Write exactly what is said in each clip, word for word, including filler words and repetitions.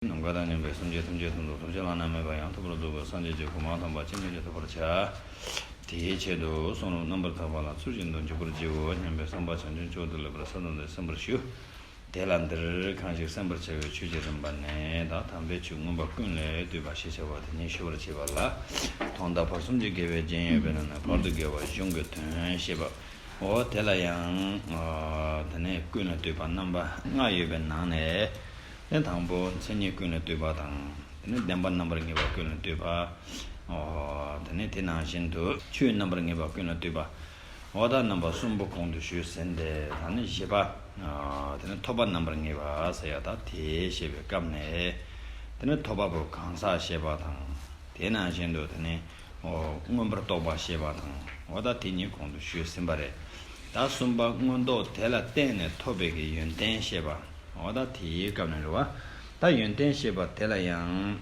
ནམ་མཁའ་དང་མཉམ་པའི་སེམས་ཅན་ཐམས་ཅད་དོན་དུ་ཐམས་ཅད་བླ་ན་མེད་པ་ཡང་དག་པར་རྫོགས་པའི་སངས་རྒྱས་ཀྱི་གོ་འཕང་དམ་པ་ཅི་ནས་ཀྱང་ཐོབ་པར་བྱ། དེའི་ཆེད་དུ་གསུང་རབ་རྣམ་པར་དག་པ་ལ་ཚུལ་བཞིན་དུ་འཇུག་པར་བགྱིའོ་སྙམ་པའི་བསམ་པ་བྱང་ཆུབ་མཆོག་ཏུ་ལེགས་པར་གསལ་བཏབ་སྟེ་གསན་པར་ཞུ། དེ་ལ་འདིར་གང་ཞིག་གསན་པར་བྱ་བའི་ཆོས་ཀྱི་རིམ་པ་ནི་ད་དམ་པའི་ཆོས་མངོན་པ་ཀུན་ལས་བཏུས་པ་ཞེས་བྱ་བ་དེ་ཉིད་ཞུ་བར་བྱེད་པ་ལ། མཐོང་དང་ཕར་གསུམ་གྱི་དགེ་བའི་རྒྱན་ཡོད་པའི་ནང་ནས་བར་དུ་དགེ་བ་གཞུང་གི་དོན་བཤད་པ། འོ་དེ་ལ་ཡང་། ཨ། དེ་ནས་ཀུན་ལས་བཏུས་པ་རྣམ་པ་ལྔ་ཡོད་པའི་ནང་ནས། དེ་དང་པོ་མཚན་ཉིད་ཀུན་ལས་བཏུས་པ་དང་། དེ་ནས་བདེན་པ་རྣམ་པར་ངེས་པ་ཀུན་ལས་བཏུས་པ། ཨོ། དེ་ནས་དེ་ནང་བཞིན་དུ་ཆོས་རྣམ་པར་ངེས་པ་ཀུན་ལས་བཏུས་པ། འོ་ད་རྣམ་པ་གསུམ་པོ་གོང་དུ་ཞུས་ཟིན་ཏེ་ད་ནི་བཞི་པ། ཨ། དེ་ནི་ཐོབ་པ་རྣམ་པར་ངེས་པ་ཟེར་ཡ་ད་དེ་བཤད་པའི་སྐབས་ནས། དེ་ནི་ཐོབ་པ་པོ་གང་ཟག་བཤད་པ་དང་། དེ་ནང་བཞིན་དུ་དེ་ནི། ཨོ། མངོན་པར་རྟོགས་པ་བཤད་པ་དང་། འོ་ད་དེ་གཉིས་གོང་དུ་ཞུས་ཟིན་པ་རེད། ད་གསུམ་པ་མངོན་རྟོགས་དེ་ལ་བརྟེན་ནས་ཐོབ་པའི་གི་ཡོན་ཏན་བཤད་པ། འོ་ད་དེའི་སྐབས་ནས་རེད་བ། ད་ཡོན་ཏན་བཤད་པ་དེ་ལ་ཡང་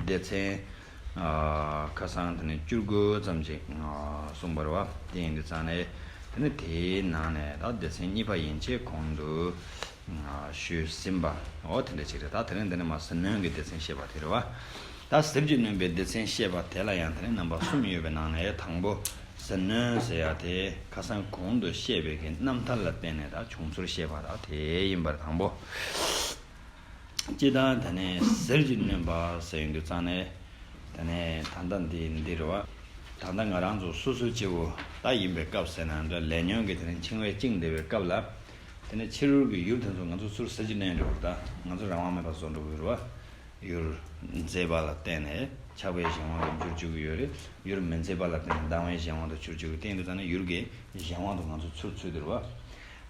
སྡེ་ཚན། ཨ། ཁ་སང་དེ་ནས་བཅུ་དགུ་ཙམ་ཅིག་ཨ། གསུངས་པ་རེད་བ། དེ་ཡིན་དུས་ཙང་ནས་དེ་ནི་དེའི་ནང་ནས་ད་སྡེ་ཚན་གཉིས་པ་ཡན་ཆད་གོང་དུ། ཞུས་ཟིན་པ། འོ་དེ་འདྲ་ཅིག་རེད། ད་དེ་རིང་འདི་ནི་མ་ཟིལ་གནོན་གྱི་སྡེ་ཚན་བཤད་པ་དེ་རེད་བ། ད་ཟིལ་གྱིས་གནོན་པའི་སྡེ་ཚན་བཤད་པ་དེ་ལ་ཡང་དེ་ནི་རྣམ་པ་གསུམ་ཡོད་པའི་ནང་ནས་དང་པོ་ཟིལ་གནོན་ཟེར་ཡ་དེ་ཁ་སང་གོང་དུ་བཤད་པའི་གི་རྣམ་ཐར་ལ་བརྟེན་ནས་ད་བྱུང་ཚུལ་བཤད་པ་ད་དེ་ཡིན་པར་དང་པོ། སྤྱིར་བཏང་དེ་ནས་ཟིལ་གྱིས་གནོན་པ་ཟེར་ཡོང་དུས་ཙང་ནས། དེ་ནས་ད་ལྟ་འདི་འདི་རེད་བ། ད་ལྟ་ང་རང་ཚོ་སོ་སོའི་སྐྱེ་བོ་ད་ཡིན་པའི་སྐབས་ཟེར་ན་འདྲ་ལས་ཉོན་གྱི་དེ་ནས་འཆིང་བས་བཅིངས་བསྡད་པའི་སྐབས་ལ། དེ་ནས་ཕྱི་རོལ་གྱི་ཡུལ་དེ་ཚོ་ང་ཚོ་ཚུར་ཟིལ་གྱིས་གནོན་འགྲོ་གི་རེད། ད་ང་ཚོ་རང་དབང་མེད་པར་བཟོ་འགྲོ་གི་རེད་བ། ཡུལ་མཛེས་པ་ལ་བརྟེན་ནས་ཆགས་པའི་གཞན་དབང་དུ་འགྱུར་བཅུག་གི་ཡོད་རེད། ཡུལ་མི་མཛེས་པ་ལ་བརྟེན་ནས་སྡང་བའི་གཞན་དབང་དུ་འགྱུར་བཅུག་གི་སྟེང་དུ་ཙང་ནས་ཡུལ་གྱི་གཞན་དབང་དུ་ང་ཚོ་ཚུར་ཚུད་དེ་རེད་བ།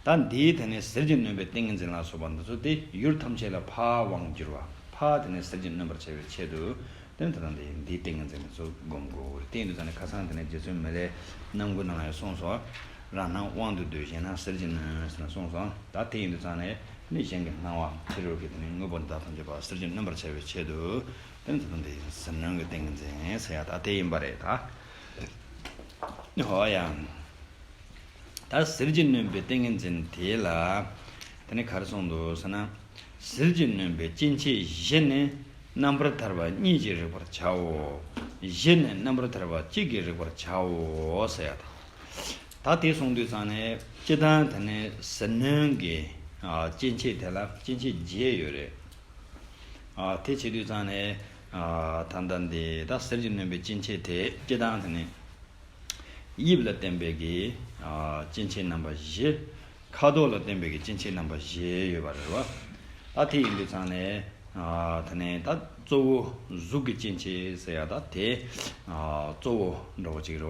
ད་འདིའི་དེ་ནས་ཟིལ་གྱིས་གནོན་པའི་ཏིང་ངེ་འཛིན་ལ་སོགས་པ་འདི་ཚོ་སྟེ་ཡུལ་ཐམས་ཅད་ལ་ཕར་དབང་བསྒྱུར་བ། ཕར་དེ་ནས་ཟིལ་གྱིས་གནོན་པར་བྱ་བའི་ཆེད་དུ། དེ་ནས་ད་ལྟ་འདི་འདིའི་ཏིང་ངེ་འཛིན་ལ་ཚུར་སྒོམ་དགོས་རེད། སྟེང་དུ་ད་ནི་ཁ་སང་དེ་ནས་རྗེ་བཙུན་མི་ལའི་རྣམ་མགུར་ནང་ལ་ཡང་གསུངས་སོ། རང་སྣང་དབང་དུ་འདོད་གཞན་སྣང་ཟིལ་གྱིས་གནོན་ཟེར་ནས་གསུངས་སོ། ད་དེ་ཡིན་དུས་ཙང་ནས་ནི་གཞན་གྱི་སྣང་བ་ཕྱི་རོལ་གྱི་དེ་ནས་དངོས་པོ་འདི་དག་ཐམས་ཅད་པ་ཟིལ་གྱིས་གནོན་པར་བྱ་བའི་ཆེད་དུ། དེ་ནས་ད་ལྟ་འདི་ཟིལ་གནོན་གྱི་ཏིང་ངེ་འཛིན་ཟེར་ཡ་ད་དེ་ཡིན་པ་རེད་ད། ཧོ་ཡ། ད་ཟིལ་གྱིས་གནོན་པའི་ཏིང་ངེ་འཛིན་དེ་ལ། དེ་ནི་ག་རེ་གསུངས་འདུག་ཟེར་ན། ཟིལ་གྱིས་གནོན་པའི་སྐྱེ་མཆེད་བཞི་ནི་རྣམ་པར་ཐར་པ་གཉིས་ཀྱིས་རིག་པར་བྱའོ། བཞི་ནི་རྣམ་པར་ཐར་པ་གཅིག་གིས་རིག་པར་བྱའོ་ཟེར་ཡ་དང་། ད་དེ་གསུངས་དུས་ཙང་ནས་སྤྱིར་བཏང་དེ་ནི་ཟིལ་གནོན་གྱི། ཨ། སྐྱེ་མཆེད་དེ་ལ་སྐྱེ་མཆེད་བརྒྱད་ཡོད་རེད། ཨ། དེ་བྱེད་དུས་ཙང་ནས། ཨ། ད་ལྟ་འདི་ད་ཟིལ་གྱིས་གནོན་པའི་སྐྱེ་མཆེད་དེ་སྤྱིར་བཏང་དེ་ནི། དབྱིབས་ལ་བརྟེན་པའི་གི། ཨ། སྐྱེ་མཆེད་རྣམ་པ་བཞི། ཁ་དོག་ལ་བརྟེན་པའི་གི་སྐྱེ་མཆེད་རྣམ་པ་བཞི་ཡོད་པ་རེད་བ། ད་དེ་ཡིན་དུས་ཙང་ནས། ཨ། དེ་ནས་ད་གཙོ་བོ་གཟུགས་ཀྱི་སྐྱེ་མཆེད་ཟེར་ཡ་ད་དེ། ཨ། གཙོ་བོ་འདྲ་བོ་ཅིག་རེད་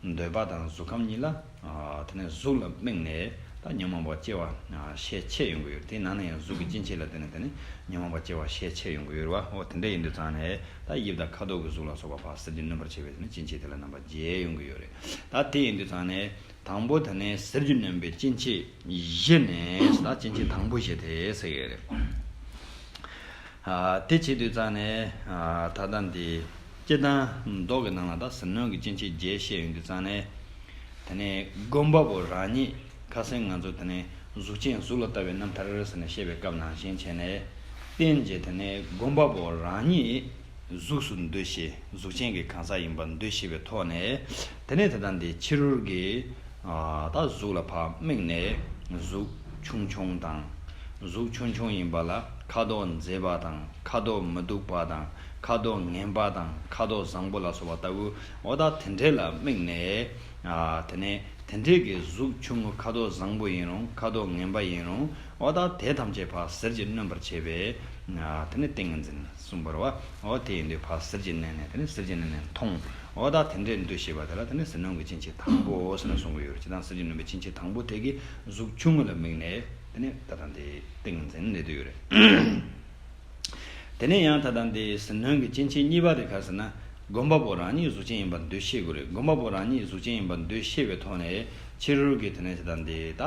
བ། འདོད་པ་དང་གཟུགས་ཁམས་གཉིས་ལ། ཨ། དེ་ནས་གཟུགས་ལ་དམིགས་ནས་ད་ཉོན་མོངས་པ་སྐྱེ་བ། ཨ། ཤས་ཆེ་ཡོང་གི་ཡོད་རེད། དེ་ནང་ནས་ཡང་གཟུགས་ཀྱི་སྐྱེ་མཆེད་ལ་བརྟེན་ནས་དེ་ནས་ཉོན་མོངས་པ་སྐྱེ་བ་ཤས་ཆེ་ཡོང་གི་ཡོད་རེད་བ། འོ་དེ་འདྲ་ཡིན་དུས་ཙང་ནས་ད་དབྱིབས་དང་ཁ་དོག་གི་གཟུགས་ལ་སོགས་པ་ཕར་ཟིལ་གྱིས་གནོན་པར་བྱེད་པའི་དེ་ནས་སྐྱེ་མཆེད་དེ་ལ་རྣམ་པ་བརྒྱད་ཡོང་གི་ཡོད་རེད། ད་དེ་ཡིན་དུས་ཙང་ནས། དང་པོ་དེ་ནས་ཟིལ་གྱིས་གནོན་པའི་སྐྱེ་མཆེད་བཞི་ནས་ད་སྐྱེ་མཆེད་དང་པོ་བཞི་དེ་ཟེར་གྱི་རེད། ཨ། དེ་བྱེད་དུས་ཙང་ནས། ཨ། ད་ལྟ་འདི་སྤྱིར་བཏང་མདོ་གི་ནང་ལ་ད་ཟིལ་གནོན་གྱི་སྐྱེ་མཆེད་བརྒྱད་བཤད་ཡོང་དུས་ཙང་ནས། དེ་ནས་སྒོམ་པ་པོ་རང་ཉིད་ཁ་སང་ང་ཚོ་དེ་ནས་གཟུགས་ཅན་གཟུགས་ལ་ལྟ་བའི་རྣམ་ཐར་ཟེར་ནས་བཤད་པའི་སྐབས་ནང་བཞིན་བྱས་ནས། རྟེན་གྱི་དེ་ནས་སྒོམ་པ་པོ་རང་ཉིད། གཟུགས་སུ་འདུ་ཤེས། གཟུགས་ཅན་གྱི་གང་ཟག་ཡིན་པར་འདུ་ཤེས་པའི་ཐོག་ནས། དེ་ནས་དེ་དང་དེའི་ཕྱི་རོལ་གྱི། ཨ། ད་གཟུགས་ལ་ཕར་དམིགས་ནས། གཟུགས་ཆུང་ཆུང་དང་། གཟུགས་ཆུང་ཆུང་ཡིན་པ་ལ་ཁ་དོག་མཛེས་པ་དང་། ཁ་དོག་མི་སྡུག་པ་དང་། ཁ་དོག་ངན་པ་དང་། ཁ་དོག་བཟང་པོ་ལ་སོགས་པ་ལྟ་བུ། འོ་ད་དེ་འདྲས་ལ་དམིགས་ནས། ཨ། དེ་ནས་དེ་འདྲས་ཀྱི་གཟུགས་ཆུང་ངུ་ཁ་དོག་བཟང་པོ་ཡིན་རུང་། ཁ་དོག་ངན་པ་ཡིན་རུང་། འོ་ད་དེ་ཐམས་ཅད་ཕར་ཟིལ་གྱིས་གནོན་པར་བྱེད་པའི། ཨ། དེ་ནས་ཏིང་ངེ་འཛིན། གསུངས་པ་རེད་བ། འོ་དེ་ཡིན་དུས་ཕར་ཟིལ་གྱིས་མནན་ནས་དེ་ནས་ཟིལ་གྱིས་མནན་ནས་མཐོང་། འོ་ད་དེ་འདྲའི་འདུ་ཤེས་པ་དེ་ལ་དེ་ནས་ཟིལ་གནོན་གྱི་སྐྱེ་མཆེད་དང་པོ་ཟེར་ནས་གསུང་གི་ཡོད་རེད། སྤྱིར་བཏང་ཟིལ་གྱིས་གནོན་པའི་སྐྱེ་མཆེད་དང་པོ་དེ་གིས་གཟུགས་ཆུང་ངུ་ལ་དམིགས་ནས་དེ་ནས་ད་ལྟ་འདི་ཏིང་ངེ་འཛིན་སླེབས་བསྡད་ཡོད་རེད། དེ་ནས་ཡང་ད་ལྟ་འདི་ཟིལ་གནོན་གྱི་སྐྱེ་མཆེད་གཉིས་པ་དེ་ག་རེ་ཟེར་ན། སྒོམ་པ་པོ་རང་ཉིད་གཟུགས་ཅན་ཡིན་པར་འདུ་ཤེས་དགོས་རེད། སྒོམ་པ་པོ་རང་ཉིད་གཟུགས་ཅན་ཡིན་པར་འདུ་ཤེས་པའི་ཐོག་ནས་ཕྱི་རོལ་གྱི་དེ་ནས་ད་ལྟ་འདི་ད་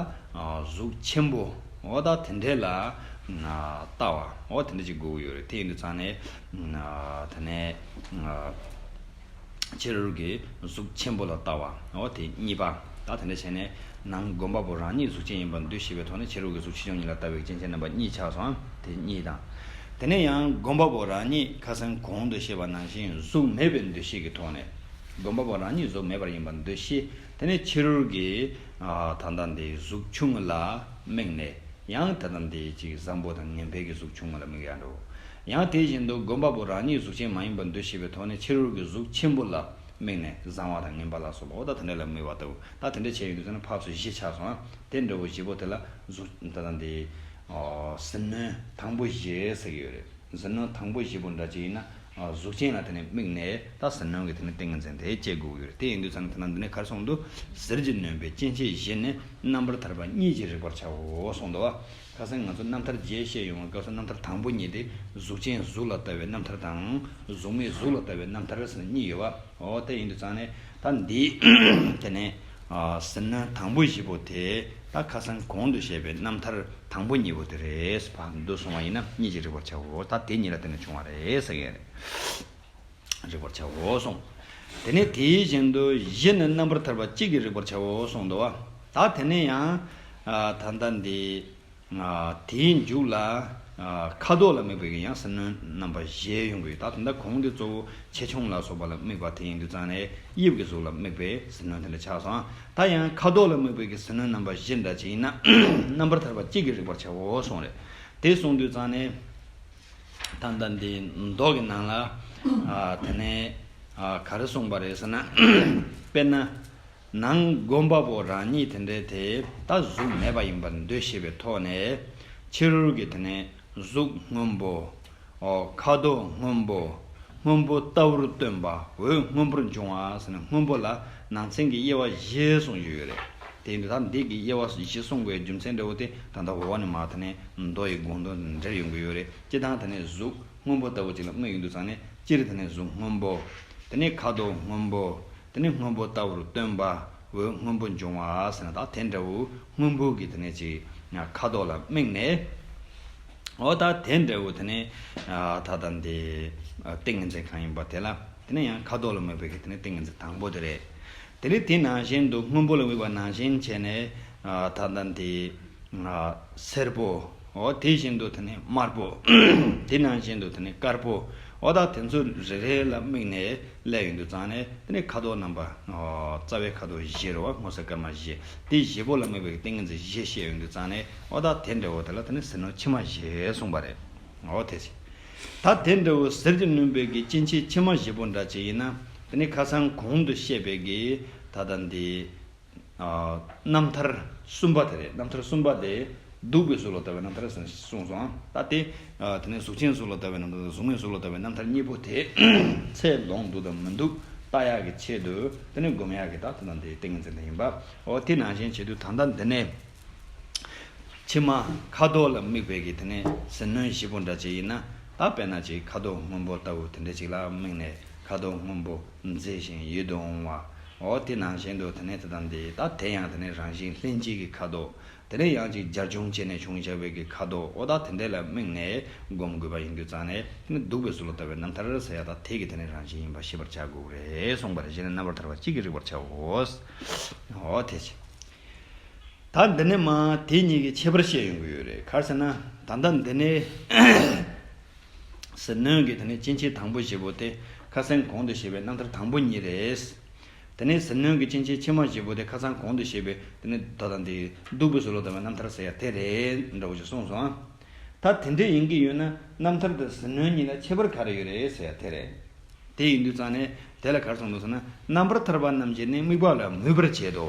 གཟུགས་ཆེན་པོ། འོ་ད་དེ་འདྲས་ལ་ལྟ་བ། འོ་དེ་འདྲས་ཅིག་དགོས་ཀྱི་ཡོད་རེད། དེ་ཡིན་དུས་ཙང་ནས་དེ་ནས་ཕྱི་རོལ་གྱི་གཟུགས་ཆེན་པོ་ལ་ལྟ་བ། འོ་དེ་གཉིས་པ། ད་དེ་འདྲས་བྱས་ནས་ནང་སྒོམ་པ་པོ་རང་ཉིད་གཟུགས་ཅན་ཡིན་པར་འདུ་ཤེས་པའི་ཐོག་ནས་ཕྱི་རོལ་གྱི་གཟུགས་ཆེ་ཆུང་གཉིས་ལ་ལྟ་བའི་སྐྱེ་མཆེད་རྣམ་པ་གཉིས་ཆགས་སོང་། དེ་གཉིས་དང་། དེ་ནས་ཡང་སྒོམ་པ་པོ་རང་ཉིད་ཁ་སང་གོང་དུ་བཤད་པ་ནང་བཞིན་གཟུགས་མེད་པའི་འདུ་ཤེས་ཀྱི་ཐོག་ནས། སྒོམ་པ་པོ་རང་ཉིད་གཟུགས་མེད་པར་ཡིན་པར་འདུ་ཤེས། དེ་ནས་ཕྱི་རོལ་གྱི་ཨ་ད་ལྟ་འདི་གཟུགས་ཆུང་ངུ་ལ་དམིགས་ནས། ཡང་ད་ལྟ་འདི་ཅིག་བཟང་པོ་དང་ངན་པའི་གི་གཟུགས་ཆུང་ངུ་ལ་དམིགས་ཡ་འགྲོ། ཡང་དེ་བཞིན་དུ་སྒོམ་པ་པོ་རང་ཉིད་གཟུགས་ཅན་མ་ཡིན་པར་འདུ་ཤེས་པའི་ཐོག་ནས་ཕྱི་རོལ་གྱི་གཟུགས་ཆེན་པོ་ལ་དམིགས་ནས་བཟང་བ་དང་ངན་པ་ལ་སོགས་པ་འོ་ད་དེ་འདྲ་ལ་དམིགས་པ་ལྟ་བུ། ད་དེ་འདྲ་བྱས་ཡོང་དུས་ཙམ་ན་ཕར་ཚུར་བཞི་ཆགས་སོང་ཨ། དེ་འདྲ་བོ་བཞི་པོ་དེ་ལ་གཟུགས་ད་ལྟ་འདི་ཟིལ་གནོན་དང་པོ་བཞི་ཟེར་གྱི་ཡོད་རེད། ཟིལ་གནོན་དང་པོ་བཞི་པོ་འདྲ་ཅིག་ཡིན་ན། ཨ། གཟུགས་ཅན་ལ་དེ་ནས་དམིགས་ནས་ད་ཟིལ་གནོན་གྱི་དེ་ནས་ཏིང་ངེ་འཛིན་དེ་སྐྱེ་དགོས་ཀྱི་ཡོད་རེད། དེ་ཡིན་དུས་ཙང་ནས་དེ་ནང་འདི་ནས་ག་རེ་གསུངས་འདུག་ཟིལ་གྱིས་གནོན་པའི་སྐྱེ་མཆེད་བཞི་ནི་རྣམ་པར་ཐར་པ་གཉིས་ཀྱིས་རིག་པར་བྱའོ་གསུངས་འདུག་བ། ཁ་སང་ང་ཚོ་རྣམ་ཐར་བརྒྱད་བཤད་ཡོང་བའི་སྐབས་སུ་རྣམ་ཐར་དང་པོ་གཉིས་དེ་གཟུགས་ཅན་གཟུགས་ལ་ལྟ་བའི་རྣམ་ཐར་དང་། གཟུགས་མེད་གཟུགས་ལ་ལྟ་བའི་རྣམ་ཐར་ཟེར་ནས་གཉིས་ཡོད་བ། འོ་དེ་ཡིན་དུས་ཙང་ནས་ད་འདི་དེ་ནས། ཨ། ཟིལ་གནོན་དང་པོ་བཞི་པོ་དེ་ད་ཁ་སང་གོང་དུ་བཤད་པའི་རྣམ་ཐར་དང་པོ་གཉིས་པོ་དེ་རེད། ཕར་འདུག་སོང་བ་ཡིན་ན་གཉིས་ཀྱིས་རིག་པར་བྱའོ། ད་དེ་གཉིས་ལ་བརྟེན་ནས་བྱུང་བ་རེད་ཟེར་གྱི་རེད། རིག་པར་བྱའོ་གསུངས། དེ་ནས་དེའི་བཞིན་དུ་བཞི་ནི་རྣམ་པར་ཐར་པ་གཅིག་གིས་རིག་པར་བྱའོ་གསུངས་འདུག་བ། ད་དེ་ནས་ཡང་། ཨ། ད་ལྟ་འདི། ཨ། དེའི་མཇུག་ལ། ཨ། ཁ་དོག་ལ་དམིགས་པའི་ཡང་ཟིལ་གནོན་རྣམ་པ་བཞི་ཡོང་གི་ཡོད། ད་ད་ལྟ་གོང་དེ་གཙོ་བོ་ཆེ་ཆུང་ལ་སོགས་པ་ལ་དམིགས་པ་དེ་ཡིན་དུས་ཙང་ནས་དབྱིབས་ཀྱི་གཟུགས་ལ་དམིགས་པའི་ཟིལ་གནོན་དེ་འདྲ་ཆགས་སོང་། ད་ཡང་ཁ་དོག་ལ་དམིགས་པའི་གི་ཟིལ་གནོན་རྣམ་པ་བཞི་འདྲ་ཅིག་ཡིན་ན་རྣམ་པར་ཐར་པ་གཅིག་གིས་རིག་པར་བྱའོ་གསུངས་རེད། དེ་གསུངས་དུས་ཙང་ནས། ད་ལྟ་འདི་མདོ་གི་ནང་ལ། ཨ། དེ་ནས། ཨ། ག་རེ་གསུངས་པ་རེད་ཟེར་ན། དཔེར་ན། ནང་སྒོམ་པ་པོ་རང་ཉིད་དེ་འདྲའི་དེ་ད་གཟུགས་མེད་པ་ཡིན་པར་འདོད་ཤེས་པའི་ཐོག་ནས། ཕྱི་རོལ་གྱི་དེ་ནས་གཟུགས་སྔོན་པོ། ཨོ། ཁ་དོག་སྔོན་པོ། སྔོན་པོ་ལྟ་བུར་སྟོན་པ་འོད་སྔོན་པོར་འབྱུང་བ་ཟེར་ན་སྔོན་པོ་ལ་ནང་ཚན་གྱི་དབྱེ་བ་བཞི་གསུངས་ཡོད་རེད། དེ་ཡིན་དུས་ད་འདི་གི་དབྱེ་བ་བཞི་གསུངས་པའི་རྒྱུ་མཚན་འདྲ་བོ་དེ་ད་ལྟ་འོག་ནས་མར་དེ་ནས་མདོ་ཡི་དགོངས་དོན་འགྲེལ་ཡོང་གི་ཡོད་རེད། སྤྱིར་བཏང་དེ་ནས་གཟུགས་སྔོན་པོ་ལྟ་བུ་ཅིག་ལ་དམིགས་ཡོང་དུས་ཙང་ནས་སྤྱིར་དེ་ནས་གཟུགས་སྔོན་པོ། དེ་ནས་ཁ་དོག་སྔོན་པོ། དེ་ནས་སྔོན་པོ་ལྟ་བུར་སྟོན་པ། འོད་སྔོན་པོ་འབྱུང་བ་ཟེར་ན་ད་དེ་འདྲ་བོ་སྔོན་པོ་གི་དེ་ནས་ཅིག་ཁ་དོག་ལ་དམིགས་ནས། འོ་ད་དེ་འདྲ་བོ་དེ་ནས། ཨ། ད་ལྟ་འདི། ཨ། ཏིང་ངེ་འཛིན་གང་ཡིན་པ་དེ་ལ་དེ་ནས་ཡང་ཁ་དོག་ལ་དམིགས་པའི་གི་དེ་ནས་ཏིང་ངེ་འཛིན་དང་པོ་དེ་རེད། དེ་ནས་དེ་ནང་བཞིན་དུ་སྔོན་པོ་ལ་དམིགས་པ་ནང་བཞིན་བྱས་ནས། ཨ། ད་ལྟ་འདི། ཨ། སེར་པོ། འོ་དེ་བཞིན་དུ་དེ་ནས་དམར་པོ། དེ་ནང་བཞིན་དུ་དེ་ནས་དཀར་པོ། འོ་ད་དེ་ཚོ་རེ་རེ་ལ་དམིགས་ནས་སླེབས་ཡོང་དུས་ཙང་ནས་དེ་ནས་ཁ་དོག་རྣམ་པ། ཨོ། རྩ་བའི་ཁ་དོག་བཞི་རེད་བ། སྔོ་སེར་དཀར་དམར་བཞི། དེ་བཞི་པོ་ལ་དམིགས་པའི་ཏིང་ངེ་འཛིན་བཞི་བཤད་ཡོང་དུས་ཙང་ནས་འོ་ད་དེ་འདྲ་བོ་དེ་ལ་དེ་ནས་ཟིལ་གནོན་ཕྱི་མ་བཞི་གསུངས་པ་རེད། འོ་དེ་བཞིན། ད་དེ་འདྲ་བོ་ཟིལ་གྱིས་གནོན་པའི་གི་སྐྱེ་མཆེད་ཕྱི་མ་བཞི་པོ་འདྲ་ཅིག་ཡིན་ན་དེ་ནས་ཁ་སང་གོང་དུ་བཤད་པའི་གི་ད་ལྟ་འདི། ཨ། རྣམ་ཐར་གསུམ་པ་དེ་རེད། རྣམ་ཐར་གསུམ་པ་དེ་གདུག་པའི་གཟུགས་ལ་ལྟ་བའི་རྣམ་ཐར་ཟེར་ནས་གསུངས་སོང་། ད་དེ། ཨ། དེ་ནས་གཟུགས་ཅན་གཟུགས་ལ་ལྟ་བའི་རྣམ་ཐར་དང་གཟུགས་མེད་གཟུགས་ལ་ལྟ་བའི་རྣམ་ཐར་གཉིས་པོ་དེ་ཚད་ལོངས་འདུག་དང་མི་འདུག་ལྟ་ཡག་གི་ཆེད་དུ་དེ་ནས་སྒོམ་ཡག་གི་ད་དེ་དང་དེའི་ཏིང་ངེ་འཛིན་དེ་ཡིན་པ། འོ་དེ་ནང་བཞིན་བྱེད་དུས་ད་ལྟ་འདི་ནས་ཕྱི་མ་ཁ་དོག་ལ་དམིགས་པའི་གི་དེ་ནས་ཟིལ་གནོན་བཞི་པོ་འདྲ་ཅིག་ཡིན་ན། ད་དཔེར་ན་ཅིག་ཁ་དོག་སྔོན་པོ་ལྟ་བུ་དེ་འདྲ་ཅིག་ལ་དམིགས་ནས་ཁ་དོག་སྔོན་པོ་མཛེས་ཤིང་ཡིད་དུ་འོང་བ། འོ་དེ་ནང་བཞིན་དུ་དེ་ནས་དེ་དང་དེ་ད་དེ་ཡང་དེ་ནས་རང་བཞིན་ལྷན་སྐྱེས་ཀྱི་ཁ་དོག་དེ་ནས་ཡང་ཅིག་སྦྱར་བྱུང་བྱས་ནས་བྱུང་བཞག་པའི་གི་ཁ་དོག་འོ་ད་དེ་འདྲ་ལ་དམིགས་ནས་སྒོམ་དགོས་པ་ཡིན་དུས་ཙང་ནས་དེ་ནས་གདུག་པའི་གཟུགས་ལ་ལྟ་བའི་རྣམ་ཐར་ཟེར་ཡ་ད་དེ་གི་དེ་ནས་རང་བཞིན་ཡིན་པ་ཤེས་པར་བྱ་དགོས་རེད་གསུངས་པ་རེད། གཞི་ནས་རྣམ་པར་ཐར་པ་གཅིག་གིས་རིག་པར་བྱའོ། འོ་དེ་བཞིན། ད་འདི་ནས་མ་དེ་གཉིས་ཀྱི་ཁྱད་པར་བཤད་ཡོང་གི་ཡོད་རེད། ག་རེ་ཟེར་ན་ད་ལྟ་འདི་ནས་ཟིལ་གནོན་གྱི་དེ་ནས་སྐྱེ་མཆེད་དང་པོ་བཞི་པོ་དེ་ཁ་སང་གོང་དུ་བཤད་པའི་རྣམ་ཐར་དང་པོ་གཉིས་རེད། དེ་ནས་ཟིལ་གནོན་གྱི་སྐྱེ་མཆེད་ཕྱི་མ་བཞི་པོ་དེ་ཁ་སང་གོང་དུ་བཤད་པའི་དེ་ནས་ད་ལྟ་འདི་གདུག་པའི་གཟུགས་ལ་ལྟ་བའི་རྣམ་ཐར་ཟེར་ཡ་དེ་རེད་འདྲ་བོ་ཞིག་གསུངས་སོང་ཨ། ད་དེ་འདྲ་ཡིན་གྱི་ཡོད་ན་རྣམ་ཐར་དང་ཟིལ་གནོན་གཉིས་ལ་ཁྱད་པར་ག་རེ་ཡོད་རེད་ཟེར་ཡ་དེ་རེད། དེ་ཡིན་དུས་ཙང་ནས་དེ་ལ་ག་རེ་གསུངས་འདུག་ཟེར་ན། རྣམ་པར་ཐར་པ་རྣམས་ཀྱིས་ནི་དམིགས་པ་ལ་མོས་པར་བྱེད་དོ།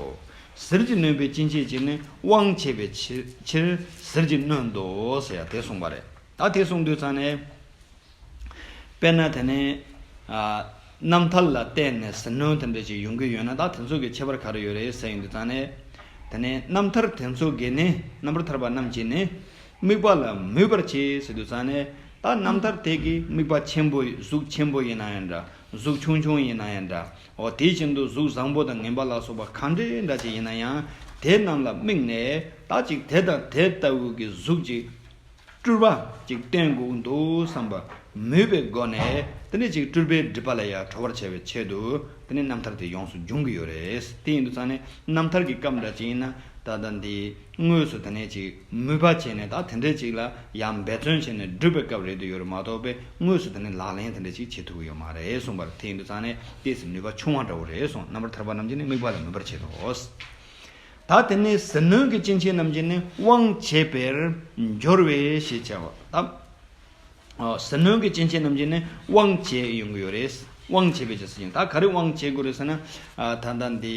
ཟིལ་གྱིས་གནོན་པའི་སྐྱེ་མཆེད་ཀྱིས་ནི་དབང་བྱེད་པའི་ཕྱིར་ཕྱིར་ཟིལ་གྱིས་གནོན་ཏོ་ཟེར་ཡ་དེ་གསུངས་པ་རེད། ད་དེ་གསུངས་དུས་ཙང་ནས། དཔེར་ན་དེ་ནས། ཨ། རྣམ་ཐར་ལ་བརྟེན་ནས་ཟིལ་གནོན་དེ་འདྲ་ཅིག་ཡོང་གི་ཡོད་ན་ད་དེ་ཚོ་གི་ཁྱད་པར་ག་རེ་ཡོད་རེད་ཟེར་ཡོང་དུས་ཙང་ནས། དེ་ནས་རྣམ་ཐར་དེ་ཚོ་གིས་ནི་རྣམ་པར་ཐར་པ་རྣམས་ཀྱིས་ནི། དམིགས་པ་ལ་མོས་པར་བྱེད་ཟེར་དུས་ཙང་ནས་ད་རྣམ་ཐར་དེ་གི་དམིགས་པ་ཆེན་པོ་གཟུགས་ཆེན་པོ་ཡིན་ན་ཡང་འདྲ། གཟུགས་ཆུང་ཆུང་ཡིན་ན་ཡང་འདྲ། འོ་དེ་བཞིན་དུ་གཟུགས་བཟང་པོ་དང་ངན་པ་ལ་སོགས་པ་གང་འདྲ་འདྲ་ཅིག་ཡིན་ན་ཡང་དེ་རྣམས་ལ་དམིགས་ནས་ད་ཅིག་དེ་དང་དེ་ལྟ་བུ་གི་གཟུགས་ཅིག་སྤྲུལ་པ་ཅིག་བསྟན་དགོས་འདུག་བསམ་པ་མོས་པའི་སྒོ་ནས་དེ་ནས་ཅིག་སྤྲུལ་པའི་སྒྲིབ་པ་ལ་ཡང་གྲོལ་བར་བྱ་བའི་ཆེད་དུ་དེ་ནས་རྣམ་ཐར་དེ་ཡོངས་སུ་འབྱུང་གི་ཡོད་རེད། དེ་ཡིན་དུས་ཙང་ནས་རྣམ་ཐར་གྱི་སྐབས་འདྲ་ཅིག་ཡིན་ན་ ད་ལྟ་འདི་དངོས་སུ་དེ་ནས་ཅིག་མོས་པ་བྱས་ནས་ད་དེ་འདྲས་ཅིག་ལ་ཡང་འབད་བརྩོན་བྱས་ནས་སྒྲུབ་པའི་སྐབས་རེད་དུ་ཡོད་རེད་མ་གཏོགས་པའི་དངོས་སུ་དེ་ནས་ལག་ལེན་དེ་འདྲས་ཅིག་བྱེད་ཐུབ་ཀྱི་ཡོད་མ་རེད་གསུངས་པ་རེད། དེ་ཡིན་དུས་ཙང་ནས་ཏོག་ཙམ་ནུས་པ་ཆུང་བ་འདྲ་བོ་རེད་གསུངས། རྣམ་པར་ཐར་པ་རྣམས་ཀྱིས་ནི་དམིགས་པ་ལ་མོས་པར་བྱེད་དོ། ད་དེ་ནས་ཟིལ་གནོན་གྱི་སྐྱེ་མཆེད་རྣམས་ཀྱིས་ནི་དབང་བྱེད་པར་སྦྱོར་བས་ཞེས་བྱ་བ་དང་། ཨ། ཟིལ་གནོན་གྱི་སྐྱེ་མཆེད་རྣམས་ཀྱིས་ནི་དབང་བྱེད་ཡོང་གི་ཡོད་རེད། དབང་བྱེད་པའི་ཅི་ཟེར་ཡིན། ད་ག་རེ་དབང་བྱེད་དགོས་རེད་ཟེར་ན། ཨ། ད་ལྟ་འདི།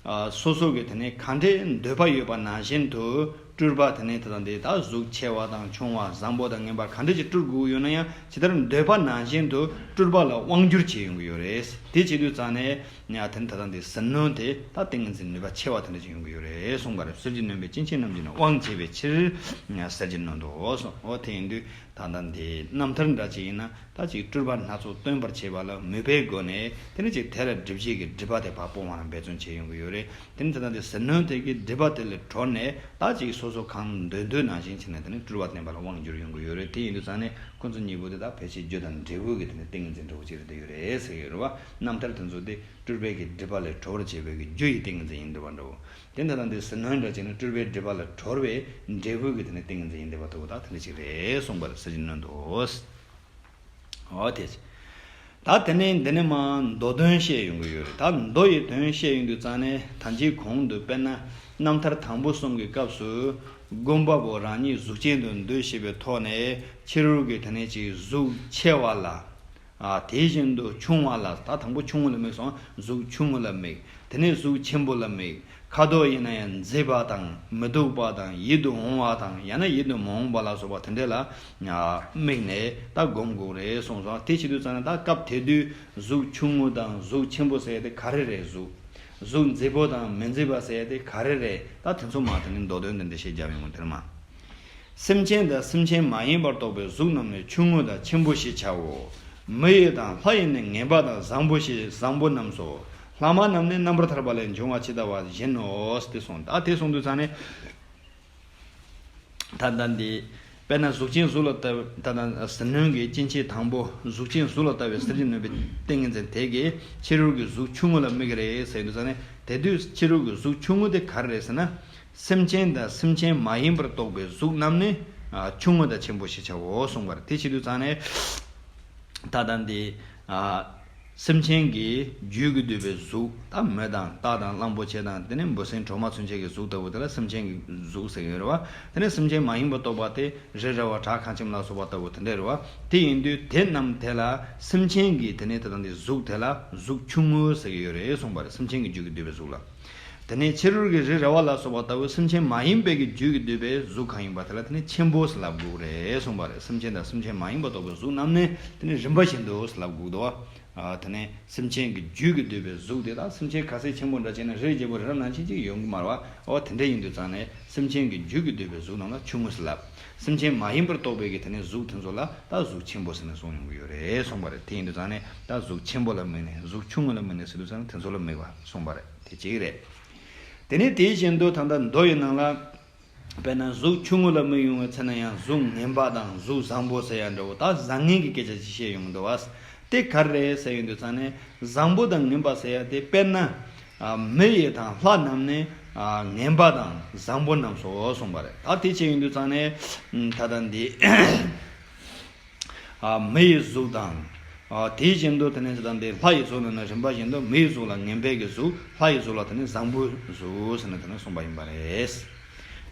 ཨ། སོ་སོ་གི་དེ་ནས་ག་འདྲའི་འདོད་པ་ཡོད་པ་ནང་བཞིན་དུ་སྤྲུལ་པ་དེ་ནས་ད་ལྟ་འདི་ད་གཟུགས་ཆེ་བ་དང་ཆུང་བ་བཟང་པོ་དང་ངན་པ་ག་འདྲ་ཅིག་སྤྲུལ་དགོས་ཡོད་ན་ཡང་ཇི་ལྟར་འདོད་པ་ནང་བཞིན་དུ་སྤྲུལ་པ་ལ་དབང་བསྒྱུར་བྱེད་ཡོང་གི་ཡོད་རེད། དེ་བྱེད་དུས་ཙང་ནས་ཡང་དེ་ནས་ད་ལྟ་འདི་ཟིལ་གནོན་དེ་ད་ཏིང་ངེ་འཛིན་ནུས་པ་ཆེ་བ་དེ་འདྲ་ཅིག་ཡོང་གི་ཡོད་རེད་གསུངས་པ་རེད། ཟིལ་གྱིས་གནོན་པའི་སྐྱེ་མཆེད་རྣམས་ཀྱིས་ནི་དབང་བྱེད་པའི་ཕྱིར་ཟིལ་གྱིས་གནོན་ཏོ་གསུངས། འོ་དེ་ཡིན་དུས། ད་ལྟ་འདི་རྣམ་ཐར་འདྲ་ཅིག་ཡིན་ན་ད་ཅིག་སྤྲུལ་པ་སྣ་ཚོགས་སྟོན་པར་བྱེད་པ་ལ་མོས་པའི་སྒོ་ནས་དེ་ནི་ཅིག་དེ་ལ་སྒྲིབ་བྱེད་ཀྱི་སྒྲིབ་པ་དེ་ཕར་སྤོང་བར་འབད་བརྩོན་བྱེད་ཡོང་གི་ཡོད་རེད། དེ་ནི་ད་ལྟ་འདི་ཟིལ་གནོན་དེ་གི་སྒྲིབ་པ་དེ་ལས་གྲོལ་ནས་ད་ཅིག་སོ་སོ་གང་འདོད་འདོད་ནང་བཞིན་བྱས་ནས་དེ་ནི་སྤྲུལ་པ་བསྟན་པ་ལ་དབང་བསྒྱུར་ཡོང་གི་ཡོད་རེད། དེ་ཡིན་དུས་ཙང་ནས་ཁོ་ཚོ་གཉིས་པོ་དེ་ད་ཕལ་ཆེར་རྒྱུ་དང་འབྲས་བུ་གི་དེ་ནི་ཏིང་ངེ་འཛིན་འདྲ་བོ་ཅིག་རེད་དེ་ཡོད་རེད་ཟེར་གི་ཡོད་རེད་བ། རྣམ་ཐར་དེ་ཚོ་དེ་སྤྲུལ་པའི་གི་སྒྲིབ་པ་ལས་གྲོལ་བར་བྱེད་པའི་གི་རྒྱུ་ཡི་ཏིང་ངེ་འཛིན་ཡིན་འདུག་བ་འདྲ་བོ། དེ་འདྲ་དང་དེ་ཟིལ་གནོན་འདྲ་བྱས་ན་སྤྲུལ་པའི་སྒྲིབ་པ་ལས་གྲོལ་བའི་འབྲས་བུ་གི་དེ་ནི་ཏིང་ངེ་འཛིན་ཡིན་བསྡད་པ་ལྟ་བུ་དག་དེ་འདྲ་ཞིག་རེད་གསུངས་པར་ཟིལ་གྱིས་གནོན་ཏོ། འོ་དེ། ད་དེ་ནས་འདི་ནས་མར་མདོ་དོན་བཤད་ཡོང་གི་ཡོད་རེད། ད་མདོ་ཡི་དོན་བཤད་ཡོང་དུས་ཙང་ནས་ད་ཅིག་གོང་དུ་དཔེར་ན་རྣམ་ཐར་དང་པོ་གསུམ་གྱི་སྐབས་སུ་མགོན་པོ་རང་ཉིད་གཟུགས་ཅན་དུ་འདུ་ཤེས་པའི་ཐོག་ནས་ཕྱི་རོལ་གྱི་དེ་ནས་ཅིག་གཟུགས་ཆེ་བ་ལ། ཨ། དེ་བཞིན་དུ་ཆུང་བ་ལ། ད་དང་པོ་ཆུང་ངུ་ལ་དམིགས་སོང་། གཟུགས་ཆུང་ངུ་ལ་དམིགས། དེ་ནས་གཟུགས་ཆེན་པོ་ལ་དམིགས། ཁ་དོག་ཡིན་ན་ཡང་མཛེས་པ་དང་མི་སྡུག་པ་དང་ཡིད་དུ་འོང་བ་དང་ཡང་ན་ཡིད་དུ་མ་འོང་བ་ལ་སོགས་པ་དེ་འདྲ་ལ་དམིགས་ནས་ད་སྒོམ་དགོས་རེད་གསུངས་སོང་། དེ་བྱེད་དུས་ཙང་ནས་ད་སྐབས་དེ་དུས་གཟུགས་ཆུང་ངུ་དང་གཟུགས་ཆེན་པོ་ཟེར་ཡ་དེ་ག་རེ་རེད། གཟུགས་གཟུགས་མཛེས་པོ་དང་མི་མཛེས་པ་ཟེར་ཡ་དེ་ག་རེ་རེད། ད་དེ་ཚོ་མ་དེ་ནས་མདོ་དོན་དེ་འདྲ་བཤད་རྒྱབ་ཡོང་གི་དེར་མ། སེམས་ཅན་དང་སེམས་ཅན་མ་ཡིན་པར་རྟོགས་པའི་གཟུགས་རྣམས་ནི་ཆུང་ངུ་དང་ཆེན་པོ་ཞེས་བྱའོ། མི་ཡི་དང་ལྷ་ཡི་ནི་ངན་པ་དང་བཟང་པོ་ཞེས་བཟང་པོ་རྣམས་སོ། ལྷག་མ་རྣམས་ནི་རྣམ་པར་ཐར་པ་ལས་འབྱུང་བ་ཇི་ལྟ་བ་བཞིན་ནོ། དེ་གསུངས། ད་དེ་གསུངས་དུས་ཙང་ནས། ད་ལྟ་འདི། དཔེར་ན་གཟུགས་ཅན་གཟུགས་ལ་ལྟ་བའི་ད་ལྟ་ཟིལ་གནོན་གྱི་སྐྱེ་མཆེད་དང་པོ་གཟུགས་ཅན་གཟུགས་ལ་ལྟ་བའི་ཟིལ་གྱིས་གནོན་པའི་ཏིང་ངེ་འཛིན་དེ་གིས་ཕྱི་རོལ་གྱི་གཟུགས་ཆུང་ངུ་ལ་དམིགས་རེད་ཟེར་དུས་ཙང་ནས་དེ་དུས་ཕྱི་རོལ་གྱི་གཟུགས་ཆུང་ངུ་དེ་ག་རེ་རེད་ཟེར་ན། སེམས་ཅན་དང་སེམས་ཅན་མ་ཡིན་པར་རྟོགས་པའི་གཟུགས་རྣམས་ནི། ཨ། ཆུང་ངུ་དང་ཆེན་པོ་ཞེས་བྱའོ་གསུངས་པ་རེད། དེ་བྱེད་དུས་ཙང་ནས། ད་ལྟ་འདི། ཨ། སེམས་ཅན་གྱི་རྒྱུད་ཀྱིས་བསྡུས་པའི་གཟུགས་ད་མི་དང་རྟ་དང་གླང་པོ་ཆེ་དང་དེ་ནས་འབུ་སྲིན་གྲོག་མ་ཚུན་ཆད་ཀྱི་གཟུགས་ལྟ་བུ་དེ་ལ་སེམས་ཅན་གྱི་གཟུགས་ཟེར་གྱི་ཡོད་རེད་བ། དེ་ནས་སེམས་ཅན་མ་ཡིན་པར་རྟོགས་པ་དེ་རི་ར་བ་བྲག་གངས་ཅན་ལ་སོགས་པ་ལྟ་བུ་དེ་འདྲ་རེད་བ། དེ་ཡིན་དུས་དེ་རྣམས་དེ་ལ་སེམས་ཅན་གྱི་དེ་ནས་ད་ལྟ་འདི་གཟུགས་དེ་ལ་གཟུགས་ཆུང་ངུ་ཟེར་གྱི་ཡོད་རེད་གསུངས་པ་རེད། སེམས་ཅན་གྱི་རྒྱུད་ཀྱིས་བསྡུས་པའི་གཟུགས་ལ། དེ་ནས་ཕྱི་རོལ་གྱི་རི་ར་བ་ལ་སོགས་པ་ལྟ་བུ་སེམས་ཅན་མ་ཡིན་པའི་གི་རྒྱུད་ཀྱིས་བསྡུས་པའི་གཟུགས་གང་ཡིན་པ་དེ་ལ་དེ་ནི་ཆེན་པོ་ཟེར་ལབ་དགོས་རེད་གསུངས་པ་རེད། སེམས་ཅན་དང་སེམས་ཅན་མ་ཡིན་པ་རྟོགས་པའི་གཟུགས་རྣམས་ནི་དེ་ནི་རིམ་པ་བཞིན་དུ་ཟེར་ལབ་དགོས་འདུག་བ། ཨ། དེ་ནས་སེམས་ཅན་གྱི་རྒྱུད་ཀྱིས་བསྡུས་པའི་གཟུགས་དེ་དག་སེམས་ཅན་ཁ་ཟས་ཆེན་པོ་འདྲ་བྱས་ན་རིའི་རྒྱལ་པོ་རི་རབ་ནང་བཞིན་ཅིག་ཡོང་གི་མ་རེད་བ། འོ་དེ་འདྲ་ཡིན་དུས་ཙང་ནས་སེམས་ཅན་གྱི་རྒྱུད་ཀྱིས་བསྡུས་པའི་གཟུགས་རྣམས་ལ་ཆུང་ངུ་ཟེར་ལབ། སེམས་ཅན་མ་ཡིན་པར་རྟོགས་པའི་གི་དེ་ནས་གཟུགས་དེ་ཚོ་ལ་ད་གཟུགས་ཆེན་པོ་ཟེར་ནས་གསུངས་ཡོང་གི་ཡོད་རེད་གསུངས་པ་རེད། དེ་ཡིན་དུས་ཙང་ནས་ད་གཟུགས་ཆེན་པོ་ལ་དམིགས་ནས་གཟུགས་ཆུང་ངུ་ལ་དམིགས་ནས་ཟེར་དུས་ཙང་ནས་དེ་ཚོ་ལ་དམིགས་པ་གསུངས་པ་རེད། དེ་གཅིག་རེད། དེ་ནས་དེ་བཞིན་དུ་ད་ལྟ་མདོ་ཡི་ནང་ལ། དཔེར་ན་གཟུགས་ཆུང་ངུ་ལ་དམིགས་ཡོང་བའི་ཚེ་ན་ཡང་གཟུགས་ངན་པ་དང་གཟུགས་བཟང་པོ་ཟེར་ཡ་འདྲ་བོ་ད་བཟང་ངན་གྱི་སྐད་ཆ་ཅིག་བཤད་ཡོང་གི་འདུག་བ། དེ་ག་རེ་རེད་ཟེར་ཡོང་དུས་ཙང་ནས་བཟང་པོ་དང་ངན་པ་ཟེར་ཡ་དེ་དཔེར་ན། ཨ། མི་ཡི་དང་ལྷ་རྣམས་ནི། ཨ། ངན་པ་དང་བཟང་པོ་རྣམས་སོ་གསུངས་པ་རེད། ད་དེ་བྱས་ཡོང་དུས་ཙང་ནས། ད་ལྟ་འདི། ཨ། མི་ཡི་གཟུགས་དང་། ཨ། དེ་བཞིན་དུ་དེ་ནས་ད་ལྟ་འདི་ལྷ་ཡི་གཟུགས་ནང་ན་རིམ་པ་བཞིན་དུ་མི་ཡི་གཟུགས་ལ་ངན་པའི་གི་གཟུགས། ལྷ་ཡི་གཟུགས་ལ་དེ་ནས་བཟང་པོའི་གཟུགས་ཟེར་ནས་དེ་ནས་གསུངས་པ་ཡིན་པ་རེད།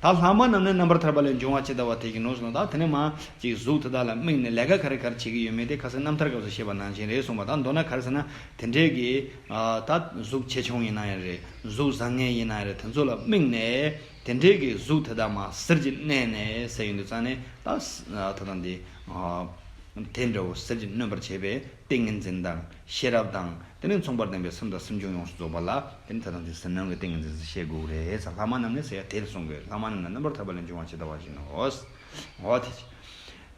ད་ལྷག་མ་རྣམས་ནི་རྣམ་པར་ཐར་པ་ལས་འབྱུང་བ་ཇི་ལྟ་བ་དེ་བཞིན་ནོ་ཟེར་ན། ད་དེ་ནས་མ་ཅིག་གཟུགས་དེ་དག་ལ་དམིགས་ནས་ལས་ཀ་ག་རེ་ག་རེ་བྱེད་ཀྱི་ཡོད་མེད་དེ་ཁ་སང་རྣམ་ཐར་སྐབས་སུ་བཤད་པ་ནང་བཞིན་རེད་གསུངས་པ། ད་མདོར་ན་ག་རེ་ཟེར་ན་དེ་འདྲའི་གི། ཨ། ད་གཟུགས་ཆེ་ཆུང་ཡིན་ན་ཡང་རེད། གཟུགས་བཟང་ངན་ཡིན་ན་ཡང་རེད། དེ་ཚོ་ལ་དམིགས་ནས་དེ་འདྲའི་གི་གཟུགས་དེ་དག་མ་ཟིལ་གྱིས་མནན་ནས་ཟེར་ཡོང་དུས་ཙང་ནས་ད་ད་ལྟ་འདི། ཨ། དེ་འདྲ་བོ་ཟིལ་གྱིས་གནོན་པར་བྱེད་པའི་ཏིང་ངེ་འཛིན་དང་ཤེས་རབ་དང་དེ་ནས་མཚུངས་པར་ལྡན་པའི་སེམས་དང་སེམས་བྱུང་ཡོངས་སུ་རྫོགས་པ་ལ་དེ་ནི་ད་ལྟ་འདི་ཟིལ་གནོན་གྱི་ཏིང་ངེ་འཛིན་ཟེར་བཤད་དགོས་རེད་ཟེར། ལྷག་མ་རྣམས་ནི་ཟེར་ཡ་དེ་ལ་གསུངས་དགོས། ལྷག་མ་རྣམས་ནི་རྣམ་པར་ཐར་པ་ལས་འབྱུང་བ་ཇི་ལྟ་བ་བཞིན་ནོ། འོ་དེ།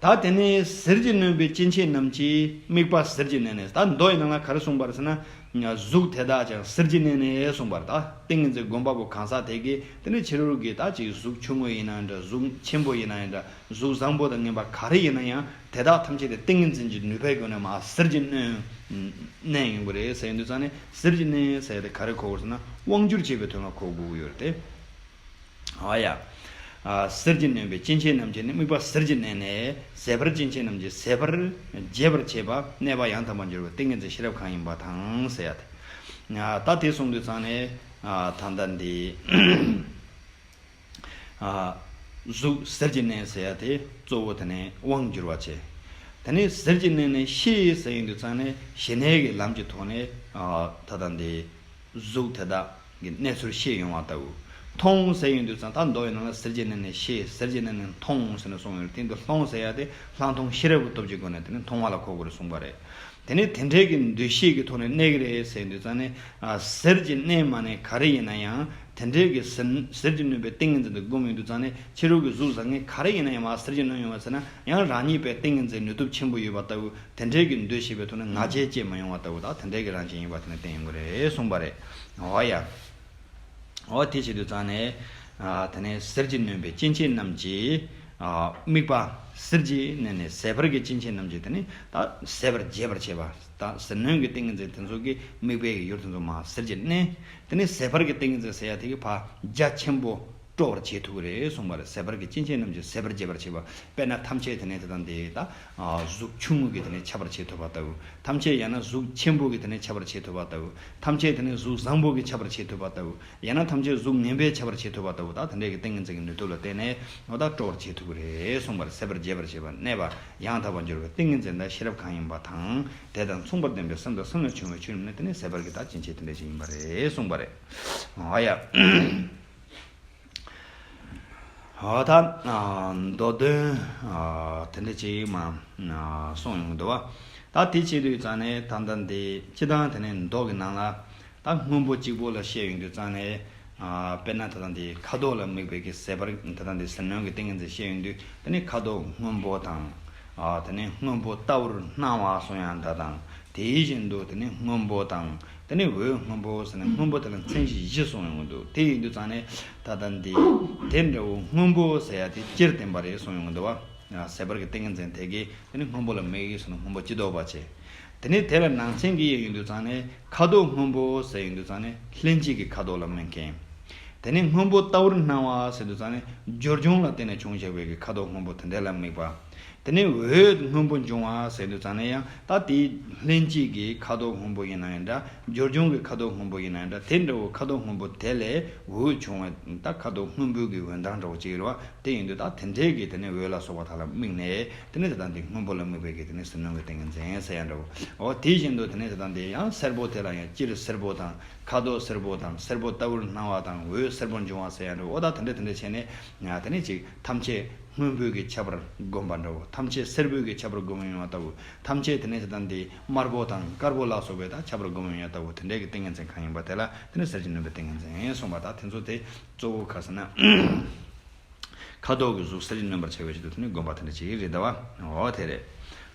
ད་དེ་ནས་ཟིལ་གྱིས་གནོན་པའི་སྐྱེ་མཆེད་རྣམས་ཀྱིས་དམིགས་པ་ཟིལ་གྱིས་མནན་ནས། ད་མདོ་ཡི་ནང་ལ་ག་རེ་གསུངས་པ་རེད་ཟེར་ན། གཟུགས་དེ་དག་ཀྱང་ཟིལ་གྱིས་མནན་ནས་གསུངས་པ་རེད། ད་ཏིང་ངེ་འཛིན་སྒོམ་པ་པོ་གང་ཟག་དེ་གིས་དེ་ནས་ཕྱི་རོལ་གྱི་ད་ཅིག་གཟུགས་ཆུང་ངུ་ཡིན་ན་འདྲ། གཟུགས་ཆེན་པོ་ཡིན་ན་ཡང་འདྲ། གཟུགས་བཟང་པོ་དང་ངན་པ་ག་རེ་ཡིན་ན་ཡང་དེ་དག་ཐམས་ཅད་དེ་ཏིང་ངེ་འཛིན་གྱི་ནུས་པའི་སྒོ་ནས་མར་ཟིལ་གྱིས་གནོན། མནན་ཡོང་གི་རེད་ཟེར་ཡོང་དུས་ཙང་ནས་ཟིལ་གྱིས་མནན་ཟེར་དེ་ག་རེ་གོ་དགོས་ཟེར་ན་དབང་བསྒྱུར་བྱེད་པའི་དོན་ལ་གོ་དགོས་ཀྱི་ཡོད་རེད་དེ། ཨ་ཡ། ཨ། གསེར་གྱིས་གནོན་པའི་སྐྱེ་མཆེད་རྣམས་ཀྱི་ནི། དམིགས་པ་གསེར་གྱིས་གནོན་ནས་ཟད་པར་སྐྱེ་མཆེད་རྣམས་ཀྱི་ཟད་པར་རྒྱས་པར་བྱེད་པ། གནས་པ་ཡང་དག་པར་འགྱུར་བའི་ཏིང་ངེ་འཛིན་ཤེས་རབ་གང་ཡིན་པ་དང་ཟེར་ཡ་དེ། ཨ། ད་དེ་གསུངས་དུས་ཙང་ནས། ཨ། ད་ལྟ་འདི། ཨ། གཟུགས་གསེར་གྱིས་གནོན་ཟེར་ཡ་དེ་གཙོ་བོ་དེ་ནས་དབང་བསྒྱུར་བ་བྱེད། དེ་ནས་གསེར་གྱིས་གནོན་ནས་ཤེས་ཟེར་ཡོང་དུས་ཙང་ནས་ཞི་གནས་ཀྱི་ལམ་གྱི་ཐོག་ནས། ཨ། ད་ལྟ་འདི། གཟུགས་དེ་དག་གི་གནས་ཚུལ་ཤེས་ཡོང་བ་ལྟ་བུ། མཐོང་ཟེར་ཡོང་དུས་ཙང་། ད་མདོ་ཡི་ནང་ལ་གསེར་གྱིས་གནོན་ནས་ཤེས། གསེར་གྱིས་གནོན་ནས་མཐོང་ཟེར་ནས་གསུངས་ཡོད་རེད། དེ་འདི་སློང་ཟེར་ཡ་དེ་སླང་མཐོང་ཤེས་རབ་ཀྱི་སྟོབས་ཀྱི་སྒོ་ནས་དེ་ནི་མཐོང་བ་ལ་གོ་དགོས་རེད་གསུངས་པ་རེད། དེ་ནས་དེ་འདྲའི་གི་འདུ་ཤེས་ཀྱི་ཐོག་ནས་གནས་ཀྱི་རེད་ཟེར་ཡོང་དུས་ཙང་ནས། ཨ། གསེར་གྱིས་གནོན་མ་ནས་ག་རེ་ཡིན་ན་ཡང་། དེ་འདྲའི་གི་གསེར་གསེར་གྱིས་གནོན་པའི་ཏིང་ངེ་འཛིན་དེ་བསྒོམ་ཡོང་དུས་ཙང་ནས། ཕྱི་རོལ་གྱི་གཟུགས་བཟང་ངན་ག་རེ་ཡིན་ན་ཡང་། མ་གསེར་གྱིས་གནོན་ཡོང་བ་ཟེར་ན་ཡང་རང་ཉིད་པའི་ཏིང་ངེ་འཛིན་ནུས་སྟོབས་ཆེན་པོ་ཡོད་པ་ལྟ་བུ། དེ་འདྲའི་གི་འདུ་ཤེས་པའི་ཐོག་ནས་ང་རྒྱལ་སྐྱེས་མ་ཡོང་བ་ལྟ་བུ་དང་། དེ་འདྲའི་གི་རང་བཞིན་ཡིན་པ་དེ་ནས་བསྟན་ཡོང་གི་རེད་གསུངས་པ་རེད། འོ་ཡ། འོ་དེ་བྱེད་དུས་ཙང་ནས། ཨ། དེ་ནས་གསེར་གྱིས་གནོན་པའི་སྐྱེ་མཆེད་རྣམས་ཀྱི། ཨ། དམིགས་པ་གསེར་གྱིས་གནོན་ནས་ཟད་པར་གྱི་སྐྱེ་མཆེད་རྣམས་ཀྱི་དེ་ནས་ད་ཟད་པར་རྒྱས་པར་བྱེད་པ། ད་ཟིལ་གནོན་གྱི་ཏིང་ངེ་འཛིན་དེ་ཚོ་གི་དམིགས་པའི་གི་ཡུལ་དེ་ཚོ་མ་གསེར་གྱིས་གནོན། དེ་ནས་ཟད་པར་གྱི་ཏིང་ངེ་འཛིན་ཟེར་ཡ་དེ་གི་ཕར་རྒྱ་ཆེན་པོ། སྤྲོ་བར་བྱེད་ཐུབ་ཀྱི་རེད་གསུངས་པ་རེད། ཟད་པར་གྱི་སྐྱེ་མཆེད་རྣམས་ཀྱི་ཟད་པར་རྒྱས་པར་བྱེད་པ། དཔེར་ན་ཐམས་ཅད་དེ་ནས་དེ་དང་དེ་ད། ཨ། གཟུགས་ཆུང་ངུ་གིས་དེ་ནས་ཁྱབ་པར་བྱེད་ཐུབ་པ་ལྟ་བུ། ཐམས་ཅད་ཡང་ན་གཟུགས་ཆེན་པོ་གིས་དེ་ནས་ཁྱབ་པར་བྱེད་ཐུབ་པ་ལྟ་བུ། ཐམས་ཅད་དེ་ནས་གཟུགས་བཟང་པོ་གིས་ཁྱབ་པར་བྱེད་ཐུབ་པ་ལྟ་བུ། ཡང་ན་ཐམས་ཅད་གཟུགས་ངན་པས་ཁྱབ་པར་བྱེད་ཐུབ་པ་ལྟ་བུ། ད་དེ་འདྲའི་གི་ཏིང་ངེ་འཛིན་གྱི་ནུས་སྟོབས་ལ་བརྟེན་ནས། འོ་ད་སྤྲོ་བར་བྱེད་ཐུབ་ཀྱི་རེད་གསུངས་པ་རེད། ཟད་པར་རྒྱས་པར་བྱེད་པ། གནས་པ་ཡང་དག་པར་འགྱུར་བའི་ཏིང་ངེ་འཛིན་དང་ཤེས་རབ་གང་ཡིན་པ་དང་། དེ་དང་མཚུངས་པར་ལྡན་པའི་སེམས་དང་སེམས་ལ་བྱུང་བའི་ཆོས་རྣམས་ནི་དེ་ནི་ཟད་པར་གྱི་ད་སྐྱེ་མཆེད་དེ་འདྲ་ཞིག་ཡིན་པ་རེད་གསུངས་པ་རེད། འོ་ཡ། འོ་ད། ཨ། མདོ་དོན། ཨ། དེ་འདྲ་ཅིག་མ། ཨ། གསུངས་ཡོང་གི་འདུག་བ། ད་དེ་བྱེད་དུས་ཙང་ནས་ད་ལྟ་འདི་སྤྱི་བཏང་དེ་ནས་མདོ་གི་ནང་ལ། ད་སྔོན་པོ་གཅིག་པོ་ལ་བཤད་ཡོང་དུས་ཙང་ནས། ཨ། དཔེར་ན་ད་ལྟ་འདི་ཁ་དོག་ལ་དམིགས་པའི་གི་ཟད་པར། ད་ལྟ་འདི་ཟིལ་གནོན་གྱི་ཏིང་ངེ་འཛིན་བཤད་ཡོང་དུས། དེ་ནས་ཁ་དོག་སྔོན་པོ་དང་། ཨ། དེ་ནས་སྔོན་པོ་ལྟ་བུར་སྣང་བ་གསུང་ཡང་འདྲ་དང་། དེ་བཞིན་དུ་དེ་ནས་སྔོན་པོ་དང་། དེ་ནས་འོད་སྔོན་པོ་ཟེར་ནས་སྔོན་པོ་དེ་ལ་མཚན་གཞི་བཞི་གསུངས་ཡོང་གི་འདུག་དེ་ཡིན་དུས་ཙང་ནས་ད་ལྟ་འདི་དེ་འདྲ་བོ་སྔོན་པོ་ཟེར་ཡ་དེ་སྤྱིར་བསྟན་པ་རེད་གསུངས་ཡོང་གི་འདུག་བ། ཟད་པར་གྱི་ཏིང་ངེ་འཛིན་དེ་གིས་དེ་ནི་སྔོན་པོ་ལ་དམིགས་ཡོད་ཟེར་ན་སྔོན་པོ་སྤྱི་ལྡོག་པ་བྱས། དེ་ནས་དེ་ལ་ནང་ཚན་གྱི་ཡིན་དུས་ཙང་ནས་ཁ་དོག་སྔོན་པོ་ཟེར་ཡོང་དུས་ཙང་ནས་ལྷན་སྐྱེས་ཀྱི་ཁ་དོག་ལ་དམིགས་མཁན། དེ་ནས་སྔོན་པོ་ལྟ་བུར་སྣང་བ་ཟེར་དུས་ཙང་ནས་སྦྱོར་བྱུང་ལ་བརྟེན་ནས་བྱུང་བཞག་པའི་གི་ཁ་དོག་སྔོན་པོ་དེ་འདྲ་ལ་དམིགས་པ། དེ་ནས་འོད་སྔོན་པོ་འབྱུང་བ་ཟེར་དུས་ཙང་ནས་ཡང་ད་དེ་ལྷན་སྐྱེས་ཀྱི་ཁ་དོག་སྔོན་པོ་ཡིན་ན་ཡང་འདྲ། སྦྱོར་བྱུང་གི་ཁ་དོག་སྔོན་པོ་ཡིན་ན་ཡང་འདྲ། དེ་འདྲ་བོ་ཁ་དོག་སྔོན་པོ་དེ་ལས་འོད་བྱུང་བ། ད་ཁ་དོག་སྔོན་པོའི་གི་འོད་མདངས་འདྲ་བོ་ཅིག་རེད་བ། དེ་ཡིན་དུས་ད་དེ་འདྲའི་གི་དེ་ནས་འོད་ལ་སོགས་པ་དག་ལ་དམིགས་ནས། དེ་ནས་དེ་དང་དེ་སྔོན་པོ་ལ་དམིགས་པའི་གི་དེ་ནས་ཟིལ་གནོན་གྱི་ཏིང་ངེ་འཛིན་ཟེར་ཡ་འདྲ་བོ། འོ་དེ་བཞིན་དུ་དེ་ནས་དེ་དང་དེ་ཡང་སེར་པོ་དེ་ལ་ཡང་སྤྱིར་སེར་པོ་དང་། ཁ་དོག་སེར་པོ་དང་། སེར་པོ་ལྟ་བུར་སྣང་བ་དང་། འོད་སེར་པོ་འབྱུང་བ་ཟེར་ཡ་འདྲ་བོ། འོ་ད་དེ་འདྲ་དེ་འདྲ་བྱས་ནས། དེ་ནས་ཅིག་ཐམས་ཅད་སྔོན་པོའི་གི་ཁྱད་པར་བསྒོམ་པ་འདྲ་བོ། ཐམས་ཅད་སེར་པོའི་གི་ཁྱད་པར་བསྒོམ་ཡོང་བ་ལྟ་བུ། ཐམས་ཅད་དེ་ནས་དེ་དང་དེ་དམར་པོ་དང་དཀར་པོ་ལ་སོགས་པའི་ད་ཁྱད་པར་བསྒོམ་ཡོང་ཡ་ལྟ་བུ། དེ་འདྲའི་གི་ཏིང་ངེ་འཛིན་གང་ཡིན་པ་དེ་ལ་དེ་ནས་གསེར་གྱིས་གནོན་པའི་ཏིང་ངེ་འཛིན་གསུངས་པ། ད་དེ་ཚོ་དེ་གཙོ་བོ་ག་ཟེར་ན། ཁ་དོག་གི་གཟུགས་གསེར་གྱིས་གནོན་པར་བྱ་བའི་ཆེད་དུ་དེ་ནི་བསྒོམ་པ་དེ་འདྲ་ཅིག་རེད་ད་བ། འོ་དེ་རེད།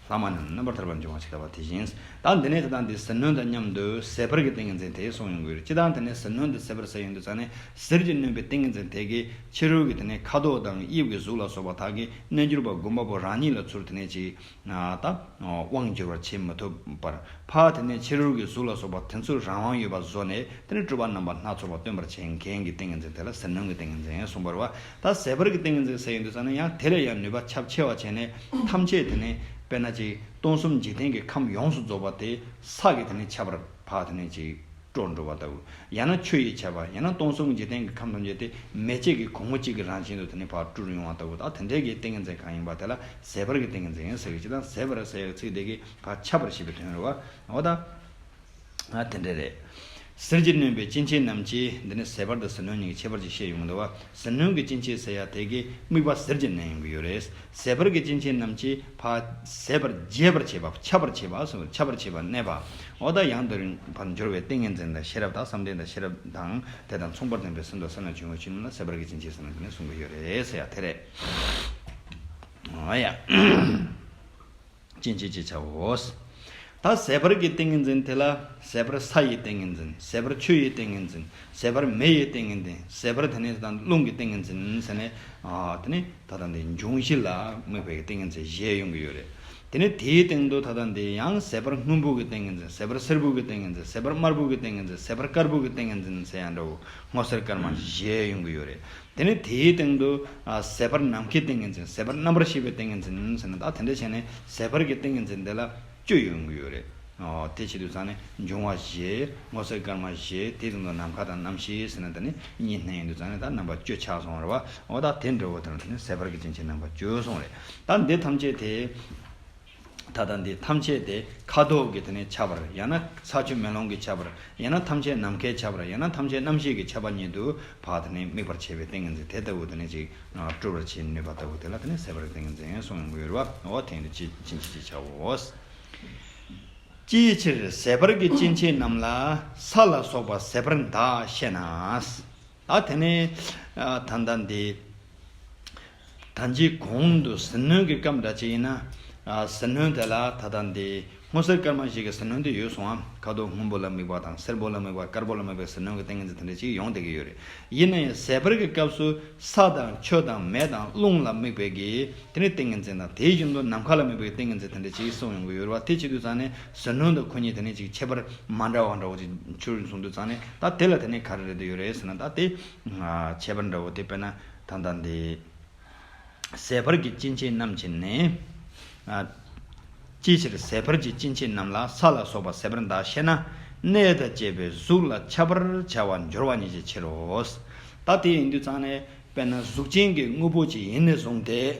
ལྷག་མ་རྣམས་རྣམ་པར་ཐར་པར་འབྱུང་བ་ཇི་ལྟ་བ་དེ་བཞིན། ད་འདི་ནས་དེ་དང་དེ་ཟིལ་གནོན་དང་མཉམ་དུ་ཟད་པར་གྱི་ཏིང་ངེ་འཛིན་དེ་གསུངས་ཡོང་གི་ཡོད་རེད། སྤྱིར་བཏང་དེ་ནས་ཟིལ་གནོན་དང་ཟད་པར་ཟེར་ཡོང་དུས་ཙང་ནས་གསེར་གྱིས་གནོན་པའི་ཏིང་ངེ་འཛིན་དེ་གིས་ཕྱི་རོལ་གྱི་དེ་ནས་ཁ་དོག་དང་དབྱིབས་ཀྱི་གཟུགས་ལ་སོགས་པ་དག་གི་རྣལ་འབྱོར་པ་སྒོམ་པ་པོ་རང་ཉིད་ལ་ཚུར་དེ་ནས་ཅིག་ད་དབང་བསྒྱུར་བར་བྱེད་མི་ཐུབ་པར། ཕར་དེ་ནས་ཕྱི་རོལ་གྱི་གཟུགས་ལ་སོགས་པ་དེ་ཚོར་རང་དབང་ཡོད་པ་བཟོ་ནས། དེ་ནས་སྤྲུལ་པ་རྣམ་པ་སྣ་ཚོགས་པ་སྟོན་པར་བྱེད་མཁན་གྱི་ཏིང་ངེ་འཛིན་དེ་ལ་ཟིལ་གནོན་གྱི་ཏིང་ངེ་འཛིན་གསུངས་པ་རེད་བ། ད་ཟད་པར་གྱི་ཏིང་ངེ་འཛིན་ཟེར་ཡོང་དུས་ཙང་ནས་ཡང་དེ་ལས་ཡང་ནུས་པ་ཁྱབ་ཆེ་བ་བྱས་ནས། ཐམས་ཅད་དེ་ནས་དཔེར་ན་ཅིག་སྟོང་གསུམ་འཇིག་རྟེན་གྱི་ཁམས་ཡོངས་སུ་རྫོགས་པ་དེ་ས་གི་དེ་ནས་ཁྱབ་པར་ཕར་དེ་ནས་ཅིག་སྤྲོ་འགྲོ་བ་ལྟ་བུ། ཡང་ན་ཆུ་ཡིས་ཁྱབ་པ། ཡང་ན་སྟོང་གསུམ་འཇིག་རྟེན་གྱི་ཁམས་ཐམས་ཅད་དེ་མེ་ལྕེ་གི་གོང་བུ་གཅིག་གི་རང་བཞིན་དུ་དེ་ནས་ཕར་སྤྲུལ་ཡོང་བ་ལྟ་བུ། ད་དེ་འདྲའི་གི་ཏིང་ངེ་འཛིན་གང་ཡིན་པ་དེ་ལ་ཟད་པར་གྱི་ཏིང་ངེ་འཛིན་ཟེར་གི། ཅི་དང་ཟད་པར་ཟེར་བའི་ཚིག་དེ་གིས་ཕར་ཁྱབ་པར་བྱེད་པའི་དོན་རེད་བ། འོ་ད། ཨ། དེ་འདྲ་རེད། གསེར་གྱིས་གནོན་པའི་སྐྱེ་མཆེད་རྣམས་ཀྱི། འདི་ནི་ཟད་པར་དང་ཟིལ་གནོན་གཉིས་ཀྱི་ཁྱད་པར་ཅིག་བཤད་ཡོང་གི་འདུག་བ། ཟིལ་གནོན་གྱི་སྐྱེ་མཆེད་ཟེར་ཡ་དེ་གི་དམིགས་པ་གསེར་གྱིས་གནོན་ཡོང་གི་ཡོད་རེད། ཟད་པར་གྱི་སྐྱེ་མཆེད་རྣམས་ཀྱི་ཕར་ཟད་པར་རྒྱས་པར་བྱེད་པ། ཁྱབ་པར་བྱེད་པ་གསུངས། ཁྱབ་པར་བྱེད་པ་གནས་པ། འོ་ད་ཡང་དག་པར་འགྱུར་བའི་ཏིང་ངེ་འཛིན་དང་ཤེས་རབ་དང་བསམ་གཏན་དང་ཤེས་རབ་དང་། དེ་དང་མཚུངས་པར་ལྡན་པའི་སེམས་དང་སེམས་ལ་བྱུང་བའི་ཆོས་རྣམས་ལ་ཟད་པར་གྱི་སྐྱེ་མཆེད་ཟེར་ནས་དེ་ནས་གསུང་གི་ཡོད་རེད་ཟེར་ཡ་དེ་རེད། འོ་ཡ། སྐྱེ་མཆེད་ཅེས་བྱའོ། ད་ཟད་པར་གྱི་ཏིང་ངེ་འཛིན་དེ་ལ། ཟད་པར་ས་ཡི་ཏིང་ངེ་འཛིན། ཟད་པར་ཆུ་ཡི་ཏིང་ངེ་འཛིན། ཟད་པར་མེ་ཡི་ཏིང་ངེ་འཛིན། ཟད་པར་དེ་ནས་ད་རླུང་གི་ཏིང་ངེ་འཛིན་ཟེར་ནས། ཨ། དེ་ནས་ད་ལྟ་འདི་འབྱུང་བཞི་ལ་དམིགས་པའི་ཏིང་ངེ་འཛིན་བཞི་ཡོང་གི་ཡོད་རེད། དེ་ནས་དེའི་སྟེང་དུ་ད་ལྟ་འདི་ཡང་ཟད་པར་སྔོན་པོ་གི་ཏིང་ངེ་འཛིན། ཟད་པར་སེར་པོ་གི་ཏིང་ངེ་འཛིན། ཟད་པར་དམར་པོ་གི་ཏིང་ངེ་འཛིན། ཟད་པར་དཀར་པོ་གི་ཏིང་ངེ་འཛིན་ཟེར་ཡང་འདྲ་བོ། སྔོ་སེར་དཀར་དམར་བཞི་ཡོང་གི་ཡོད་རེད། དེ་ནས་དེའི་སྟེང་དུ་ཨ་ཟད་པར་ནམ་མཁའི་ཏིང་ངེ་འཛིན། ཟད་པར་རྣམ་པར་ཤེས་པའི་ཏིང་ངེ་འཛིན་ཟེར་ན། ད་དེ་འདྲ་བྱས་ནས་ཟད་པར་གྱི་ཏིང་ངེ་འཛིན་དེ་ལ་བཅུ་ཡོང་གི་ཡོད་རེད། ཨོ། དེ་བྱེད་དུས་ཙང་ནས་འབྱུང་བ་བཞི། སྔོ་སེར་དཀར་དམར་བཞི། དེའི་སྟེང་དུ་ནམ་མཁའ་དང་རྣམ་ཤེས་ཟེར་ན། དེ་ནི་གཉིས་བསྣན་ཡོང་དུས་ཙང་ནས་ད་རྣམ་པ་བཅུ་ཆགས་སོང་རེད་བ། ཨོ། ད་དེ་འདྲ་བོ་དེ་ནི་ཟད་པར་གྱི་སྐྱེ་མཆེད་རྣམ་པ་བཅུ་སོང་རེད། ད་འདི་ཐམས་ཅད་དེ། ད་ལྟ་འདི་ཐམས་ཅད་དེ་ཁ་དོག་གི་དེ་ནས་ཁྱབ་པར། ཡང་ན་ས་ཆུ་མེ་རླུང་གི་ཁྱབ་པར། ཡང་ན་ཐམས་ཅད་ནམ་མཁའི་ཁྱབ་པར། ཡང་ན་ཐམས་ཅད་རྣམ་ཤེས་ཀྱི་ཁྱབ་པ་ཉིད་དུ་ཕར་དེ་ནས་དམིགས་པར་བྱེད་པའི་ཏིང་ངེ་འཛིན་དེ་ལྟ་བུ་དེ་ནས་ཅིག་སྤྲུལ་པར་བྱེད་ནུས་པ་ལྟ་བུ་དེ་ལ་དེ་ནས་ཟད་པར་གྱི་ཏིང་ངེ་འཛིན་གསུངས་ཡོང་གི་ཡོད་རེད་བ། འོ། དེ་འདི་ཅི་ཕྱིན་ཅི་ལོག་ཆགས་འོ། ཅིའི་ཕྱིར་ཟད་པར་གྱི་སྐྱེ་མཆེད་རྣམས་ལ་ས་ལ་སོགས་པ་ཟད་པར་འདག་ཤེ་ན། ད་དེ་ནས་ཨ་ད་ལྟ་འདི། ད་ཅི་གོང་དུ་ཟིལ་གནོན་གྱི་སྐབས་འདྲ་ཅིག་ཡིན་ན། ཨ་ཟིལ་གནོན་དེ་ལ་ད་ལྟ་འདི་སྔོ་སེར་དཀར་དམར་བཞི་གི་ཟིལ་གནོན་དེ་ཡོད་སོང་ཨ། ཁ་དོག་སྔོན་པོ་ལ་དམིགས་པ་དང་། སེར་པོ་ལ་དམིགས་པ། དཀར་པོ་ལ་དམིགས་པའི་ཟིལ་གནོན་གྱི་ཏིང་ངེ་འཛིན་དེ་འདྲ་ཅིག་ཡོང་བསྡད་ཀྱི་ཡོད་རེད། ཡིན་ན་ཡང་ཟད་པར་གྱི་སྐབས་སུ་ས་དང་ཆུ་དང་མེ་དང་རླུང་ལ་དམིགས་པའི་གི་དེ་ནས་ཏིང་ངེ་འཛིན་དང་། དེ་བཞིན་དུ་ནམ་མཁའ་ལ་དམིགས་པའི་ཏིང་ངེ་འཛིན་དེ་འདྲ་ཅིག་གསུངས་ཡོང་གི་ཡོད་རེད་བ། དེ་བྱེད་དུས་ཙང་ནས་ཟིལ་གནོན་དང་ཁོ་གཉིས་དེ་ནས་ཅིག་ཁྱད་པར་མ་འདྲ་བ་འདྲ་བོ་ཅིག་འཕྱུར་སོང་དུས་ཙང་ནས། ད་དེ་ལ་དེ་ནས་ག་རེ་རེད་དེ་ཡོད་རེད་ཟེར་ན། ད་དེ། ཨ་ཁྱད་པར་འདྲ་བོ་དེ། དཔེར་ན་ད་ལྟ་འདི། ཟད་པར་གྱི་སྐྱེ་མཆེད་རྣམས་ཀྱི་ནི། ཨ་ཅིའི་ཕྱིར་ཟད་པར་གྱི་སྐྱེ་མཆེད་རྣམས་ལ་ས་ལ་སོགས་པ་ཟད་པར་འདག་ཤེ་ན། གནས་དང་བཅས་པའི་གཟུགས་ལ་ཁྱབ་པར་བྱ་བ་འབྱོར་བ་ཉིད་ཀྱི་ཕྱིར་རོ། ད་དེ་ཡིན་དུས་ཙང་ནས་དཔེར་ན་གཟུགས་ཅན་གྱི་དངོས་པོ་ཅིག་ཡིན་ནས་བཟུང་སྟེ།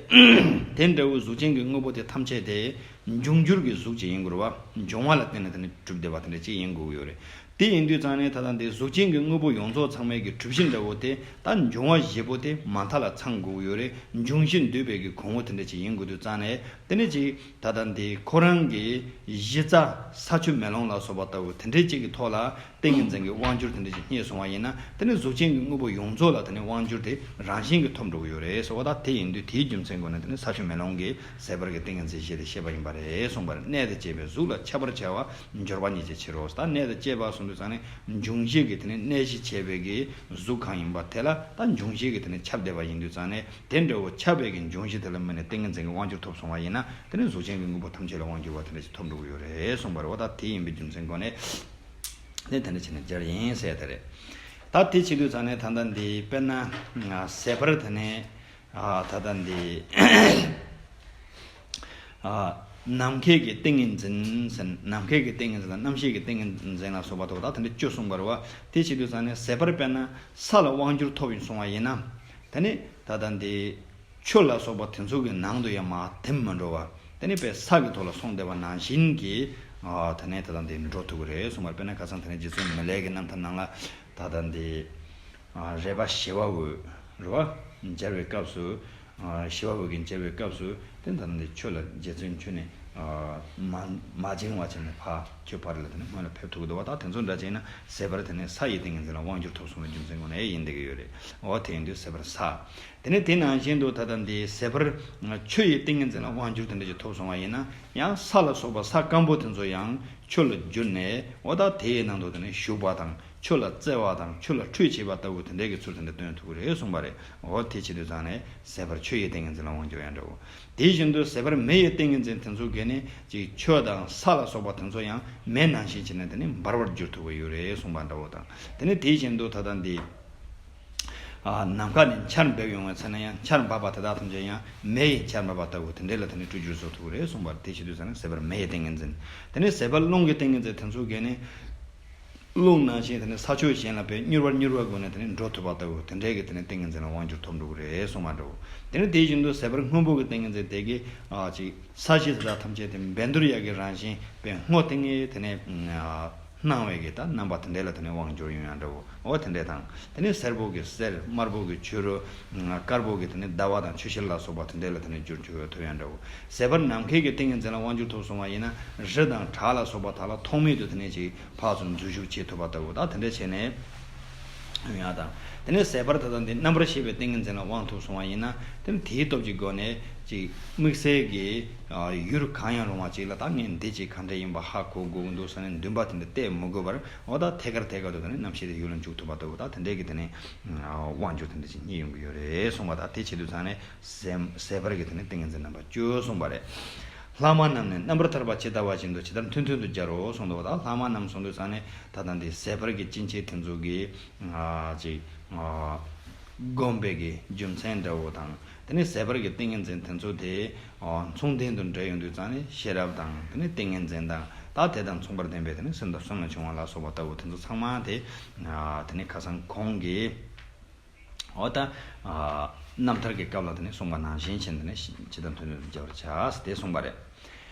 དེ་འདྲ་བོའི་གཟུགས་ཅན་གྱི་དངོས་པོ་དེ་ཐམས་ཅད་དེ་འབྱུང་འགྱུར་གྱི་གཟུགས་ཅིག་ཡིན་དགོས་རེད་བ། འབྱུང་བ་ལ་བརྟེན་ནས་དེ་ནི་གྲུབ་བསྡད་པ་དེ་འདྲ་ཅིག་ཡིན་དགོས་ཀྱི་ཡོད་རེད། དེ་ཡིན་དུས་ཙང་ནས་ད་ལྟ་འདི་གཟུགས་ཅན་གྱི་དངོས་པོ་ཡོངས་རྫོགས་ཚང་མའི་གི་གྲུབ་གཞི་འདྲ་བོ་དེ། ད་འབྱུང་བ་བཞི་པོ་དེ་མ་མཐའ་ལ་ཚང་དགོས་ཀྱི་ཡོད་རེད། འབྱུང་བཞི་འདུས་པའི་གི་གོང་བུ་དེ་འདྲ་ཅིག་ཡིན་དགོས་དུས་ཙང་ནས། དེ་ནས་ཅིག་ད་ལྟ་འདི་ཁོ་རང་གི་གཞི་རྩ་ས་ཆུ་མེ་རླུང་ལ་སོགས་པ་ལྟ་བུ་དེ་འདྲའི་ཅིག་གི་ཐོག་ལ་ཏིང་ངེ་འཛིན་གྱི་དབང་གྱུར་དེ་འདྲ་ཅིག་རྙེད་སོང་བ་ཡིན་ན། དེ་ནས་གཟུགས་ཅན་གྱི་དངོས་པོ་ཡོངས་རྫོགས་ལ་དེ་ནས་དབང་གྱུར་དེ་རང་བཞིན་གྱིས་ཐོབ་འགྲོ་གི་ཡོད་རེད་ཟེར་བ། ད་དེ་ཡིན་དུས་དེའི་རྒྱུ་མཚན་སྒོ་ནས་དེ་ནས་ས་ཆུ་མེ་རླུང་གི་ཟད་པར་གྱི་ཏིང་ངེ་འཛིན་བཞི་དེ་བཤད་པ་ཡིན་པ་རེད་གསུངས་པ་རེད། གནས་དང་བཅས་པའི་གཟུགས་ལ་ཁྱབ་པར་བྱ་བ་འབྱོར་བ་ཉིད་ཀྱི་ཕྱིར་རོ། ད་གནས་དང་བཅས་པ་གསུངས་དུས་ཙང་ནས་འབྱུང་བཞི་གི་དེ་ནས་གནས་གཞི་བྱས་པའི་གི་གཟུགས་གང་ཡིན་པ་དེ་ལ་ད་འབྱུང་བཞི་གི་དེ་ནས་ཁྱབ་བསྡད་པ་ཡིན་དུས་ཙང་ནས། དེ་འདྲ་བོ་ཁྱབ་པའི་གི་འབྱུང་བཞི་དེ་ལ་དམིགས་ནས་ཏིང་ངེ་འཛིན་གྱི་དབང་གྱུར་ཐོབ་སོང་བ་ཡིན་ན། དེ་ནི་གཟུགས་ཅན་གྱི་དངོས་པོ་ཐམས་ཅད་ལ་དབང་བསྒྱུར་བ་དེ་འདྲ་ཞིག་ཐོབ་འགྲོ་གི་ཡོད་རེད་གསུངས་པ་རེད་བ། ད་དེ་ཡིན་པའི་རྒྱུ་མཚན་སྒོ་ནས་ནི་དེ་འདྲ་བྱས་ནས་སྦྱར་ཡིན་ཟེར་ཡ་དེ་རེད། ད་དེ་བྱེད་དུས་ཙང་ནས་ད་ལྟ་འདི་དཔེར་ན་ཟད་པར་དེ་ནས། ཨ་ད་ལྟ་འདི། ཨ་ནམ་མཁའི་གི་ཏིང་ངེ་འཛིན་ཟེར། ནམ་མཁའི་གི་ཏིང་ངེ་འཛིན་དང་རྣམ་ཤེས་ཀྱི་ཏིང་ངེ་འཛིན་ལ་སོགས་པ་དང་། ད་དེ་འདྲ་བཅུ་གསུངས་པ་རེད་བ། དེ་བྱེད་དུས་ཙང་ནས་ཟད་པར་དཔེར་ན་ས་ལ་དབང་བསྒྱུར་ཐོབ་ཡིན་སོང་བ་ཡིན་ན། དེ་ནི་ད་ལྟ་འདི་ཆུ་ལ་སོགས་པ་དེ་ཚོ་གི་ནང་དུ་ཡང་མར་དེ་མི་འགྲོ་བ། དེ་ནི་དཔེ་ས་གི་ཐོག་ལ་སོང་བསྡད་པ་ནང་བཞིན་གྱི། ཨ་དེ་ནས་ད་ལྟ་འདི་འགྲོ་ཐུབ་ཀྱི་རེད་གསུངས་པ་རེད། དཔེར་ན་ཁ་སང་དེ་ནས་རྗེ་བཙུན་མི་ལའི་གི་རྣམ་ཐར་ནང་ལ། ད་ལྟ་འདི། ཨ་རས་པ་ཞི་བ་འོད་རེད་བ། མཇལ་བའི་སྐབས་སུ། ཨ་ཞི་བ་འོད་ཀྱིས་མཇལ་བའི་སྐབས་སུ། དེ་ད་ལྟ་འདི་ཆུ་ལ་རྗེ་བཙུན་ཁྱོད་ནི། ཨ་མ་མ་བྱིང་བ་བྱས་ནས་ཕར་ཁྱོད་ཕར་ལ་དེ་ནས་སྔོན་ལ་ཕེབས་ཐུབ་ཀྱི་འདུག་བ། ད་དེ་ཚོ་འདྲ་བྱས་ན་ཟད་པར་དེ་ནས་ས་ཡི་ཏིང་ངེ་འཛིན་ལ་དབང་བསྒྱུར་ཐོབ་སོང་བའི་རྒྱུ་མཚན་ངོ་ནས་ཡིན་བསྡད་ཀྱི་ཡོད་རེད། འོ་དེ་ཡིན་དུས་ཟད་པར་ས། དེ་ནས་དེ་ནང་བཞིན་དུ་ད་ལྟ་འདི་ཟད་པར་ཆུ་ཡི་ཏིང་ངེ་འཛིན་ལ་དབང་བསྒྱུར་དེ་འདྲ་ཞིག་ཐོབ་སོང་བ་ཡིན་ན། ཡང་ས་ལ་སོགས་པ་ས་སྐམ་པོ་དེ་ཚོ་ཡང་ཆུ་ལ་གྱུར་ནས། འོ་ད་དེའི་ནང་དུ་དེ་ནས་ཞུགས་པ་དང་། ཆུ་ལ་རྩེ་བ་དང་། ཆུ་ལ་ཁྲུས་བྱེད་པ་ལྟ་བུ་དེ་འདྲའི་གི་ཚུལ་དེ་འདྲ་སྟོན་ཐུབ་ཀྱི་རེད་གསུངས་པ་རེད། འོ་དེ་བྱེད་དུས་ཙང་ནས་ཟད་པར་ཆུ་ཡི་ཏིང་ངེ་འཛིན་ལ་དབང་བསྒྱུར་ཡང་འདྲ་བོ། དེ་བཞིན་དུ་ཟད་པར་མེ་ཡི་ཏིང་ངེ་འཛིན་དེ་ཚོ་གས་ནི་ཅིག་ཆུ་དང་ས་ལ་སོགས་པ་དེ་ཚོ་ཡང་མེ་ནང་བཞིན་བྱས་ནས་དེ་ནི་འབར་བར་འགྱུར་ཐུབ་ཀྱི་ཡོད་རེད་གསུངས་པ་འདྲ་བོ་དང་། དེ་ནི་དེ་བཞིན་དུ་ད་ལྟ་འདི། ཨ་ནམ་མཁའ་ནས་ཆར་འབེབས་ཡོང་བའི་ཚེ་ན་ཡང་། ཆར་འབབ་པ་དེ་དག་ཐམས་ཅད་ཡང་མེ་ཡི་ཆར་འབབ་པ་ལྟ་བུ་དེ་འདྲའི་ལ་དེ་ནི་སྤྲུལ་བསྒྱུར་བཟོ་ཐུབ་ཀྱི་རེད་གསུངས་པ་རེད། དེ་བྱེད་དུས་ཙང་ནས་ཟད་པར་མེ་ཡི་ཏིང་ངེ་འཛིན། དེ་ནས་ཟད་པར་རླུང་གི་ཏིང་ངེ་འཛིན་དེ་ཚོ་གས་ནི། རླུང་ནང་བཞིན་དེ་ནི་ས་ཕྱོགས་གཞན་ལ་དཔེ་མྱུར་བར་མྱུར་བའི་སྒོ་ནས་དེ་ནི་འགྲོ་ཐུབ་པ་ལྟ་བུ་དེ་འདྲའི་གི་དེ་ནི་ཏིང་ངེ་འཛིན་ལ་དབང་བསྒྱུར་ཐོབ་འགྲོ་གི་རེད་གསུངས་པ་འདྲ་བོ། དེ་ནི་དེ་བཞིན་དུ་ཟད་པར་སྔོན་པོ་གི་ཏིང་ངེ་འཛིན་དེ་གིས་ཨ་ཅིག་ས་གཞི་དེ་དག་ཐམས་ཅད་དེ་འབེན་དུར་ཡ་གི་རང་བཞིན་དཔེ་སྔོ་ཏིང་ངེ་དེ་ནས་ཨ་སྣང་བའི་གི་ད་རྣམ་པ་དེ་འདྲའི་ལ་དེ་ནས་དབང་བསྒྱུར་ཡོང་ཡང་འདྲ་བོ། འོ་དེ་འདྲའི་དང་། དེ་ནས་སེར་པོ་གི་གསེར། དམར་པོ་གི་བྱུ་རུ། དཀར་པོ་གི་དེ་ནས་ཟླ་བ་དང་ཆུ་ཤེལ་ལ་སོགས་པ་དེ་འདྲའི་ལ་དེ་ནས་བསྒྱུར་བཅོས་ཐུབ་ཡང་འདྲ་བོ། ཟད་པར་ནམ་མཁའི་གི་ཏིང་ངེ་འཛིན་ལ་དབང་བསྒྱུར་ཐོབ་སོང་བ་ཡིན་ན། རི་དང་བྲག་ལ་སོགས་པ་དག་ལ་ཐོགས་མེད་དུ་དེ་ནས་ཅིག་ཕར་ཚུར་འཛུལ་ཞུགས་བྱེད་ཐུབ་པ་ལྟ་བུ། ད་དེ་འདྲ་བྱས་ནས་ཡོང་ཡ་དང་། དེ་ནས་ཟད་པར་ད་ལྟ་འདི་རྣམ་པར་ཤེས་པའི་ཏིང་ངེ་འཛིན་ལ་དབང་ཐོབ་སོང་བ་ཡིན་ན། དེ་ནི་དེའི་སྟོབས་ཀྱི་སྒོ་ནས་ཅིག་དམིགས་བསལ་གྱི་ཡུལ་གང་ཡང་རུང་བ་ཅིག་ལ་ད་ངས་འདི་ཅིག་གང་འདྲ་ཡིན་པ་ཧ་གོ་དགོས་ཀྱི་འདུག་ཟེར་ནས་འདུན་པ་དེ་འདྲ་གཏད་མི་དགོས་པར། འོ་ད་ཐད་ཀར་ཐད་ཀར་དུ་དེ་ནི་རྣམ་ཤེས་དེ་ཡུལ་ལ་འཇུག་ཐུབ་པ་ལྟ་བུ། ད་དེ་འདྲའི་གི་དེ་ནི་དབང་བསྒྱུར་དེ་འདྲ་ཅིག་རྙེད་ཡོང་གི་ཡོད་རེད་གསུངས་པ། ད་དེ་བྱེད་དུས་ཙང་ནས་ཟད་ཟད་པར་གྱི་དེ་ནི་ཏིང་ངེ་འཛིན་རྣམ་པ་བཅུ་གསུངས་པ་རེད། ལྷག་མ་རྣམས་ནི་རྣམ་པར་ཐར་པ་ཇི་ལྟ་བ་བཞིན་དུ་ཇི་ལྟར་མཐུན་མཐུན་དུ་སྦྱར་རོ་གསུངས་འདུག་ད་ལྷག་མ་རྣམས་གསུངས་དུས་ཙང་ནས་ད་ལྟ་འདི་ཟད་པར་གྱི་སྐྱེ་མཆེད་དེ་ཚོ་གི་ཨ་ཅིག་ཨ་སྒོམ་པའི་གི་རྒྱུ་མཚན་འདྲ་བོ་དང་། དེ་ནས་ཟད་པར་གྱི་ཏིང་ངེ་འཛིན་དེ་ཚོ་དེ་ཨ་མཚུངས་ལྡན་དུ་འདྲེས་ཡོང་དུས་ཙང་ནས་ཤེས་རབ་དང་དེ་ནས་ཏིང་ངེ་འཛིན་དང་ད་དེ་དང་མཚུངས་པར་ལྡན་པའི་དེ་ནས་སེམས་དང་སེམས་ལས་བྱུང་བ་ལ་སོགས་པ་ལྟ་བུ་དེ་ཚོ་ཚང་མ་དེ་ཨ་དེ་ནས་ཁ་སང་གོང་གི་འོ་ད། ཨ་རྣམ་ཐར་གྱི་སྐབས་ལ་དེ་ནས་གསུངས་པ་ནང་བཞིན་བྱས་ནས་ཇི་ལྟར་མཐུན་ལྡན་དུ་སྦྱར་བར་བྱ་ཟེར་ཏེ་གསུངས་པ་རེད།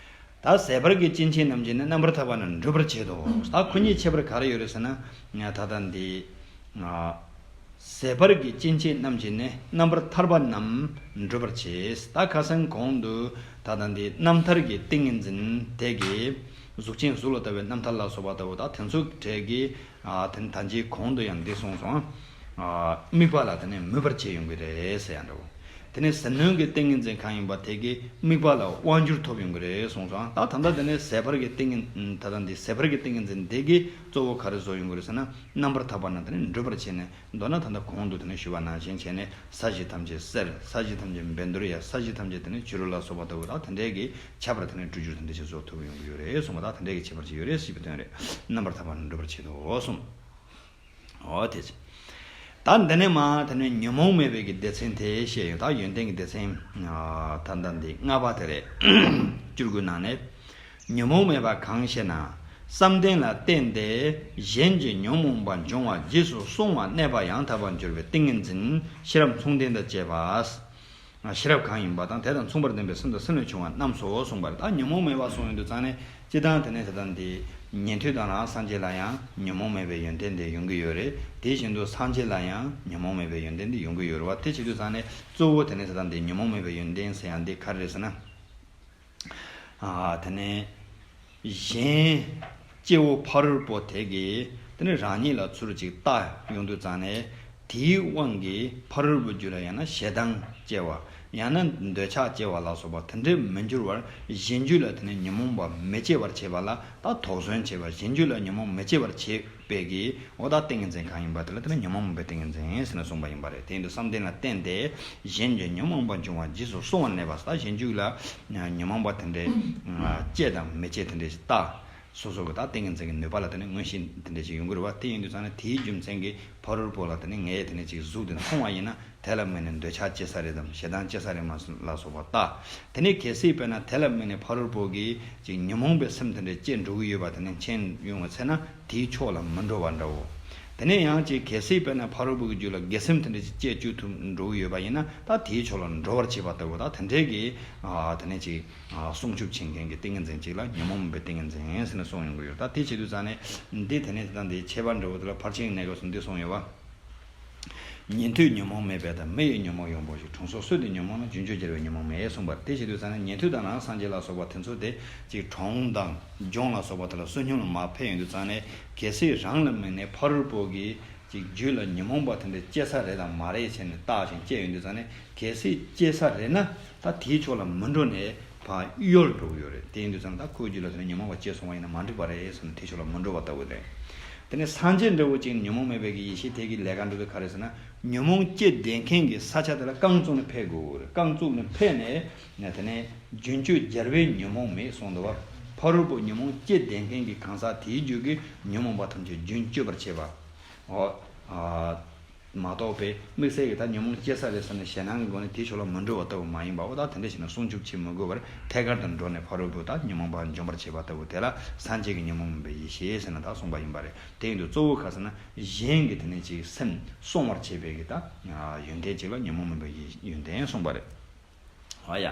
ད་ཟད་པར་གྱི་སྐྱེ་མཆེད་རྣམས་ཀྱིས་ནི་རྣམ་པར་ཐར་པ་རྣམས་འགྲུབ་པར་བྱེད་དོ། ད་ཁོ་གཉིས་ཁྱད་པར་ག་རེ་ཡོད་རེད་ཟེར་ན། ད་ལྟ་འདི་ཨ་ཟད་པར་གྱི་སྐྱེ་མཆེད་རྣམས་ཀྱིས་ནི་རྣམ་པར་ཐར་པ་རྣམས་འགྲུབ་པར་བྱེད། ད་ཁ་སང་གོང་དུ་ད་ལྟ་འདི་རྣམ་ཐར་གྱི་ཏིང་ངེ་འཛིན་དེ་གིས་གཟུགས་ཅན་གཟུགས་ལ་ལྟ་བའི་རྣམ་ཐར་ལ་སོགས་པ་ལྟ་བུ་དང་དེ་ཚོའི་གྲས་ཀྱིས། ཨ་དེ་ནི་ད་ཅིའི་གོང་དུ་ཡང་འདི་གསུངས་སོང་། ཨ་དམིགས་པ་ལ་དེ་ནི་མོས་པར་བྱེད་ཡོང་གི་རེད་ཟེར་ཡང་འདྲ་བོ། དེ་ནི་ཟིལ་གནོན་གྱི་ཏིང་ངེ་འཛིན་གང་ཡིན་པ་དེ་གིས་དམིགས་པ་ལ་དབང་བསྒྱུར་ཐོབ་ཡོང་གི་རེད་གསུངས་སོང་། ད་ད་ལྟ་དེ་ནི་ཟད་པར་གྱི་ཏིང་ངེ་ད་ལྟ་འདི་ཟད་པར་གྱི་ཏིང་ངེ་འཛིན་དེ་གིས་གཙོ་བོ་ག་རེ་བཟོ་ཡོང་གི་རེད་ཟེར་ན་རྣམ་པར་ཐར་པ་རྣམས་དེ་ནི་འགྲུབ་པར་བྱས་ནས་མདོར་ན་ད་ལྟ་གོང་དུ་དེ་ནི་ཞུས་པ་ནང་བཞིན་བྱས་ནས་ས་གཞི་ཐམས་ཅད་གསེར། ས་གཞི་ཐམས་ཅད་བཻ་ཌཱུརྱ། ས་གཞི་ཐམས་ཅད་དེ་ནི་བྱུ་རུ་ལ་སོགས་པ་ལྟ་བུ་དང་དེ་འདྲས་ཀྱི་ཁྱད་པར་དེ་ནི་སྤྲུལ་བསྒྱུར་དེ་འདྲས་ཞིག་བཟོ་ཐུབ་ཡོང་གི་ཡོད་རེད་གསུངས་པ་དང་དེ་འདྲས་ཀྱི་ཁྱད་པར་ཅིག་ཡོད་རེད་ཞེས་པའི་དོན་རེད། རྣམ་པར་ཐར་པ་རྣམས་འགྲུབ་པར་བྱེད་དོ་གསུངས། འོ་དེ་ཅི། ད་འདི་ནས་མ་དེ་ནས་ཉོན་མོངས་མེད་པའི་གི་སྡེ་ཚན་དེ་བཤད་ཡོད། ད་ཡོན་ཏན་གྱི་སྡེ་ཚན་ད་ལྟ་འདི་ལྔ་པ་དེ་རེད། བཅུ་དགུ་ནང་ནས། ཉོན་མོངས་མེད་པ་གང་ཞེ་ན། བསམ་གཏན་ལ་བརྟེན་ཏེ་གཞན་གྱི་ཉོན་མོངས་པ་འབྱུང་བ་རྗེས་སུ་བསྲུང་བར་གནས་པ་ཡང་དག་པར་འགྱུར་བའི་ཏིང་ངེ་འཛིན་ཤེས་རབ་མཚུངས་ལྡན་དང་བཅས་པ། ཤེས་རབ་གང་ཡིན་པ་དང་དེ་དང་མཚུངས་པར་ལྡན་པའི་སེམས་དང་སེམས་ལས་བྱུང་བ་རྣམས་སོ་གསུངས་པ་རེད། ད་ཉོན་མོངས་མེད་པ་གསུངས་ཡོང་དུས་ཙང་ནས་སྤྱིར་བཏང་དེ་ནས་དེ་དང་འདི་ཉན་ཐོས་དང་རང་སངས་རྒྱས་ལ་ཡང་ཉོན་མོངས་མེད་པའི་ཡོན་ཏན་དེ་ཡོང་གི་ཡོད་རེད། དེ་བཞིན་དུ་སངས་རྒྱས་ལ་ཡང་ཉོན་མོངས་མེད་པའི་ཡོན་ཏན་དེ་ཡོང་གི་ཡོད་རེད་བ། དེ་བྱེད་དུས་ཙང་ནས་གཙོ་བོ་དེ་ནས་དེ་དང་འདི་ཉོན་མོངས་མེད་པའི་ཡོན་ཏན་ཟེར་ཡང་འདི་ག་རེ་རེད་ཟེར་ན། ཨ་དེ་ནས་གཞན་སྐྱེ་བོ་ཕ་རོལ་པོ་དེ་གིས་དེ་ནས་རང་ཉིད་ལ་ཚུར་ཅིག་ལྟ་ཡོང་དུས་ཙང་ནས་དེའི་དབང་གིས་ཕ་རོལ་པོའི་རྒྱུད་ལ་ཡང་ན་ཞེ་སྡང་སྐྱེ་བ་ཡང་ན་འདོད་ཆགས་སྐྱེ་བ་ལ་སོགས་པ་དེ་འདྲས་མི་འགྱུར་བར་གཞན་རྒྱུད་ལ་དེ་ནས་ཉོན་མོངས་པ་མི་སྐྱེ་བར་བྱེད་པ་ལ་ད་དོགས་ཟོན་བྱེད་པ། གཞན་རྒྱུད་ལ་ཉོན་མོངས་མི་སྐྱེ་བར་བྱེད། པའི་གི་འོ་ད་ཏིང་ངེ་འཛིན་གང་ཡིན་པ་དེ་ལ་དེ་ནི་ཉོན་མོངས་མེད་པའི་ཏིང་ངེ་འཛིན་ཟེར་ནས་གསུངས་པ་ཡིན་པ་རེད། དེ་ཡིན་དུས་བསམ་གཏན་ལ་བརྟེན་ཏེ་གཞན་གྱི་ཉོན་མོངས་པ་འབྱུང་བ་རྗེས་སུ་བསྲུང་བར་གནས་པ། ད་གཞན་རྒྱུད་ལ་ཉོན་མོངས་པ་དེ་འདྲའི་སྐྱེ་དང་མི་སྐྱེ་དེ་འདྲའི་ཞིག་ལྟ། སོ་སོ་གི་ད་ཏིང་ངེ་འཛིན་གྱི་ནུས་པ་ལ་དེ་ནི་མངོན་ཤེས་དེ་འདྲའི་ཞིག་ཡོང་གི་རེད་བ། དེ་ཡིན་དུས་ཙང་ནས་དེའི་རྒྱུ་མཚན་གྱིས་ཕ་རོལ་པོ་ལ་དེ་ནི་ངས་དེ་ནི་ཅིག་གཟུགས་དེ་མཐོང་བ་ཡིན་ན། དེ་ལ་དམིགས་ནས་འདོད་ཆགས་སྐྱེ་ས་རེད་དམ་ཞེ་སྡང་སྐྱེ་ས་རེད་མ་ལ་སོགས་པ་ལྟ། དེ་ནས་གལ་སྲིད་དཔེར་ན་དེ་ལ་དམིགས་ནས་ཕ་རོལ་པོ་གིས་ཅིག་ཉོན་མོངས་པའི་སེམས་དེ་འདྲ་སྐྱེ་འགྲོ་གི་ཡོད་པ་དེ་ནས་མཁྱེན་ཡོང་བ་ཚེ་ན་དེའི་ཕྱོགས་ལ་མི་འགྲོ་བ་འདྲ་བོ། དེ་ནས་ཡང་ཅིག་གལ་སྲིད་དཔེར་ན་ཕ་རོལ་པོ་གི་རྒྱུད་ལ་དགེ་སེམས་དེ་འདྲ་ཅིག་སྐྱེ་བཅུག་ཐུབ་འགྲོ་གི་ཡོད་པ་ཡིན་ན་ད་དེའི་ཕྱོགས་ལ་འགྲོ་བར་བྱེད་པ་ལྟ་བུ་ད་དེ་འདྲའི་གི་དེ་ནས་ཅིག་སྲུང་སྐྱོབ་བྱེད་མཁན་གྱི་ཏིང་ངེ་འཛིན་ཅིག་ལ་ཉོན་མོངས་མེད་པའི་ཏིང་ངེ་འཛིན་ཟེར་ནས་གསུངས་ཡོང་གི་ཡོད། ད་དེ་བྱེད་དུས་ཙང་ནས་འདི་དེ་ནས་དེ་དང་དེའི་ཁྱད་པར་འདྲ་བོ་དེ་ལ་ཕར་ཕྱིན་གནས་སྐབས་སུ་འདི་གསུངས་ཡོད་པ། ཉན་ཐོས་ཉོན་མོངས་མེད་པས་དང་། མི་ཡི་ཉོན་མོངས་ཡོན་པོ་ཞིག། དྲུང་སོགས་སུ་དེ་ཉོན་མོངས་ན། རྒྱུན་གཅོད་རྒྱལ་བའི་ཉོན་མོངས་མེད། གསུངས་པ་རེད། དེ་བྱེད་དུས་ཙང་ནས་ཉན་ཐོས་དང་རང་སངས་རྒྱས་ལ་སོགས་པ་དེ་ཚོ་དེ་ཅིག་གྲོང་དང་ལྗོངས་ལ་སོགས་པ་དེ་ལ་བསོད་སྙོམས་ལ་མར་ཕེབས་ཡོང་དུས་ཙང་ནས་གལ་སྲིད་རང་ལ་དམིགས་ནས་ཕ་རོལ་པོ་གིས་ཅིག་རྒྱུད་ལ་ཉོན་མོངས་པ་དེ་འདྲ་སྐྱེ་ས་རེད་དང་མ་རེད་བྱས་ནས་བརྟག་ཅིང་དཔྱད་ཡོང་དུས་ཙང་ནས་གལ་སྲིད་སྐྱེ་ས་རེད་ན་ད་དེའི་ཕྱོགས་ལ་མི་འགྲོ་ནས་ཕར་གཡོལ་འགྲོ་གི་ཡོད་རེད། དེ་ཡིན་དུས་ཙང་ནས་ད་ཁོའི་རྒྱུད་ལ་དེ་འདྲ་ཉོན་མོངས་པ་སྐྱེས་སོང་བ་ཡིན་ན་མ་འགྲིག་པ་རེད་ཟེར་ནས་དེའི་ཕྱོགས་ལ་མི་འགྲོ་བ་ལྟ་བུ་རེད། དེ་ནས་སངས་རྒྱས་འདྲ་བོ་ཅིག་ཉོན་མོངས་མེད་པའི་གི་ཡེ་ཤེས་དེ་གི་ལས་ཀ་འགྲོ་དུས་ག་རེ་ཟེར་ན། ཉོན་མོངས་སྐྱེ་བསྡད་མཁན་གྱི་ས་ཆ་དེ་ལ་རྐང་བཙུགས་ནས་ཕེབས་དགོས་རེད། རྐང་བཙུགས་ནས་ཕེབས་ནས་ནས་དེ་ནས་རྒྱུན་གཅོད་རྒྱལ་བའི་ཉོན་མོངས་མེད་གསུངས་འདུག་བ། ཕ་རོལ་པོ་ཉོན་མོངས་སྐྱེ་བསྡད་མཁན་གྱི་གང་ཟག་དེའི་རྒྱུད་ཀྱི་ཉོན་མོངས་པ་ཐམས་ཅད་རྒྱུན་གཅོད་པར་བྱེད་པ། འོ། ཨ། མ་གཏོགས་པའི་དམིགས་བསལ་གྱི་ད་ཉོན་མོངས་སྐྱེ་ས་རེད་ཟེར་ནས་ཞེད་སྣང་གི་སྒོ་ནས་དེའི་ཕྱོགས་ལ་མི་འགྲོ་བ་ལྟ་བུ་མ་ཡིན་པ། འོ་ད་དེ་འདྲ་བྱས་ན་སྲུང་སྐྱོབ་བྱེད་མི་དགོས་པར་ཐད་ཀར་དུ་འགྲོ་ནས་ཕ་རོལ་པོ་ད་ཉོན་མོངས་པ་འཇོམས་པར་བྱེད་པ་ལྟ་བུ་དེ་ལ་སངས་རྒྱས་ཀྱི་ཉོན་མོངས་མེད་པའི་ཡེ་ཤེས་ཟེར་ནས་ད་གསུངས་པ་ཡིན་པ་རེད། དེ་ཡིན་དུས་གཙོ་བོ་ག་ཟེར་ན་གཞན་གྱི་དེ་ནས་ཅིག་སེམས་སྲུང་བར་བྱེད་པའི་གི་ད་ཡོན་ཏན་ཅིག་ལ་ཉོན་མོངས་མེད་པའི་ཡོན་ཏན་གསུངས་པ་རེད། ཨ་ཡ།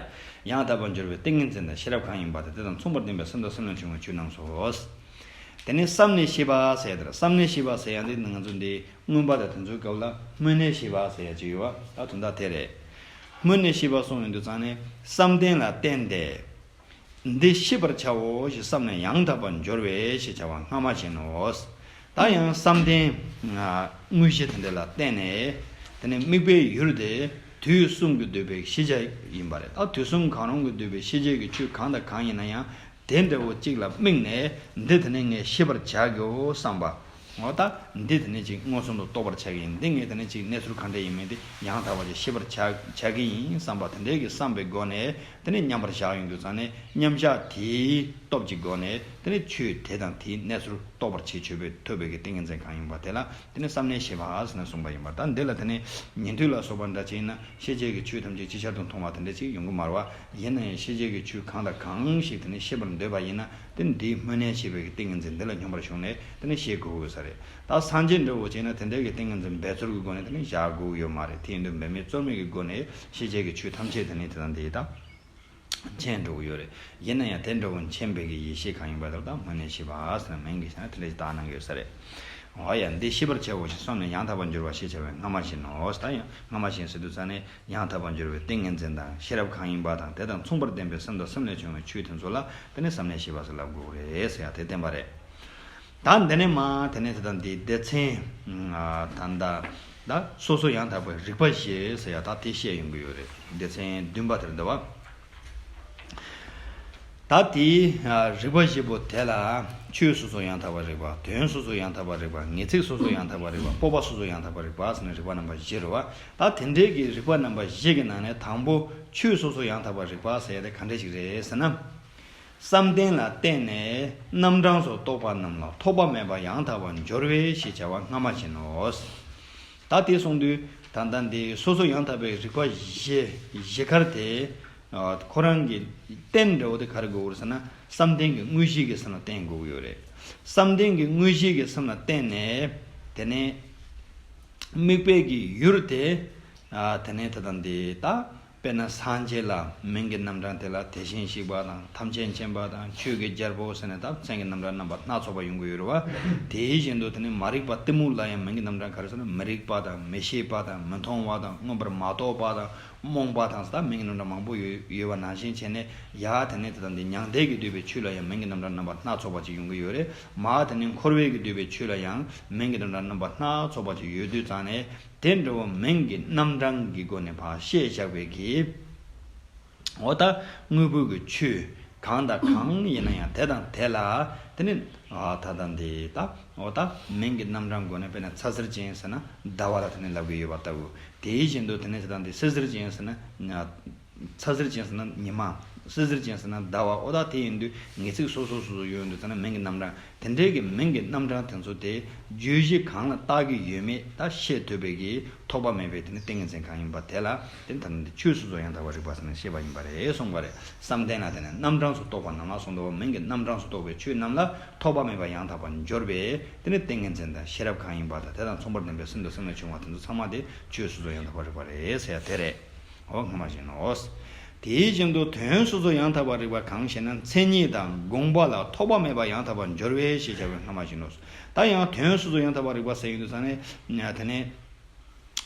ཡང་དག་པར་འགྱུར་བའི་ཏིང་ངེ་འཛིན་དང་ཤེས་རབ་གང་ཡིན་པ་དང་དེ་དང་མཚུངས་པར་ལྡན་པའི་སེམས་དང་སེམས་ལས་བྱུང་བའི་ཆོས་རྣམས་སོ། དེ་ནས་བསམ་ནས་ཤེས་པ་ཟེར་ཡ་དེ་རེད། བསམ་ནས་ཤེས་པ་ཟེར་ཡ་འདི་ནི་ང་ཚོ་འདི་མངོན་པ་དང་དེ་ཚོའི་སྐབས་ལ་སྨོན་ནས་ཤེས་པ་ཟེར་ཡ་ཅིག་ཡོད་པ་ད་དོན་དག་དེ་རེད། སྨོན་ནས་ཤེས་པ་གསུངས་ཡོང་དུས་ཙང་ནས་བསམ་གཏན་ལ་བརྟེན་ཏེ། འདི་ཤེས་པར་བྱའོ་ཞེས་བསམས་ནས་ཡང་དག་པར་སྦྱོར་བས་ཞེས་བྱ་བ་སྔ་མ་བཞིན་ནོ། ད་ཡང་བསམ་གཏན་དངོས་གཞི་དེ་འདྲ་ལ་བརྟེན་ནས་དེ་ནས་དམིགས་པའི་ཡུལ་དེ་དུས་གསུམ་གྱི་འདོད་པའི་ཤེས་བྱ་ཡིན་པ་རེད། ད་དུས་གསུམ་གང་རུང་གི་འདོད་པའི་ཤེས་བྱའི་གི་ཆོས་གང་དང་གང་ཡིན་ན་ཡང་དེ་འདྲ་བོ་གཅིག་ལ་དམིགས་ནས་འདི་དེ་ནས་ངས་ཤེས་པར་བྱ་དགོས་བསམ་པ། འོ་ད་འདི་དེ་ནས་ཅིག་མངོན་སུམ་དུ་རྟོགས་པར་བྱ་གི་ཡིན། འདི་ངས་དེ་ནས་ཅིག་གནས་ཚུལ་གང་འདྲ་ཡིན་མིན་དེ་ཡང་དག་པ་ཅིག་ཤེས་པར་བྱ་བྱ་གི་ཡིན་བསམ་པ་དེ་འདྲའི་གི་བསམ་པའི་སྒོ་ནས་དེ་ནས་མཉམ་པར་བཞག་ཡོང་དུས་ཙང་ནས་མཉམ་བཞག་དེའི་སྟོབས་ཀྱི་སྒོ་ནས་དེ་ནས་ཆོས་དེ་དང་དེའི་གནས་ཚུལ་རྟོགས་པར་བྱེད་ཆོག་པའི་ཐུབ་པའི་གི་ཏིང་ངེ་འཛིན་གང་ཡིན་པ་དེ་ལ་དེ་ནས་བསམ་ལས་ཤེས་པ་ཟེར་ནས་གསུངས་པ་ཡིན་པ། ད་འདི་ལ་དེ་ནས་ཉན་ཐོས་ལ་སོགས་པ་འདྲ་ཅིག་ཡིན་ན་ཤེས་བྱའི་གི་ཆོས་ཐམས་ཅད་ཅིག་ཅར་དུ་མཐོང་བ་དེ་འདྲ་ཅིག་ཡོང་གི་མ་རེད་བ། ཡིན་ན་ཡང་ཤེས་བྱའི་གི་ཆོས་གང་དང་གང་ཞིག་དེ་ནས་ཤེས་པར་འདོད་པ་ཡིན་ན། དེ་ནི་འདིའི་སྨོན་ལམ་ཞེས་པའི་གི་ཏིང་ངེ་འཛིན་འདི་ལ་སྙོམས་པར་ཞུགས་ནས་དེ་ནི་ཤེས་དགོས་ཀྱི་ས་རེད། ད་སངས་རྒྱས་འདྲ་བོ་བྱས་ན་དེ་འདྲའི་གི་ཏིང་ངེ་འཛིན་འབད་རྩོལ་གྱི་སྒོ་ནས་དེ་ནི་བཞག་དགོས་ཀྱི་ཡོད་མ་རེད། དེ་ཡིན་དུས་འབད་མེད་རྩོལ་མེད་ཀྱི་སྒོ་ནས་ཤེས་བྱའི་གི་ཆོས་ཐམས་ཅད་དེ་ནི་དེ་དང་དེ་ཡི་དང་མཁྱེན་འགྲོ་གི་ཡོད་རེད། ཡིན་ན་ཡང་དེ་འདྲ་བོ་མཁྱེན་པའི་གི་ཡེ་ཤེས་གང་ཡིན་པ་དེ་ལ་ད་སྨོན་ལམ་ཞེས་པ་ཟེར་ན་མིང་གི་ཞེ་ན་དེ་འདྲ་ཞིག་བཏགས་གནང་གི་ཡོད་ས་རེད། འོ་ཡ། འདི་ཤེས་པར་བྱའོ་ཞེས་གསུངས་ནས་ཡང་དག་པར་འགྱུར་བ་ཞེས་བྱ་བའི་སྔ་མ་བཞིན་ནོ། ད་ཡང་སྔ་མ་བཞིན་ཟེར་དུས་ཙ་ནས་ཡང་དག་པར་འགྱུར་བའི་ཏིང་ངེ་འཛིན་དང་ཤེས་རབ་གང་ཡིན་པ་དང་དེ་དང་མཚུངས་པར་ལྡན་པའི་སེམས་དང་སེམས་ལས་བྱུང་བའི་ཆོས་དེ་ཚོ་ལ་དེ་ནི་བསམ་ལས་ཤེས་པ་ཟེར་ལབ་དགོས་རེད་ཟེར་ཡ་དེ་བསྟན་པ་རེད། ད་འདི་ནས་མ་དེ་ནས་དེ་དང་འདི་སྡེ་ཚན་ད་ལྟ་ད་སོ་སོ་ཡང་དག་པའི་རིགས་པ་བཞི་ཟེར་ཡ་ད་དེ་བཤད་ཡོང་གི་ཡོད་རེད། སྡེ་ཚན་བདུན་པ་དེར་འདུག་བ། ད་དེའི་རིགས་པ་བཞི་པོ་དེ་ལ་ཆོས་སོ་སོ་ཡང་དག་པ་རིག་པ། དོན་སོ་སོ་ཡང་དག་པ་རིག་པ། ངེས་ཚིག་སོ་སོ་ཡང་དག་པ་རིག་པ། སྤོབས་པ་སོ་སོ་ཡང་དག་པ་རིག་པ་ཟེར་ནས་རིགས་པ་རྣམ་པ་བཞི་རེད་བ། ད་དེ་འདྲའི་གི་རིགས་པ་རྣམ་པ་བཞི་གི་ནང་ནས་དང་པོ་ཆོས་སོ་སོ་ཡང་དག་པ་རིག་པ་ཟེར་ཡ་དེ་ག་འདྲ་ཞིག་རེད་ཟེར་ན། བསམ་གཏན་ལ་བརྟེན་ནས་རྣམ་གྲངས་སུ་གཏོགས་པ་རྣམས་ལ་ཐོགས་པ་མེད་པ་ཡང་དག་པར་འབྱོར་བས་ཞེས་བྱ་བ་སྔ་མ་བཞིན་ནོ། ད་དེ་གསུངས་དུས་ད་ལྟ་འདི་སོ་སོ་ཡང་དག་པའི་རིགས་པ་བཞི་བཞི་ཀར་དེ། ཁོ་རང་གི་རྟེན་འདྲ་བོ་དེ་ག་རེ་དགོས་ཀྱི་རེད་ཟེར་ན་བསམ་གཏན་གྱི་དངོས་གཞི་གི་སེམས་ལ་བརྟེན་དགོས་ཀྱི་ཡོད་རེད། བསམ་གཏན་གྱི་དངོས་གཞི་གི་སེམས་ལ་བརྟེན་ནས་དེ་ནས་དམིགས་པའི་གི་ཡུལ་དེ་དེ་ནས་དེ་དང་དེ་ད་དཔེར་ན་སངས་རྒྱས་ལ་མིང་གི་རྣམ་གྲངས་དེ་ལ་དེ་བཞིན་གཤེགས་པ་དང་ཐམས་ཅད་མཁྱེན་པ་དང་ཆོས་ཀྱི་རྒྱལ་པོ་ཟེར་ནས་ད་མཚན་གྱི་རྣམ་གྲངས་རྣམ་པ་སྣ་ཚོགས་པ་ཡོང་གི་ཡོད་རེད་བ། དེ་བཞིན་དུ་དེ་ནས་མ་རིག་པ་གཏི་མུག་ལ་ཡང་མིང་གི་རྣམ་གྲངས་ག་རེ་ཟེར་ན་མི་རིག་པ་དང་མི་ཤེས་པ་དང་མི་མཐོང་བ་དང་མངོན་པར་མ་རྟོགས་པ་དང་། རྨོངས་པ་དང་ཟེར་ད་མིང་གི་རྣམ་གྲངས་མང་པོ་ཡོད་ཡོད་པ་ནང་བཞིན་བྱས་ནས་ཡ་དེ་ནས་དེ་དང་དེ་མྱང་འདས་ཀྱིས་བསྡུས་པའི་ཆོས་ལ་ཡང་མིང་གི་རྣམ་གྲངས་རྣམ་པ་སྣ་ཚོགས་པ་ཅིག་ཡོང་གི་ཡོད་རེད། མ་དེ་ནས་འཁོར་བས་ཀྱིས་བསྡུས་པའི་ཆོས་ལ་ཡང་མིང་གི་རྣམ་གྲངས་རྣམ་པ་སྣ་ཚོགས་པ་ཅིག་ཡོད་དུས་ཙང་ནས་དེ་འདྲ་བོ་མིང་གི་རྣམ་གྲངས་ཀྱི་སྒོ་ནས་ཕར་བཤད་བཞག་པའི་གི་འོ་ད་དངོས་པོ་གི་ཆོས་གང་དང་གང་ཡིན་ན་ཡང་དེ་དང་དེ་ལ་དེ་ནི་ད་ལྟ་འདི་ད་འོ་ད་མིང་གི་རྣམ་གྲངས་སྒོ་ནས་དཔེར་ན་ཚ་ཟེར་ཅན་ཟེར་ན་ཟླ་བ་ལ་དེ་ནི་ལབ་ཀྱི་ཡོད་པ་ལྟ་བུ། དེ་བཞིན་དུ་དེ་ནས་དེ་དང་དེ་བསིལ་ཟེར་ཅན་ཟེར་ན་ཚ་ཟེར་ཅན་ཟེར་ན་ཉི་མ། བསིལ་ཟེར་ཅན་ཟེར་ན་ཟླ་བ། འོ་ད་དེ་ཡིན་དུས་ངེས་ཚིག་སོ་སོ་སོ་སོ་ཡོད་འདུག་ཟེར་ན་མིང་གི་རྣམ་གྲངས་དེ་འདྲའི་གི་མིང་གི་རྣམ་གྲངས་དེ་ཚོ་དེ་བརྗོད་གཞི་གང་ལ་བཏགས་ཀྱི་ཡོད་མེད་ད་ཤེས་ཐུབ་པའི་གི་ཐོགས་པ་མེད་པའི་དེ་ནི་ཏིང་ངེ་འཛིན་གང་ཡིན་པ་དེ་ལ་དེ་ནི་ད་ནི་ཆོས་སོ་སོ་ཡང་དག་པར་རིག་པ་ཟེར་ནས་བཤད་པ་ཡིན་པ་རེད་གསུངས་པ་རེད། བསམ་གཏན་ལ་དེ་ནི་རྣམ་གྲངས་སུ་གཏོགས་པ་རྣམས་ལ་གསུངས་འདུག་བ། མིང་གི་རྣམ་གྲངས་སུ་གཏོགས་པའི་ཆོས་རྣམས་ལ་ཐོགས་པ་མེད་པ་ཡང་དག་པར་འབྱོར་བས་དེ་ནི་ཏིང་ངེ་འཛིན་དང་ཤེས་རབ་གང་ཡིན་པ་དང་དེ་དང་མཚུངས་པར་ལྡན་པའི་སེམས་དང་སེམས་ལས་བྱུང་བ་དེ་ཚོ་ཚང་མ་དེ་ཆོས་སོ་སོ་ཡང་དག་པར་རིག་པ་རེད་ཟེར་ཡ་དེ་རེད། འོ་སྔ་མ་བཞིན་ནོ། དེ་བཞིན་དུ་དོན་སོ་སོ་ཡང་དག་པར་རིག་པ་གང་ཞེ་ན་མཚན་ཉིད་དང་དགོངས་པ་ལ་ཐོགས་པ་མེད་པ་ཡང་དག་པར་འབྱོར་བས་ཞེས་བྱ་བའི་སྔ་མ་བཞིན་ནོ། ད་ཡང་དོན་སོ་སོ་ཡང་དག་པར་རིག་པ་ཟེར་ཡོང་དུས་ཙང་ནས་དེ་ནས་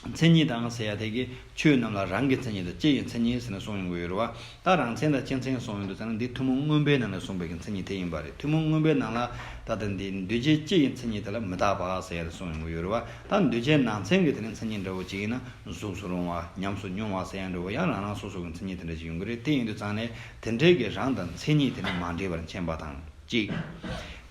མཚན་ཉིད་དང་ཟེར་ཡ་དེ་གི་ཆོས་རྣམས་ལ་རང་གི་མཚན་ཉིད་དང་སྤྱི་ཡི་མཚན་ཉིད་ཟེར་ནས་གསུངས་ཡོང་གི་ཡོད་རེད་བ། ད་རང་མཚན་དང་སྤྱི་མཚན་གསུངས་ཡོང་དུས་ཙང་ནས་འདི་ཐུན་མོང་མངོན་པའི་ནང་ནས་གསུངས་པའི་གི་མཚན་ཉིད་དེ་ཡིན་པ་རེད། ཐུན་མོང་མངོན་པའི་ནང་ལ་ད་ལྟ་འདི་འདུས་བྱས་སྤྱི་ཡི་མཚན་ཉིད་དེ་ལ་མི་རྟག་པ་ཟེར་ཡ་དེ་གསུངས་ཡོང་གི་ཡོད་རེད་བ། ད་འདུས་བྱས་ནང་ཚན་གྱི་དེ་ནས་མཚན་ཉིད་འདྲ་བོ་ཅིག་ཡིན་ན། གཟུགས་སུ་རུང་བ། ཉམས་སུ་མྱོང་བ་ཟེར་ཡ་འདྲ་བོ་ཡང་རང་རང་སོ་སོ་གི་མཚན་ཉིད་དེ་འདྲ་ཞིག་ཡོང་གི་རེད། དེ་ཡིན་དུས་ཙང་ནས་དེ་འདྲའི་གི་རང་དང་མཚན་ཉིད་དེ་ནི་མ་འདྲེས་པར་མཁྱེན་པ་དང་གཅིག་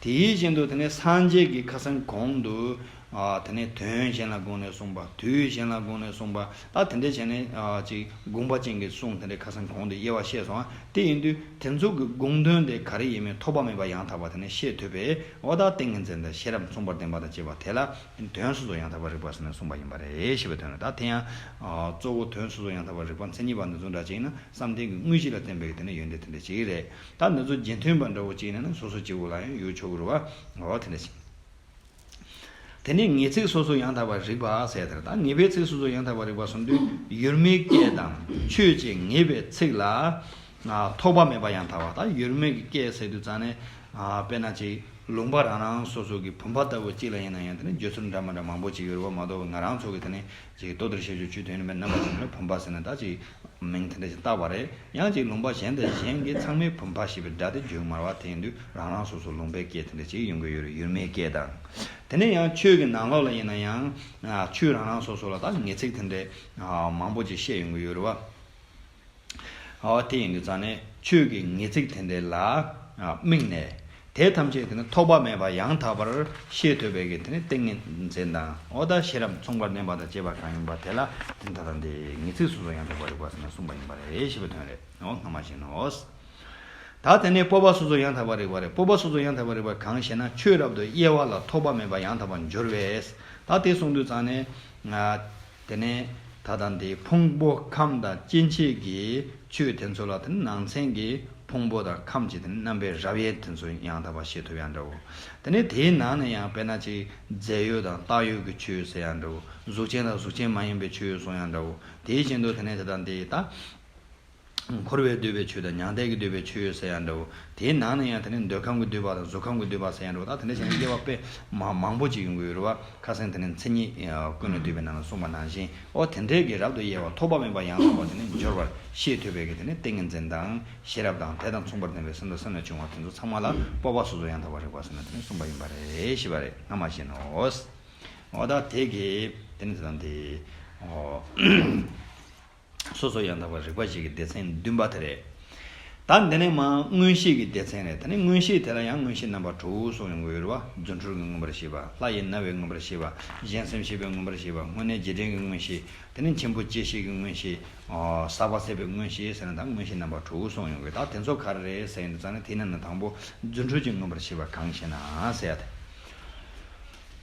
དེའི་བཞིན་དུ་དེ་ནས་སངས་རྒྱས་ཀྱི་ཁ་སང་གོང་དུ་ཨ་དེ་ནས་དོན་གཞན་ལ་དགོངས་ནས་གསུངས་པ། དུས་གཞན་ལ་དགོངས་ནས་གསུངས་པ། ད་དེ་འདྲའི་བྱས་ནས་ཨ་ཅིག་དགོངས་པ་ཅན་གྱི་གསུང་དེ་འདྲའི་ཁ་སང་གོང་དུ་དབྱེ་བ་བཤད་སོང་ཨ། དེ་ཡིན་དུས་དེ་ཚོ་གི་དགོངས་དོན་དེ་ག་རེ་ཡིན་མིན་ཐོགས་པ་མེད་པ་ཡང་དག་པ་དེ་ནས་ཤེས་ཐུབ་པས། འོ་ད་ཏིང་ངེ་འཛིན་དང་ཤེས་རབ་མཚུངས་པར་ལྡན་པ་དང་བཅས་པ་དེ་ལ། དོན་སོ་སོ་ཡང་དག་པར་རིག་པ་ཟེར་ནས་གསུངས་པ་ཡིན་པ་རེད་ཞེས་པའི་དོན་ལ། ད་དེ་ཡང་གཙོ་བོ་དོན་སོ་སོ་ཡང་དག་པར་རིག་པ་མཚན་ཉིད་པ་འདི་ཚོ་འདྲ་ཅིག་ཡིན་ན་བསམ་གཏན་གྱི་དངོས་གཞི་ལ་བརྟེན་པའི་དེ་ནི་ཡོན་ཏན་དེ་འདྲ་ཅིག་རེད། ད་འདི་ཚོ་རྗེས་མཐུན་པ་འདྲ་བོ་ཅིག་ཡིན་ན་ནི་སོ་སོ་སྐྱེ་བོ་ལ་ཡང་ཡོད་ཆོག་གི་རེད་བ། འོ་དེ་འདྲ་ཅིག་དེ་ནས་ངེས་ཚིག་སོ་སོ་ཡང་དག་པར་རིག་པ་ཟེར་དེར། ད་ངེས་པའི་ཚིག་སོ་སོ་ཡང་དག་པར་རིག་པ་གསུངས་དུས་ཡུལ་མེད་སྐད་དང་ཆོས་ཅན་ངེས་པའི་ཚིག་ལ་ཐོགས་པ་མེད་པ་ཡང་དག་པ། ད་ཡུལ་མེད་ཀྱི་སྐད་ཟེར་དུས་ཙང་ནས་དཔེར་ན་ཅིག་ལུང་པ་རང་རང་སོ་སོ་གི་བུམ་པ་ལྟ་བུ་གཅིག་ལ་ཡིན་ན་ཡང་དེ་ནི་བརྗོད་ཚུལ་འདྲ་མི་འདྲ་མང་པོ་ཅིག་ཡོད་རེད་བ། མ་གཏོགས་ང་རང་ཚོ་གི་དེ་ནི་ཅིག་ལྟོ་ལྡིར་བཤད་རྒྱུ་ཆུ་དོན་ནི་མེད། རྣམ་པ་ཚོ་ནི་བུམ་པ་ཟེར་ནས་ད་ཅིག་མིང་དེ་འདྲ་ཞིག་བཏགས་པ་རེད། ཡང་ཅིག་ལུང་པ་གཞན་དང་གཞན་གྱིས་ཚང་མས་བུམ་པ་ཞེས་པའི་སྒྲ་དེ་བརྗོད་མ་རེད་བ། དེ་ཡིན་དུས་རང་རང་སོ་སོ་ལུང་པའི་སྐད་དེ་འདྲ་ཅིག་ཡོང་གི་ཡོད་རེད། ཡུལ་མེད་སྐད་དང་། དེ་ནས་ཡང་ཆོས་ཀྱི་ནང་ལོགས་ལ་ཡིན་ན་ཡང་ཆོས་རང་རང་སོ་སོ་ལ་ད་ངེས་ཚིག་དེ་འདྲ་མང་པོ་ཅིག་བཤད་ཡོང་གི་ཡོད་རེད་བ། འོ་དེ་ཡིན་དུས་ཙང་ནས་ཆོས་ཀྱི་ངེས་ཚིག་དེ་འདྲ་ལ་དམིགས་ནས། དེ་ཐམས་ཅད་དེ་ནི་ཐོགས་པ་མེད་པ་ཡང་དག་པར་ཤེས་ཐུབ་པའི་གི་དེ་ནི་ཏིང་ངེ་འཛིན་དང་། འོ་ད་ཤེས་རབ་མཚུངས་པར་ལྡན་པ་དང་བཅས་པ་གང་ཡིན་པ་དེ་ལ་དེ་ནི་ད་ལྟ་འདི་ངེས་ཚིག་སོ་སོ་ཡང་དག་པར་རིག་པ་ཟེར་ནས་གསུངས་པ་ཡིན་པ་རེད་ཞེས་པའི་དོན་རེད། འོ་སྔ་མ་བཞིན་ནོ། ད་དེ་ནས་སྤོབས་པ་སོ་སོ་ཡང་དག་པར་རིག་པ་རེད། སྤོབས་པ་སོ་སོ་ཡང་དག་པར་རིག་པ་གང་ཞེ་ན། ཆོས་རབ་ཏུ་དབྱེ་བ་ལ་ཐོགས་པ་མེད་པ་ཡང་དག་པར་སྦྱོར་བས། ད་དེ་གསུངས་དུས་ཙང་ནས། དེ་ནས་ད་ལྟ་འདི་ཕུང་པོ་ཁམས་དང་སྐྱེ་མཆེད་ཀྱི་ཆོས་དེ་ཚོ་ལ་དེ་ནི་ནང་ཚན་གྱི་ཕུང་པོ་དང་ཁམས་ཀྱི་དེ་ནི་རྣམ་པའི་རབ་དབྱེ་དེ་ཚོ་ཡང་དག་པར་ཤེས་ཐུབ་ཡང་འདྲ་བོ། དེ་ནས་དེའི་ནང་ནས་ཡང་དཔེར་ན་ཅིག་རྫས་ཡོད་དང་བཏགས་ཡོད་ཀྱི་ཆོས་ཟེར་ཡང་འདྲ་བོ། གཟུགས་ཅན་དང་གཟུགས་ཅན་མ་ཡིན་པའི་ཆོས་གསུང་ཡང་འདྲ་བོ། དེའི་རྐྱེན་དུ་དེ་ནས་ད་ལྟ་འདི་ད། འཁོར་བས་བསྡུས་པའི་ཆོས་དང་མྱང་འདས་ཀྱིས་བསྡུས་པའི་ཆོས་ཟེར་ཡང་འདྲ་བོ། དེའི་ནང་ནས་ཡང་དེ་ནི་འདོད་ཁམས་ཀྱིས་བསྡུས་པ་དང་གཟུགས་ཁམས་ཀྱིས་བསྡུས་པ་ཟེར་ཡང་འདྲ་བོ། ད་དེ་འདྲ་བྱས་ནས་དབྱེ་བ་དཔེ་མ་མང་པོ་ཅིག་ཡོང་གི་ཡོད་རེད་བ། ཁ་སང་དེ་ནི་མཚན་ཉིད་ཀུན་ནས་བསྡུས་པའི་ནང་ལ་གསུངས་པ་ནང་བཞིན། འོ་དེ་འདྲའི་གི་རབ་ཏུ་དབྱེ་བ་ཐོགས་པ་མེད་པ་ཡང་དག་པར་དེ་ནི་སྦྱོར་བར་ཤེས་ཐུབ་པའི་གི་དེ་ནི་ཏིང་ངེ་འཛིན་དང་ཤེས་རབ་དང་དེ་དང་མཚུངས་པར་ལྡན་པའི་སེམས་དང་སེམས་ལས་བྱུང་བ་དེ་ཚོ་ཚང་མ་ལ་སྤོབས་པ་སོ་སོ་ཡང་དག་པར་རིག་པ་ཟེར་ནས་དེ་ནི་གསུངས་པ་ཡིན་པ་རེད་ཞེས་པ་རེད། སྔ་མ་བཞིན་ནོ། འོ་ད་དེ་གི་དེ་ནི་དེ་དང་དེ། འོ། སོ་སོ་ཡང་དག་པར་རིག་པ་ཞིག་གི་སྡེ་ཚན་བདུན་པ་དེ་རེད། ད་འདི་ནས་མར་མངོན་ཤེས་ཀྱི་སྡེ་ཚན་རེད། དེ་ནས་མངོན་ཤེས་དེ་ལ་ཡང་མངོན་ཤེས་རྣམ་པ་དྲུག་གསུངས་ཡོང་གི་ཡོད་རེད་བ། རྫུ་འཕྲུལ་གྱིས་མངོན་པར་ཤེས་པ། ལྷ་ཡི་རྣ་བས་མངོན་པར་ཤེས་པ། གཞན་སེམས་ཤེས་པས་མངོན་པར་ཤེས་པ། དངོས་གནས་རྗེས་དྲན་གྱི་མངོན་ཤེས། དེ་ནས་ཆེན་པོ་བཅད་ཤེས་ཀྱི་མངོན་ཤེས། ཨོ། ཟག་པ་ཟད་པའི་མངོན་ཤེས་ཟེར་ན་ད་མངོན་ཤེས་རྣམ་པ་དྲུག་གསུངས་ཡོང་གི། ད་དེ་ཚོ་ག་རེ་རེད་ཟེར་ཡིན་དུས་ཙང་ནས་དེའི་ནང་ནས་དང་པོ་རྫུ་འཕྲུལ་གྱིས་མངོན་པར་ཤེས་པ་གང་ཞེ་ན་ཟེར་ཡ་དེ།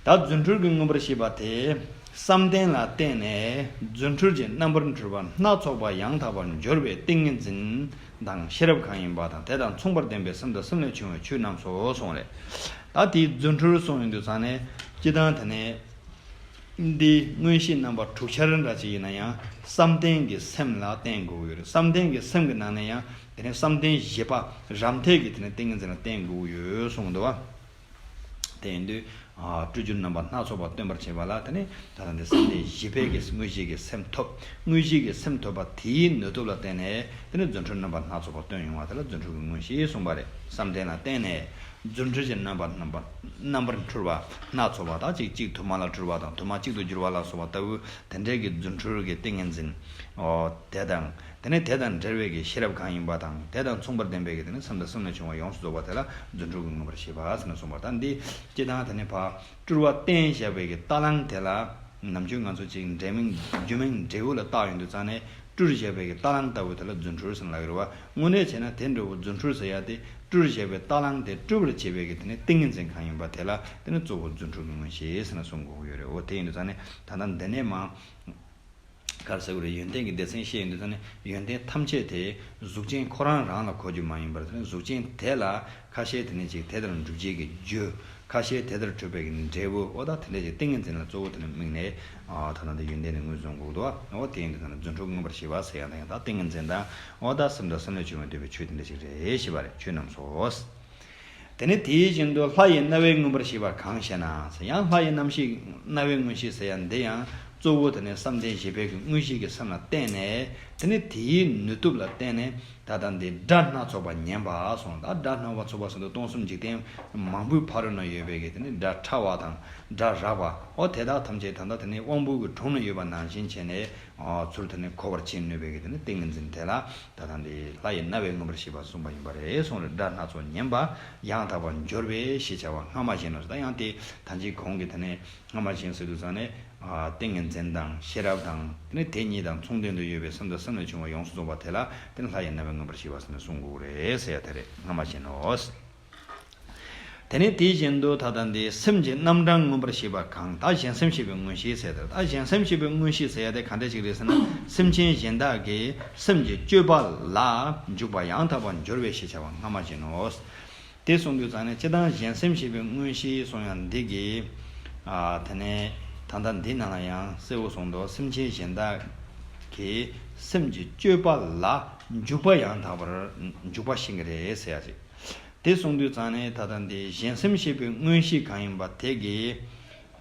ད་རྫུ་འཕྲུལ་གྱིས་མངོན་པར་ཤེས་པ་དེ། བསམ་གཏན་ལ་བརྟེན་ནས་རྫུ་འཕྲུལ་གྱི་རྣམ་པར་འཕྲུལ་པ་སྣ་ཚོགས་པ་ཡང་དག་པར་སྦྱོར་བའི་ཏིང་ངེ་འཛིན་དང་ཤེས་རབ་གང་ཡིན་པ་དང་། དེ་དང་མཚུངས་པར་ལྡན་པའི་སེམས་དང་སེམས་ལས་བྱུང་བའི་ཆོས་རྣམས་སོ་གསུངས་རེད། ད་དེའི་རྫུ་འཕྲུལ་གསུངས་ཡོང་དུས་ཙང་ནས་སྤྱིར་བཏང་དེ་ནས་འདི་མངོན་ཤེས་རྣམ་པ་དྲུག་ཆར་འདྲ་ཅིག་ཡིན་ན་ཡང་བསམ་གཏན་གྱི་སེམས་ལ་བརྟེན་དགོས་ཀྱི་ཡོད་རེད། བསམ་གཏན་གྱི་སེམས་ཀྱི་ནང་ནས་ཡང་དེ་ནས་བསམ་གཏན་བཞི་པ་རབ་མཐའི་གི་དེ་ནས་ཏིང་ངེ་འཛིན་ལ་བརྟེན་དགོས་ཀྱི་ཡོད་གསུངས་འདུག་བ། དེ་ཡིན་དུས། ཨ། སྤྲོས་བསྒྱུར་རྣམ་པ་སྣ་ཚོགས་པ་སྟོན་པར་བྱེད་པ་ལ་དེ་ནི་ད་ལྟ་འདི་བསམ་གཏན་བཞི་པའི་གི་དངོས་གཞི་གི་སེམས་ཐོབ། དངོས་གཞི་གི་སེམས་ཐོབ་པ་དེའི་ནུས་སྟོབས་ལ་བརྟེན་ནས་དེ་ནི་རྫུ་འཕྲུལ་རྣམ་པ་སྣ་ཚོགས་པ་སྟོན་ཡོང་བ་དེ་ལ་རྫུ་འཕྲུལ་གྱི་མངོན་ཤེས་གསུངས་པ་རེད། བསམ་གཏན་ལ་བརྟེན་ནས་རྫུ་འཕྲུལ་གྱི་རྣམ་པ་རྣམ་པ་རྣམ་པར་འཕྲུལ་པ་སྣ་ཚོགས་པ་དག་ཅིག་གཅིག་དུ་མ་ལ་སྤྲུལ་པ་དང་དུ་མ་གཅིག་ཏུ་གྱུར་པ་ལ་སོགས་པ་ལྟ་བུ་དེ་འདྲའི་གི་རྫུ་འཕྲུལ་གྱི་ཏིང་ངེ་འཛིན། ཨོ། དེ་དང་། དེ་ནས་དེ་དང་འབྲེལ་བའི་གི་ཤེས་རབ་གང་ཡིན་པ་དང་དེ་དང་མཚུངས་པར་ལྡན་པའི་གི་དེ་ནི་སེམས་དང་སེམས་ལས་བྱུང་བ་ཡོངས་སུ་རྫོགས་པ་དེ་ལ་རྫུ་འཕྲུལ་གྱིས་མངོན་པར་ཤེས་པ་ཟེར་ནས་གསུངས་པ་དང་། འདི་སྤྱིར་བཏང་དེ་ནི་ཕར་སྤྲུལ་པ་བསྟན་བཞག་པའི་གི་རྟ་གླང་དེ་ལ་ནམ་རྒྱུན་ང་ཚོ་ཅིག་འབྲེལ་མིང་རྒྱུ་མིང་འབྲས་བུ་ལ་བཏགས་ཡོང་དུས་ཙང་ནས་སྤྲུལ་བཞག་པའི་གི་རྟ་གླང་ལྟ་བུ་དེ་ལ་རྫུ་འཕྲུལ་ཟེར་ལབ་ཡོད་རེད་བ། དངོས་གནས་བྱས་ན་དེ་འདྲ་བོ་རྫུ་འཕྲུལ་ཟེར་ཡ་དེ་སྤྲུལ་བཞག་པའི་རྟ་གླང་དེ་སྤྲུལ་པར་བྱེད་པའི་གི་དེ་ནི་ཏིང་ངེ་འཛིན་གང་ཡིན་པ་དེ་ལ་དེ་ནི་གཙོ་བོ་རྫུ་འཕྲུལ་གྱི་མངོན་ཤེས་ཟེར་ནས་གསུང་དགོས་ཀྱི་ཡོད་རེད། འོ་དེ་ཡིན་དུས་ཙང་ནས་ད་ལྟ་འདི་ནས་མར། ག་རེ་ཟེར་དགོས་རེད། ཡོན་ཏན་གྱི་སྡེ་ཚན་བཤད་ཡོང་དུས་ཙང་ནས་ཡོན་ཏན་ཐམས་ཅད་དེ་གཟུགས་ཅན་ཁོ་རང་རང་ལ་གོ་རྒྱུ་མ་ཡིན་པར་དེ་ནི་གཟུགས་ཅན་དེ་ལ་ཁ་ཤས་དེ་ནི་ཅིག་དེ་ལྟར་འགྲུབ་བྱེད་ཀྱི་རྒྱུ། ཁ་ཤས་དེ་ལྟར་གྲུབ་པའི་གི་འབྲས་བུ། འོ་ད་དེ་འདྲ་ཅིག་ཏིང་ངེ་འཛིན་ལ་གཙོ་བོ་དེ་ནི་དམིགས་ནས། ཨ། ད་ལྟ་འདི་ཡོན་ཏན་ནི་ངོས་བཟུང་དགོས་འདུག་འོ་དེ་ཡིན་དུས་ཙང་ནས་རྫུ་འཕྲུལ་མངོན་པར་ཤེས་པ་ཟེར་ཡང་དེ་ཡང་ད་ཏིང་ངེ་འཛིན་དང་། འོ་ད་སེམས་དང་སེམས་ལས་བྱུང་བས་བསྡུས་པའི་ཆོས་དེ་འདྲ་ཅིག་རེད་ཞེས་པ་རེད། ཆོས་རྣམས་སོ། དེ་ནས་དེའི་བཞིན་དུ་ལྷ་ཡི་རྣ་བས་མངོན་པར་ཤེས་པ་གང་ཞེ་ན། ཡང་ལྷ་ཡི་རྣམ་ཤེས་རྣ་བའི་མངོན་ཤེས་ཟེར་ཡ་འདི་ཡང་གཙོ་བོ་དེ་ནི་བསམ་གཏན་བཞི་པའི་གི་དངོས་གཞི་གི་སེམས་ལ་བརྟེན་ནས་དེ་ནི་དེའི་ནུས་སྟོབས་ལ་བརྟེན་ནས་ད་ལྟ་འདི་སྒྲ་སྣ་ཚོགས་པ་ཉན་པ་སོང་། ད་སྒྲ་སྣ་ཚོགས་པ་ཟེར་དུས་སྟོང་གསུམ་འཇིག་རྟེན་མང་པོའི་ཕ་རོལ་ན་ཡོད་པའི་གི་དེ་ནི་སྒྲ་ཕྲ་བ་དང་སྒྲ་རགས་པ། འོ་དེ་དག་ཐམས་ཅད་ད་ལྟ་དེ་ནི་དབང་པོ་གི་དྲུང་ན་ཡོད་པ་ནང་བཞིན་བྱས་ནས། ཨ། ཚུར་དེ་ནས་གོ་བར་བྱེད་ནུས་པའི་གི་དེ་ནི་ཏིང་ངེ་འཛིན་དེ་ལ་ད་ལྟ་འདི་ལྷ་ཡི་རྣ་བས་མངོན་པར་ཤེས་པ་གསུངས་པ་ཡིན་པ་རེད་གསུངས་རེད། སྒྲ་སྣ་ཚོགས་ཉན་པ་ཡང་དག་པར་སྦྱོར་བས་ཞེས་བྱ་བ་སྔ་མ་བཞིན་ནོ། ད་ཡང་དེ་ད་ཅི་གོང་གི་དེ་ནས་སྔ་མ་བཞིན་ཟེར་དུས་ཙང་ནས། ཨ། ཏིང་ངེ་འཛིན་དང་ཤེས་རབ་དང་དེ་ནི་དེ་གཉིས་དང་མཚུངས་ལྡན་དུ་ཡོད་པའི་སེམས་དང་སེམས་ལས་བྱུང་བ་ཡོངས་སུ་རྫོགས་པ་དེ་ལ་དེ་ནི་ལྷ་ཡི་རྣ་བས་མངོན་པར་ཤེས་པ་ཟེར་ནས་གསུང་དགོས་རེད་ཟེར་ཡ་དེ་རེད། སྔ་མ་བཞིན་ནོ། དེ་ནས་དེ་བཞིན་དུ་ད་ལྟ་འདི་སེམས་ཀྱི་རྣམ་གྲངས་མངོན་པར་ཤེས་པ་གང་། ད་གཞན་སེམས་ཤེས་པའི་མངོན་ཤེས་ཟེར་ཏེ། ད་གཞན་སེམས་ཤེས་པའི་མངོན་ཤེས་ཟེར་ཡ་དེ་ག་འདྲ་ཞིག་རེད་ཟེར་ན། སེམས་ཅན་གཞན་དག་གི་སེམས་ཀྱི་སྤྱོད་པ་ལ་འཇུག་པ་ཡང་དག་པར་སྦྱོར་བས་ཞེས་བྱ་བ་སྔ་མ་བཞིན་ནོ། དེ་གསུངས་དུས་ཙང་ནས་སྤྱིར་བཏང་གཞན་སེམས་ཤེས་པའི་མངོན་ཤེས་གསུང་ཡ་འདི་གི། ཨ། དེ་ནས་ད་ལྟ་འདི་ནང་ལ་ཡང་གསལ་བོ་གསུངས་འདུག་སེམས་ཅན་གཞན་དག་གི་སེམས་ཀྱི་སྤྱོད་པ་ལ་འཇུག་པ་ཡང་དག་པར་འཇུག་པ་ཤེས་ཀྱི་རེད་ཟེར་ཡ་ཅིག་དེ་གསུངས་དུས་ཙང་ནས་ད་ལྟ་འདི་གཞན་སེམས་ཤེས་པའི་མངོན་ཤེས་གང་ཡིན་པ་དེ་གིས་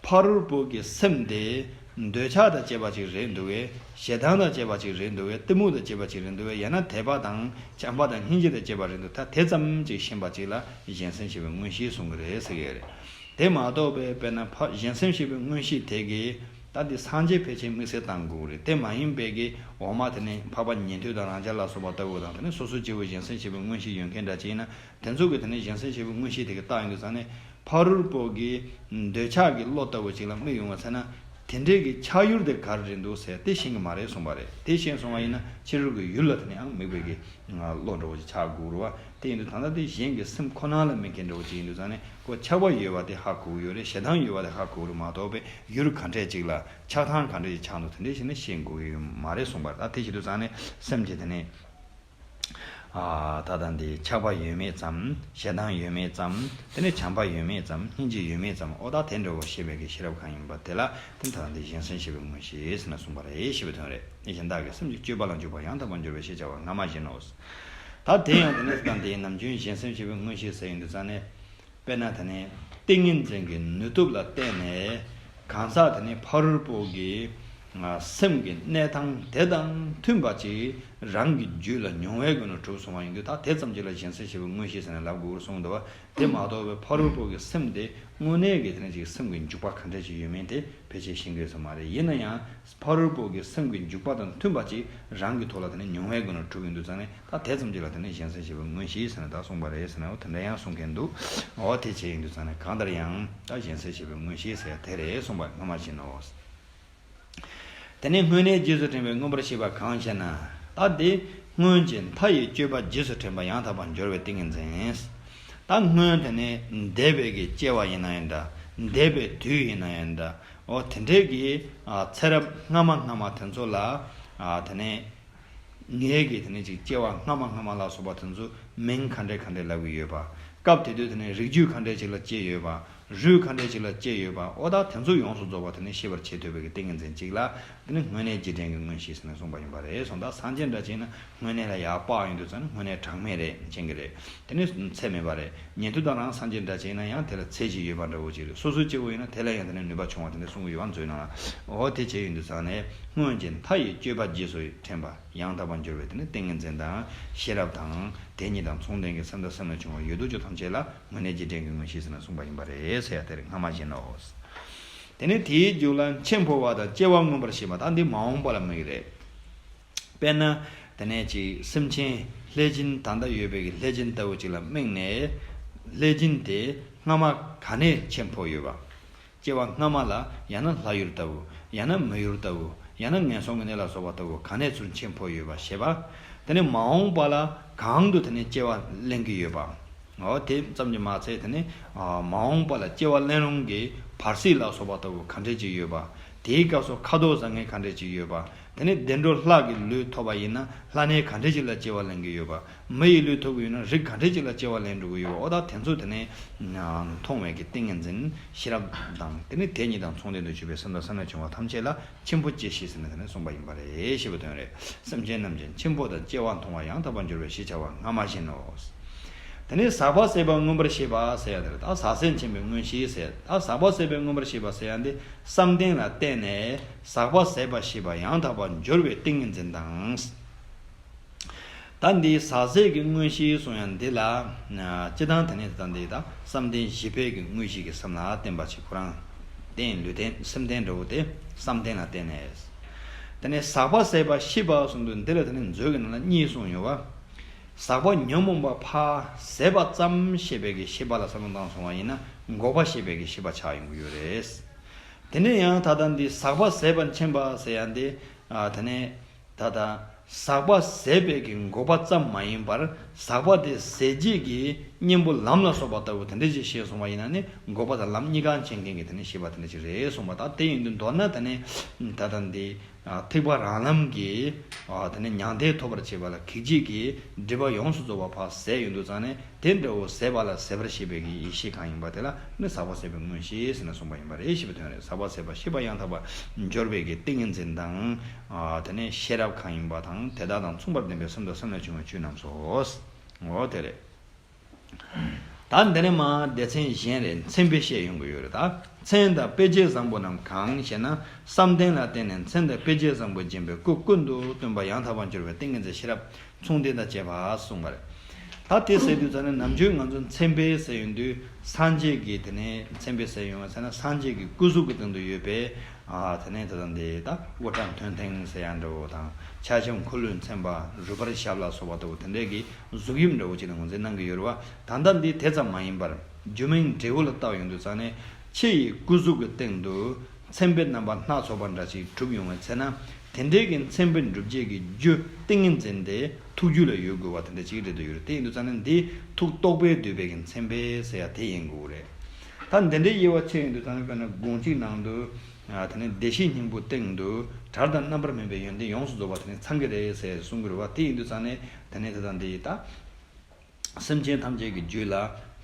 ཕ་རོལ་པོ་གི་སེམས་དེ་འདོད་ཆགས་དང་བཅས་པ་ཅིག་རེད་འདུག་གས། ཞེ་སྡང་དང་བཅས་པ་ཅིག་རེད་འདུག་གས། གཏི་མུག་དང་བཅས་པ་ཅིག་རེད་འདུག་གས། ཡང་ན་དད་པ་དང་བྱམས་པ་དང་སྙིང་རྗེ་དང་བཅས་པ་རེད་འདུག་ད་དེ་ཙམ་ཅིག་ཤེས་པ་ཅིག་ལ་གཞན་སེམས་ཤེས་པའི་མངོན་ཤེས་གསུང་གི་རེད་ཟེར་གི་རེད། དེ་མ་གཏོགས་པའི་དཔེར་ན་ཕ་གཞན་སེམས་ཤེས་པའི་མངོན་ཤེས་དེ་གིས། ད་འདི་སངས་རྒྱས་ཕལ་ཆེར་དམིགས་བསལ་བཏང་དགོས་རེད། དེ་མ་ཡིན་པའི་གི་འོག་མ་དེ་ནས་འཕགས་པ་ཉན་ཐོས་དང་རང་རྒྱལ་ལ་སོགས་པ་ལྟ་བུ་དང་དེ་ནས་སོ་སོ་སྐྱེ་བོ་གཞན་སེམས་ཤེས་པའི་མངོན་ཤེས་ཡོད་མཁན་འདྲ་ཅིག་ཡིན་ན། དེ་ཚོ་གི་དེ་ནས་གཞན་སེམས་ཤེས་པའི་མངོན་ཤེས་དེ་གི་རྟགས་ཡིན་དུས་ཙང་ནས་ཕ་རོལ་པོ་གི་འདོད་ཆགས་ཀྱི་བློ་ལྟ་བུ་ཅིག་ལ་དམིགས་ཡོང་བ་ཚེ་ན། དེ་འདྲའི་གི་ཆགས་ཡུལ་དེ་ག་རེ་རེད་འདུག་ཟེར་དེ་ཤེས་ཀྱི་མ་རེད་གསུངས་པ་རེད། དེ་ཤེས་སོང་བ་ཡིན་ན་ཕྱི་རོལ་གྱི་ཡུལ་ལ་དེ་ནས་ཡང་དམིགས་པའི་གི་བློ་འདྲ་བོ་ཅིག་ཆགས་དགོས་རེད་བ། དེ་ཡིན་དུས་ད་ལྟ་དེ་གཞན་གྱི་སེམས་ཁོ་ན་ལ་དམིགས་མཁན་འདྲ་བོ་ཅིག་ཡིན་དུས་ཙང་ནས་ཁོ་ཆགས་པ་ཡོད་པ་དེ་ཧ་གོ་གི་ཡོད་རེད། ཞེ་སྡང་ཡོད་པ་དེ་ཧ་གོ་གི་རེད་མ་གཏོགས་པའི་ཡུལ་ག་འདྲས་ཅིག་ལ་ཆགས་སྡང་ག་འདྲས་ཅིག་ཆགས་འདུག་དེ་འདྲས་ཞིག་ནི་ཤེས་དགོས་ཀྱི་ཡོད་མ་རེད་གསུངས་པ་རེད། ད་དེ་བྱེད་དུས་ཙང་ནས་སེམས་ཀྱི་དེ་ནས། ཨ། ད་ལྟ་འདི་ཆགས་པ་ཡོད་མེད་ཙམ། ཞེ་སྡང་ཡོད་མེད་ཙམ། དེ་ནས་བྱམས་པ་ཡོད་མེད་ཙམ། སྙིང་རྗེ་ཡོད་མེད་ཙམ། ཨོ་ད་དེ་འདྲ་བོ་ཤེས་པའི་གི་ཤེས་རབ་གང་ཡིན་པ་དེ་ལ་དེ་ད་ལྟ་འདི་གཞན་སེམས་ཤེས་པའི་མངོན་ཤེས་ཟེར་ནས་གསུངས་པ་རེད་ཞེས་པའི་དོན་རེད། གཞན་དག་གི་སེམས་ཀྱི་སྤྱོད་པ་ལ་འཇུག་པ་ཡང་དག་པར་འབྱོར་བའི་ཤེས་བྱ་བ་སྔ་མ་བཞིན་ནོ། ད་དེ་ཡང་དེ་ནས་ད་ལྟ་འདི་ནམ་རྒྱུན་གཞན་སེམས་ཤེས་པའི་མངོན་ཤེས་ཟེར་ཡོང་དུས་ཙང་ནས། དཔེར་ན་དེ་ནས་ཏིང་ངེ་འཛིན་གྱི་ནུས་སྟོབས་ལ་བརྟེན་ནས་གང་ཟག་དེ་ནི་ཕ་རོལ་པོ་གི་སེམས་ཀྱི་གནས་སྟངས་དེ་དང་མཐུན་པ་ཅིག་རང་གི་རྒྱུད་ལ་མྱོང་བའི་སྒོ་ནས་གྲུབ་སོང་བ་ཡིན་དུས། ད་དེ་ཙམ་ཅིག་ལ་གཞན་སེམས་ཤེས་པའི་མངོན་ཤེས་ཟེར་ནས་ལབ་དགོས་གསུངས་འདུག་བ། དེ་མ་གཏོགས་པའི་ཕ་རོལ་པོ་གི་སེམས་དེ་དངོས་གནས་ཀྱི་དེ་ནི་ཅིག་སེམས་ཀྱི་འཇུག་པ་ག་འདྲ་ཅིག་ཡོད་མིན་དེ་ཕལ་ཆེར་ཤེས་དགོས་ས་མ་རེད། ཡིན་ན་ཡང་། ཕ་རོལ་པོ་གི་སེམས་ཀྱི་འཇུག་པ་དང་མཐུན་པ་ཅིག་རང་གི་ཐོག་ལ་དེ་ནས་མྱོང་བའི་སྒོ་ནས་གྲུབ་ཡོང་དུས་ཙང་ནས། ད་དེ་ཙམ་ཅིག་ལ་དེ་ནས་གཞན་སེམས་ཤེས་པའི་མངོན་ཤེས་ཟེར་ནས་ད་གསུངས་པ་རེད་ཟེར་ནས། འོ་དེ་འདྲ་ཡང་གསུང་མཁན་འདུག་འོ་དེ་བྱས་ཡོང་དུས་ཙང་ནས་གང་ལྟར་ཡང་ད་གཞན་སེམས་ཤེས་པའི་མངོན་ཤེས་ཟེར་ཡ་དེ་རེད་གསུངས་པ་སྔ་མ་བཞིན་ནོ། དེ་ནས་སྔོན་གནས་རྗེས་སུ་དྲན་པའི་མངོན་པར་ཤེས་པ་གང་ཞེ་ན། ད་དེ་སྔོན་གྱི་མཐའ་ཡི་སྤྱོད་པ་རྗེས་སུ་དྲན་པ་ཡང་དག་པར་འབྱོར་བའི་ཏིང་ངེ་འཛིན། ད་སྔོན་དེ་ནས་འདས་པའི་གི་སྐྱེ་བ་ཡིན་ན་ཡང་འདྲ། འདས་པའི་དུས་ཡིན་ན་ཡང་འདྲ། འོ་དེ་འདྲའི་གི་ཨ་ཚེ་རབས་སྔ་མ་སྔ་མ་དེ་ཚོ་ལ། ཨ་དེ་ནས་ངའི་གི་དེ་ནས་ཅིག་སྐྱེ་བ་སྔ་མ་སྔ་མ་ལ་སོགས་པ་དེ་ཚོ་མིང་ག་འདྲ་ག་འདྲ་ལབ་ཀྱི་ཡོད་པ། སྐབས་དེ་དུས་དེ་ནས་རིགས་རྒྱུད་ག་འདྲ་ཅིག་ལ་སྐྱེས་ཡོད་པ། རུས་ག་འདྲ་ཅིག་ལ་སྐྱེས་ཡོད་པ། ཨོ་ད་དེ་ཚོ་ཡོངས་སུ་རྫོགས་པ་དེ་ནས་ཤེས་པར་བྱེད་ཐུབ་པའི་གི་ཏིང་ངེ་འཛིན་གཅིག་ལ། དེ་ནི་སྔོན་གནས་རྗེས་དྲན་གྱི་མངོན་ཤེས་ཟེར་ནས་གསུངས་པ་ཡིན་པ་རེད་གསུངས། ད་སངས་རྒྱས་འདྲ་ཅིག་ན་སྔོན་གནས་ལ་ཡར་དཔག་ཡོང་དུས་ཙང་ནི་སྔོན་གནས་གྲངས་མེད་རེད། མཁྱེན་གྱི་རེད། དེ་ནི་ཚད་མེད་པ་རེད། ཉན་ཐོས་དང་རང་སངས་རྒྱས་འདྲ་ཅིག་ཡིན་ན་ཡང་དེ་ལ་ཚད་ཅིག་ཡོད་པ་འདྲ་བོ་ཅིག་རེད། སོ་སོའི་སྐྱེ་བོ་ཡིན་ན་དེ་ལ་ཡང་དེ་ནི་ནུས་པ་ཆུང་བ་དེ་འདྲ་གསུང་གི་ཡོད་པ་མཛོད་ནང་ལ། འོ་དེ་བྱས་ཡོང་དུས་ཙང་ནས་སྔོན་གྱི་མཐའ་ཡི་སྤྱོད་པ་རྗེས་སུ་དྲན་པ་ཡང་དག་པར་འབྱོར་བའི་དེ་ནི་ཏིང་ངེ་འཛིན་དང་ཤེས་རབ་དང་དེ་ཉིད་དང་མཚུངས་ལྡན་གྱི་སེམས་དང་སེམས་ལས་བྱུང་བ་ཡོད་དོ་ཅོག་ཐམས་ཅད་ལ་སྔོན་གནས་རྗེས་དྲན་གྱི་མངོན་ཤེས་ཟེར་ནས་གསུངས་པ་ཡིན་པ་རེད་ཟེར་ཡ་དེ་རེད། སྔ་མ་བཞིན་ནོ། དེ་ནས་དེའི་མཇུག་ལ་མཆིམས་ཕོ་བ་དང་སྐྱེ་བ་མངོན་པར་ཤེས་པ་དང་འདི་མ་འོངས་པ་ལ་དམིགས་རེད། དཔེར་ན། དེ་ནས་ཅིག་སེམས་ཅན་ལྷས་སྦྱིན་ད་ལྟ་ཡོད་པའི་གི་ལྷས་སྦྱིན་ལྟ་བུ་ཅིག་ལ་དམིགས་ནས། ལྷས་སྦྱིན་དེ་སྔ་མ་ག་ནས་མཆིམས་ཕོ་ཡོད་པ། སྐྱེ་བ་སྔ་མ་ལ་ཡང་ན་ལྷ་ཡུལ་ལྟ་བུ། ཡང་ན་མི་ཡུལ་ལྟ་བུ། ཡང་ན་ངན་སོང་གི་གནས་ལ་སོགས་པ་ལྟ་བུ་ག་ནས་ཚུར་མཆིམས་ཕོ་ཡོད་པ་ཞེས་པ། དེ་ནས་མ་འོངས་པ་ལ་གང་དུ་དེ་ནས་སྐྱེ་བ་ལེན་གྱི་ཡོད་པ། འོ་དེ་ཙམ་གྱིས་མ་ཚད་དེ་ནི་ཨ་མ་འོངས་པ་ལ་སྐྱེ་བ་ལེན་རུང་གི་བར་སྲིད་ལ་སོགས་པ་ལྟ་བུ་ག་འདྲས་ཅིག་ཡོད་པ། དེའི་སྐབས་སུ་ཁ་དོག་བཟང་ངན་ག་འདྲས་ཅིག་ཡོད་པ། དེ་ནི་བདེ་འགྲོ་ལྷ་གི་ལུས་ཐོབ་པ་ཡིན་ན་ལྷ་གནས་ག་འདྲས་ཅིག་ལ་སྐྱེ་བ་ལེན་གྱི་ཡོད་པ། མི་ཡི་ལུས་ཐོབ་ཀྱི་ཡོད་ན་རིགས་ག་འདྲས་ཅིག་ལ་སྐྱེ་བ་ལེན་འགྲོ་གི་ཡོད་པ། འོ་ད་དེ་ཚོ་དེ་ནི་མཐོང་བའི་གི་ཏིང་ངེ་འཛིན་ཤེས་རབ་དང་དེ་ནི་དེ་ཉིད་དང་མཚུངས་ལྡན་དུ་གྱུར་པའི་སེམས་དང་སེམས་ལས་བྱུང་བ་ཐམས་ཅད་ལ། མཆིམས་ཕོ་སྐྱེ་ཤེས་ཟེར་ནས་དེ་ནས་གསུངས་པ་ཡིན་པ་རེད་ཞེས་པའི་དོན་རེད། སེམས་ཅན་རྣམས་ཀྱི་མཆིམས་ཕོ་དང་སྐྱེ་བ་མཐོང་བ་ཡང་དག་པར་འབྱོར་བའི་ཤེས་བྱ་བ་སྔ་མ་བཞིན་ནོ། དེ་ནས་ཟག་པ་ཟད་པ་མངོན་པར་ཤེས་པ་ཟེར་ཡ་དེ་རེད། ད་ཟག་ཟད་མཁྱེན་པའི་མངོན་ཤེས་ཟེར། ད་ཟག་པ་ཟད་པའི་མངོན་པར་ཤེས་པ་ཟེར་ཡ་འདི་བསམ་གཏན་ལ་བརྟེན་ནས་ཟག་པ་ཟད་པ་ཤེས་པ་ཡང་དག་པར་འབྱོར་བའི་ཏིང་ངེ་འཛིན་དང་། ད་འདི་ཟག་ཟད་ཀྱི་མངོན་ཤེས་གསུང་ཡ་འདི་ལ། སྤྱི་དང་དེ་ནས་ད་འདི་ད་བསམ་གཏན་བཞི་པའི་གི་དངོས་གཞི་གི་སེམས་ལ་བརྟེན་པ་ཞིག་ཁོ་རང་། རྟེན་ལུས་རྟེན་སེམས་རྟེན་འདྲ་བོ་དེ་བསམ་གཏན་ལ་བརྟེན་ནས། དེ་ནས་ཟག་པ་ཟད་པ་ཤེས་པ་གསུངས་དུས་འདི་ལ་དེ་ནས་མཛོད་ཀྱི་ནང་ལ་གཉིས་གསུངས་ཡོད་པ། ཟག་པ་ཉོན་མོངས་པ་ཕར་ཟད་པ་ཙམ་ཤེས་པའི་གི་ཤེས་པ་ལ་བསམ་བློ་བཏང་སོང་བ་ཡིན་ན་འགོག་པ་ཤེས་པའི་གི་ཤེས་པ་ཆགས་ཡོང་གི་ཡོད་རེད། དེ་ནས་ཡང་ད་ལྟ་འདི་ཟག་པ་ཟད་པར་མཁྱེན་པ་ཟེར་ཡ་འདི། ཨ་དེ་ནས་ད་ལྟ་ཟག་པ་ཟད་པའི་གི་འགོག་པ་ཙམ་མ་ཡིན་པར་ཟག་པ་དེ་ཟད་བྱེད་ཀྱི་གཉེན་པོ་ལམ་ལ་སོགས་པ་ལྟ་བུ་དེ་འདྲ་ཅིག་ཤེས་སོང་བ་ཡིན་ན་ནི་འགོག་པ་དང་ལམ་གཉིས་ཀ་མཁྱེན་མཁན་གྱི་དེ་ནི་ཤེས་པ་དེ་འདྲ་ཅིག་རེད་གསུངས་པ། ད་དེ་ཡིན་དུས་མདོར་ན་དེ་ནི་ད་ལྟ་འདི། ཨ་ཐེག་པ་རང་ལམ་གྱི་ཨ་དེ་ནས་མྱང་འདས་ཐོབ་པར་བྱེད་པ་ལ་གེགས་བྱེད་ཀྱི་སྒྲིབ་པ་ཡོངས་སུ་རྫོགས་པ་ཕར་ཟད་ཡོང་དུས་ཙང་ནས་དེ་འདྲ་བོ་ཟད་པ་ལ་ཟད་པར་ཤེས་པའི་གི་ཡེ་ཤེས་གང་ཡིན་པ་དེ་ལ་ནི་ཟག་པ་ཟད་པའི་མངོན་ཤེས་ཟེར་ནས་གསུངས་པ་ཡིན་པ་རེད་ཞེས་པའི་དོན་རེད། ཟག་པ་ཟད་པ་ཤེས་པ་ཡང་དག་པར་འབྱོར་བའི་གི་ཏིང་ངེ་འཛིན་དང་ཨ་དེ་ནས་ཤེས་རབ་གང་ཡིན་པ་དང་དེ་དག་དང་མཚུངས་པར་ལྡན་པའི་སེམས་དང་སེམས་ལས་བྱུང་བའི་ཆོས་རྣམས་སོ། འོ་དེ་རེད། ད་འདི་ནས་མར་སྡེ་ཚན་གཞན་རེ་མཚན་དཔེ་བཤད་ཡོང་གི་ཡོད་རེད་ད། མཚན་དང་དཔེ་བྱད་བཟང་པོ་རྣམས་གང་ཞེ་ན། བསམ་གཏན་ལ་བརྟེན་ནས་མཚན་དང་དཔེ་བྱད་བཟང་པོ་སྦྱིན་པས་སྐུ་ཀུན་ཏུ་སྟོན་པ་ཡང་དག་པར་འབྱོར་བའི་ཏིང་ངེ་འཛིན་ཤེས་རབ་མཚུངས་ལྡན་དང་བཅས་པ་གསུངས་པ་རེད། ད་དེ་ཟེར་དུས་ཙང་ནས་ནམ་རྒྱུན་ང་ཚོ་མཚན་དཔེ་ཟེར་ཡོང་དུས་སངས་རྒྱས་ཀྱི་དེ་ནས་མཚན་དཔེ་ཟེར་ཡོང་བ་ཟེར་ན་སངས་རྒྱས་ཀྱི་སྐུ་གཟུགས་ཀྱི་སྟེང་དུ་ཡོད་པའི་ཨ་དེ་ནས་དེ་དང་དེ་ད་དབུ་སྐྲ་མཐོན་མཐིང་ཟེར་ཡ་འདྲ་བོ་དང་ཕྱག་ཞབས་འཁོར་ལོས་མཚན་པ་རུས་སྦལ་ཞབས་ལ་སོགས་པ་ལྟ་བུ་དེ་འདྲས་ཀྱི་གཟུགས་དབྱིབས་འདྲ་བོ་ཅིག་ལ་ངོས་འཛིན་གནང་གི་ཡོད་རེད་བ། ད་ལྟ་འདི་དེ་ཙམ་མ་ཡིན་པར་རྒྱུ་མིང་འབྲས་བུ་ལ་བཏགས་ཡོང་དུས་ཙང་ནས་ཕྱི་ཡི་སྐུ་གཟུགས་ཀྱི་སྟེང་དུ་མཚན་དཔེ་རྣམ་པ་སྣ་ཚོགས་པ་འདྲ་ཞིག་གྲུབ་ཡོང་བའི་ཚེ་ན། དེ་འདྲའི་གི་མཚན་དཔེ་འགྲུབ་བྱེད་ཀྱི་རྒྱུ་ཏིང་ངེ་འཛིན་དེ་ཐུགས་རྒྱུད་ལ་ཡོད་དགོས་པ་དེ་འདྲ་ཅིག་རེད་དུ་ཡོད་རེད། དེ་ཡིན་དུས་ཙང་ནས་འདི་ཐུགས་རྟོགས་པས་བསྡུས་པའི་གི་མཚན་དཔེ་ཟེར་ཡ་དེ་ཡིན་དགོས་རེད། ད་འདི་འདྲའི་དབྱེ་བ་ཕྱེ་ཡོང་དུས་ཙང་ནས་དཔེར་ན་དགོངས་གཅིག་ནང་དུ་ཨ་དེ་ནས་བདེ་གཤེགས་སྙིང་པོའི་སྟེང་དུ་གྲལ་དང་རྣམ་པར་སྨིན་པའི་ཡོན་ཏན་ཡོངས་སུ་རྫོགས་པ་དེ་ནས་ཚང་གི་རེད་ཟེར་གསུང་གི་རེད་བ། དེ་ཡིན་དུས་ཙང་ནས་དེ་ནས་དེ་དང་འདི་ད། སེམས་ཅན་ཐམས་ཅད་ཀྱི་རྒྱུད་ལ་